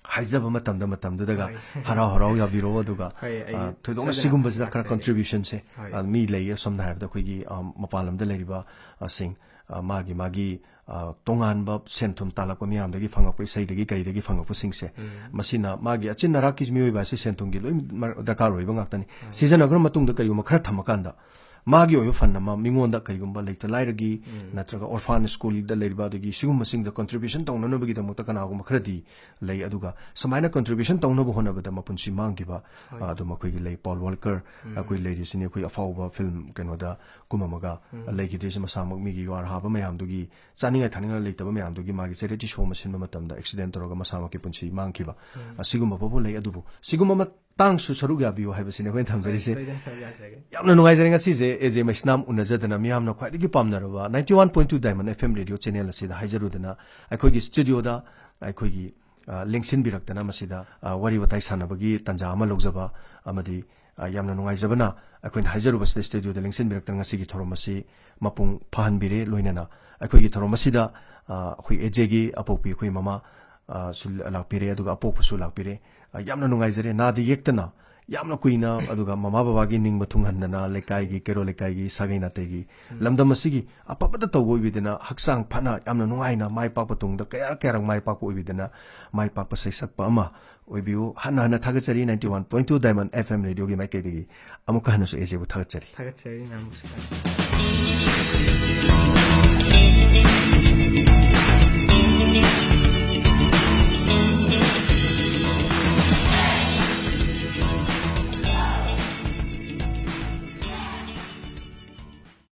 ꯍꯥꯏꯖꯕ ꯃꯇꯝꯗ, ꯃꯇꯝꯗꯨꯗꯒ ꯍꯣꯏ꯫ ꯍꯔꯥꯎ ꯍꯔꯥꯎ ꯌꯥꯕꯤꯔꯛꯑꯣ꯫ ꯑꯗꯨꯒ, ꯍꯣꯏ, ꯑꯩ ꯑ, ꯊꯣꯏꯗꯣꯛꯅ ꯁꯣꯏꯗꯅ ꯁꯤꯒꯨꯝꯕꯁꯤꯗ ꯈꯔ ꯂꯥꯛꯆꯒꯦ꯫ Contributionꯁꯦ, ꯍꯣꯏ꯫ ꯑ, ꯃꯤ ꯂꯩꯌꯦ, ꯁꯝꯅ ꯍꯥꯏꯔꯕꯗ ꯑꯩꯈꯣꯏꯒꯤ, ꯑ, ꯃꯄꯥꯟ ꯂꯝꯗ ꯂꯩꯔꯤꯕ, ꯑ, ꯁꯤꯡ, ꯑ, ꯃꯥꯒꯤ, ꯃꯥꯒꯤ, ꯑ, ꯇꯣꯉꯥꯟꯕ ꯁꯦꯟ ꯊꯨꯝ ꯇꯥꯜꯂꯛꯄ ꯃꯌꯥꯝꯗꯒꯤ ꯐꯪꯉꯛꯄ, ꯏꯁꯩꯗꯒꯤ ꯀꯔꯤꯗꯒꯤ ꯐꯪꯉꯛꯄꯁꯤꯡꯁꯦ, ꯎꯝ꯫ ꯃꯁꯤꯅ ꯃꯥꯒꯤ ꯑꯆꯤꯟ ꯑꯔꯥꯛꯀꯤ ꯃꯤꯑꯣꯏꯕ ꯑꯁꯤ ꯁꯦꯟ ꯊꯨꯝꯒꯤ ꯂꯣꯏ ꯃꯔ-, ꯗꯔꯀꯥꯔ ꯑꯣꯏꯕ ꯉꯥꯛꯇꯅꯤ꯫ ꯎꯝ꯫ ꯁꯤꯖꯤꯟꯅꯈ꯭ꯔ ꯃꯇꯨꯡꯗ ꯀꯔꯤꯒꯨꯝꯕ ꯈꯔ ꯊꯝꯃꯀꯥꯟꯗ ꯃꯥꯒꯤ ꯑꯣꯏꯕ fund ꯑꯃ ꯃꯤꯉꯣꯟꯗ, ꯀꯔꯤꯒꯨꯝꯕ ꯂꯩꯇ ꯂꯥꯏꯔꯒꯤ ꯎꯝ꯫ ꯅꯠꯇ꯭ꯔꯒ orphan schoolꯗ ꯂꯩꯔꯤꯕ, ꯑꯗꯒꯤ ꯁꯤꯒꯨꯝꯕꯁꯤꯡꯗ contribution ꯇꯧꯅꯅꯕꯒꯤꯗꯃꯛꯇ ꯀꯅꯥꯒꯨꯝꯕ ꯈꯔꯗꯤ ꯂꯩ꯫ ꯑꯗꯨꯒ ꯁꯨꯃꯥꯏꯅ contribution ꯇꯧꯅꯕ ꯍꯣꯠꯅꯕꯗ ꯃꯄꯨꯟꯁꯤ ꯃꯥꯡꯈꯤꯕ, ꯍꯣꯏ꯫ ꯑ, ꯑꯗꯨꯝ ꯑꯩꯈꯣꯏꯒꯤ ꯂꯩ, Paul Walker, ꯎꯝ꯫ ꯑꯩꯈꯣꯏ ꯂꯩꯔꯤꯁꯤꯅꯤ, ꯑꯩꯈꯣꯏ ꯑꯐꯥꯎꯕ film ꯀꯩꯅꯣꯗ ꯀꯨꯝꯃꯝꯃꯒ ꯎꯝ꯫ ꯂꯩꯈꯤꯗ꯭ꯔꯤꯁꯦ, ꯃꯁꯥꯃꯛ ꯃꯤꯒꯤ ꯋꯥꯔ ꯍꯥꯕ ꯃꯌꯥꯝꯗꯨꯒꯤ, ꯆꯥꯅꯤꯡꯉꯥꯏ ꯊꯛꯅꯤꯡꯉꯥꯏ ꯂꯩꯇꯕ ꯃꯌꯥꯝꯗꯨꯒꯤ ꯃꯥꯒꯤ charity show ꯑꯃ ꯁꯤꯟꯕ ꯃꯇꯝꯗ accident ꯇꯧꯔꯒ ꯃꯁꯥꯃꯛꯀꯤ ꯄꯨꯟꯁꯤ ꯃꯥꯡꯈꯤꯕ, ꯎꯝ꯫ ꯑꯁꯤꯒꯨꯝꯕ ꯐꯥꯎꯕ ꯂꯩ꯫ ꯑꯗꯨꯕꯨ ꯁꯤꯒꯨꯝꯕ ꯃꯇꯥꯡꯁꯨ ꯁꯔꯨꯛ ꯌꯥꯕꯤꯌꯨ ꯍꯥꯏꯕꯁꯤꯅꯦ ꯑꯩꯈꯣꯏꯅ ꯊꯝꯖꯔꯤꯁꯦ꯫ ꯍꯣꯏ, ꯁꯣꯏꯗꯅ ꯁꯔꯨꯛ ꯌꯥꯖꯒꯦ꯫ ꯌꯥꯝꯅ ꯅꯨꯡꯉꯥꯏꯖꯔꯦ ꯉꯁꯤꯁꯦ, ꯑꯦ ꯖꯦ ꯃꯩꯁꯅꯥꯝ ꯎꯅꯖꯗꯅ, ꯃꯤꯌꯥꯝꯅ ꯈ꯭ꯋꯥꯏꯗꯒꯤ ꯄꯥꯝꯅꯔꯕ ninety one point two Diamond F M radio channel ꯑꯁꯤꯗ ꯍꯥꯏꯖꯔꯨꯗꯅ, ꯑꯩꯈꯣꯏꯒꯤ studioꯗ ꯑꯩꯈꯣꯏꯒꯤ, ꯑ, ꯂꯦꯡꯁꯤꯟꯕꯤꯔꯛꯇꯅ ꯃꯁꯤꯗ, ꯑ, ꯋꯥꯔꯤ ꯋꯥꯇꯥꯏ ꯁꯥꯟꯅꯕꯒꯤ ꯇꯥꯟꯖꯥ ꯑꯃ ꯂꯧꯖꯕ ꯑꯃꯗꯤ ꯑ, ꯌꯥꯝꯅ ꯅꯨꯡꯉꯥꯏꯖꯕꯅ ꯑꯩꯈꯣꯏꯅ ꯍꯥꯏꯖꯔꯨꯕꯁꯤꯗ ꯁ꯭ꯇꯨꯗꯤꯑꯣꯗ ꯂꯦꯡꯁꯤꯟꯕꯤꯔꯛꯇꯅ ꯉꯁꯤꯒꯤ ꯊꯧꯔꯝ ꯑꯁꯤ ꯃꯄꯨꯡ ꯐꯥꯍꯟꯕꯤꯔꯦ꯫ ꯂꯣꯏꯅꯅ ꯑꯩꯈꯣꯏꯒꯤ ꯊꯧꯔꯝ ꯑꯁꯤꯗ, ꯑ, ꯑꯩꯈꯣꯏ ꯑꯦꯖꯦꯒꯤ ꯑꯄꯣꯛꯄꯤ ꯑꯩꯈꯣꯏ ꯃꯃꯥ, ꯑ, ꯁꯨ ꯂꯥꯛꯄꯤꯔꯦ, ꯑꯗꯨꯒ ꯑꯄꯣꯛꯄꯁꯨ ꯂꯥꯛꯄꯤꯔꯦ꯫ ꯑ, ꯌꯥꯝꯅ ꯅꯨꯡꯉꯥꯏꯖꯔꯦ꯫ ꯅꯥꯗ ꯌꯦꯛꯇꯅ ꯌꯥꯝꯅ ꯀꯨꯏꯅ, ꯑꯗꯨꯒ ꯃꯃꯥ ꯕꯕꯥꯒꯤ ꯅꯤꯡꯕ ꯊꯨꯡꯍꯟꯗꯅ ꯂꯩꯀꯥꯏꯒꯤ, ꯀꯩꯔꯣꯜ ꯂꯩꯀꯥꯏꯒꯤ ꯁꯥꯒꯩ ꯅꯥꯇꯩꯒꯤ ꯂꯝꯗꯝ ꯑꯁꯤꯒꯤ ꯑꯐꯕꯇ ꯇꯧꯕ ꯑꯣꯏꯕꯤꯗꯅ ꯍꯛꯆꯥꯡ ꯐꯅ ꯌꯥꯝꯅ ꯅꯨꯡꯉꯥꯏꯅ ꯃꯥꯏ ꯄꯥꯛꯄ ꯇꯨꯡꯗ ꯀꯌꯥ ꯀꯌꯥꯔꯛ ꯃꯥꯏ ꯄꯥꯛꯄ ꯑꯣꯏꯕꯤꯗꯅ ꯃꯥꯏ ꯄꯥꯛꯄ ꯁꯩꯁꯛꯄ ꯑꯃ ꯑꯣꯏꯕꯤꯌꯨ꯫ ꯍꯟꯅ ꯍꯟꯅ ꯊꯥꯒꯠꯆꯔꯤ ninety one point two Diamond F M radioꯒꯤ ꯃꯥꯏꯀꯩꯗꯒꯤ ꯑꯃꯨꯛꯀ ꯍꯟꯅꯁꯨ ꯑꯦꯖꯦꯕꯨ ꯊꯥꯒꯠꯆꯔꯤ꯫ ꯊꯥꯒꯠꯆꯔꯤ ꯃꯌꯥꯝꯕꯨꯁꯨ꯫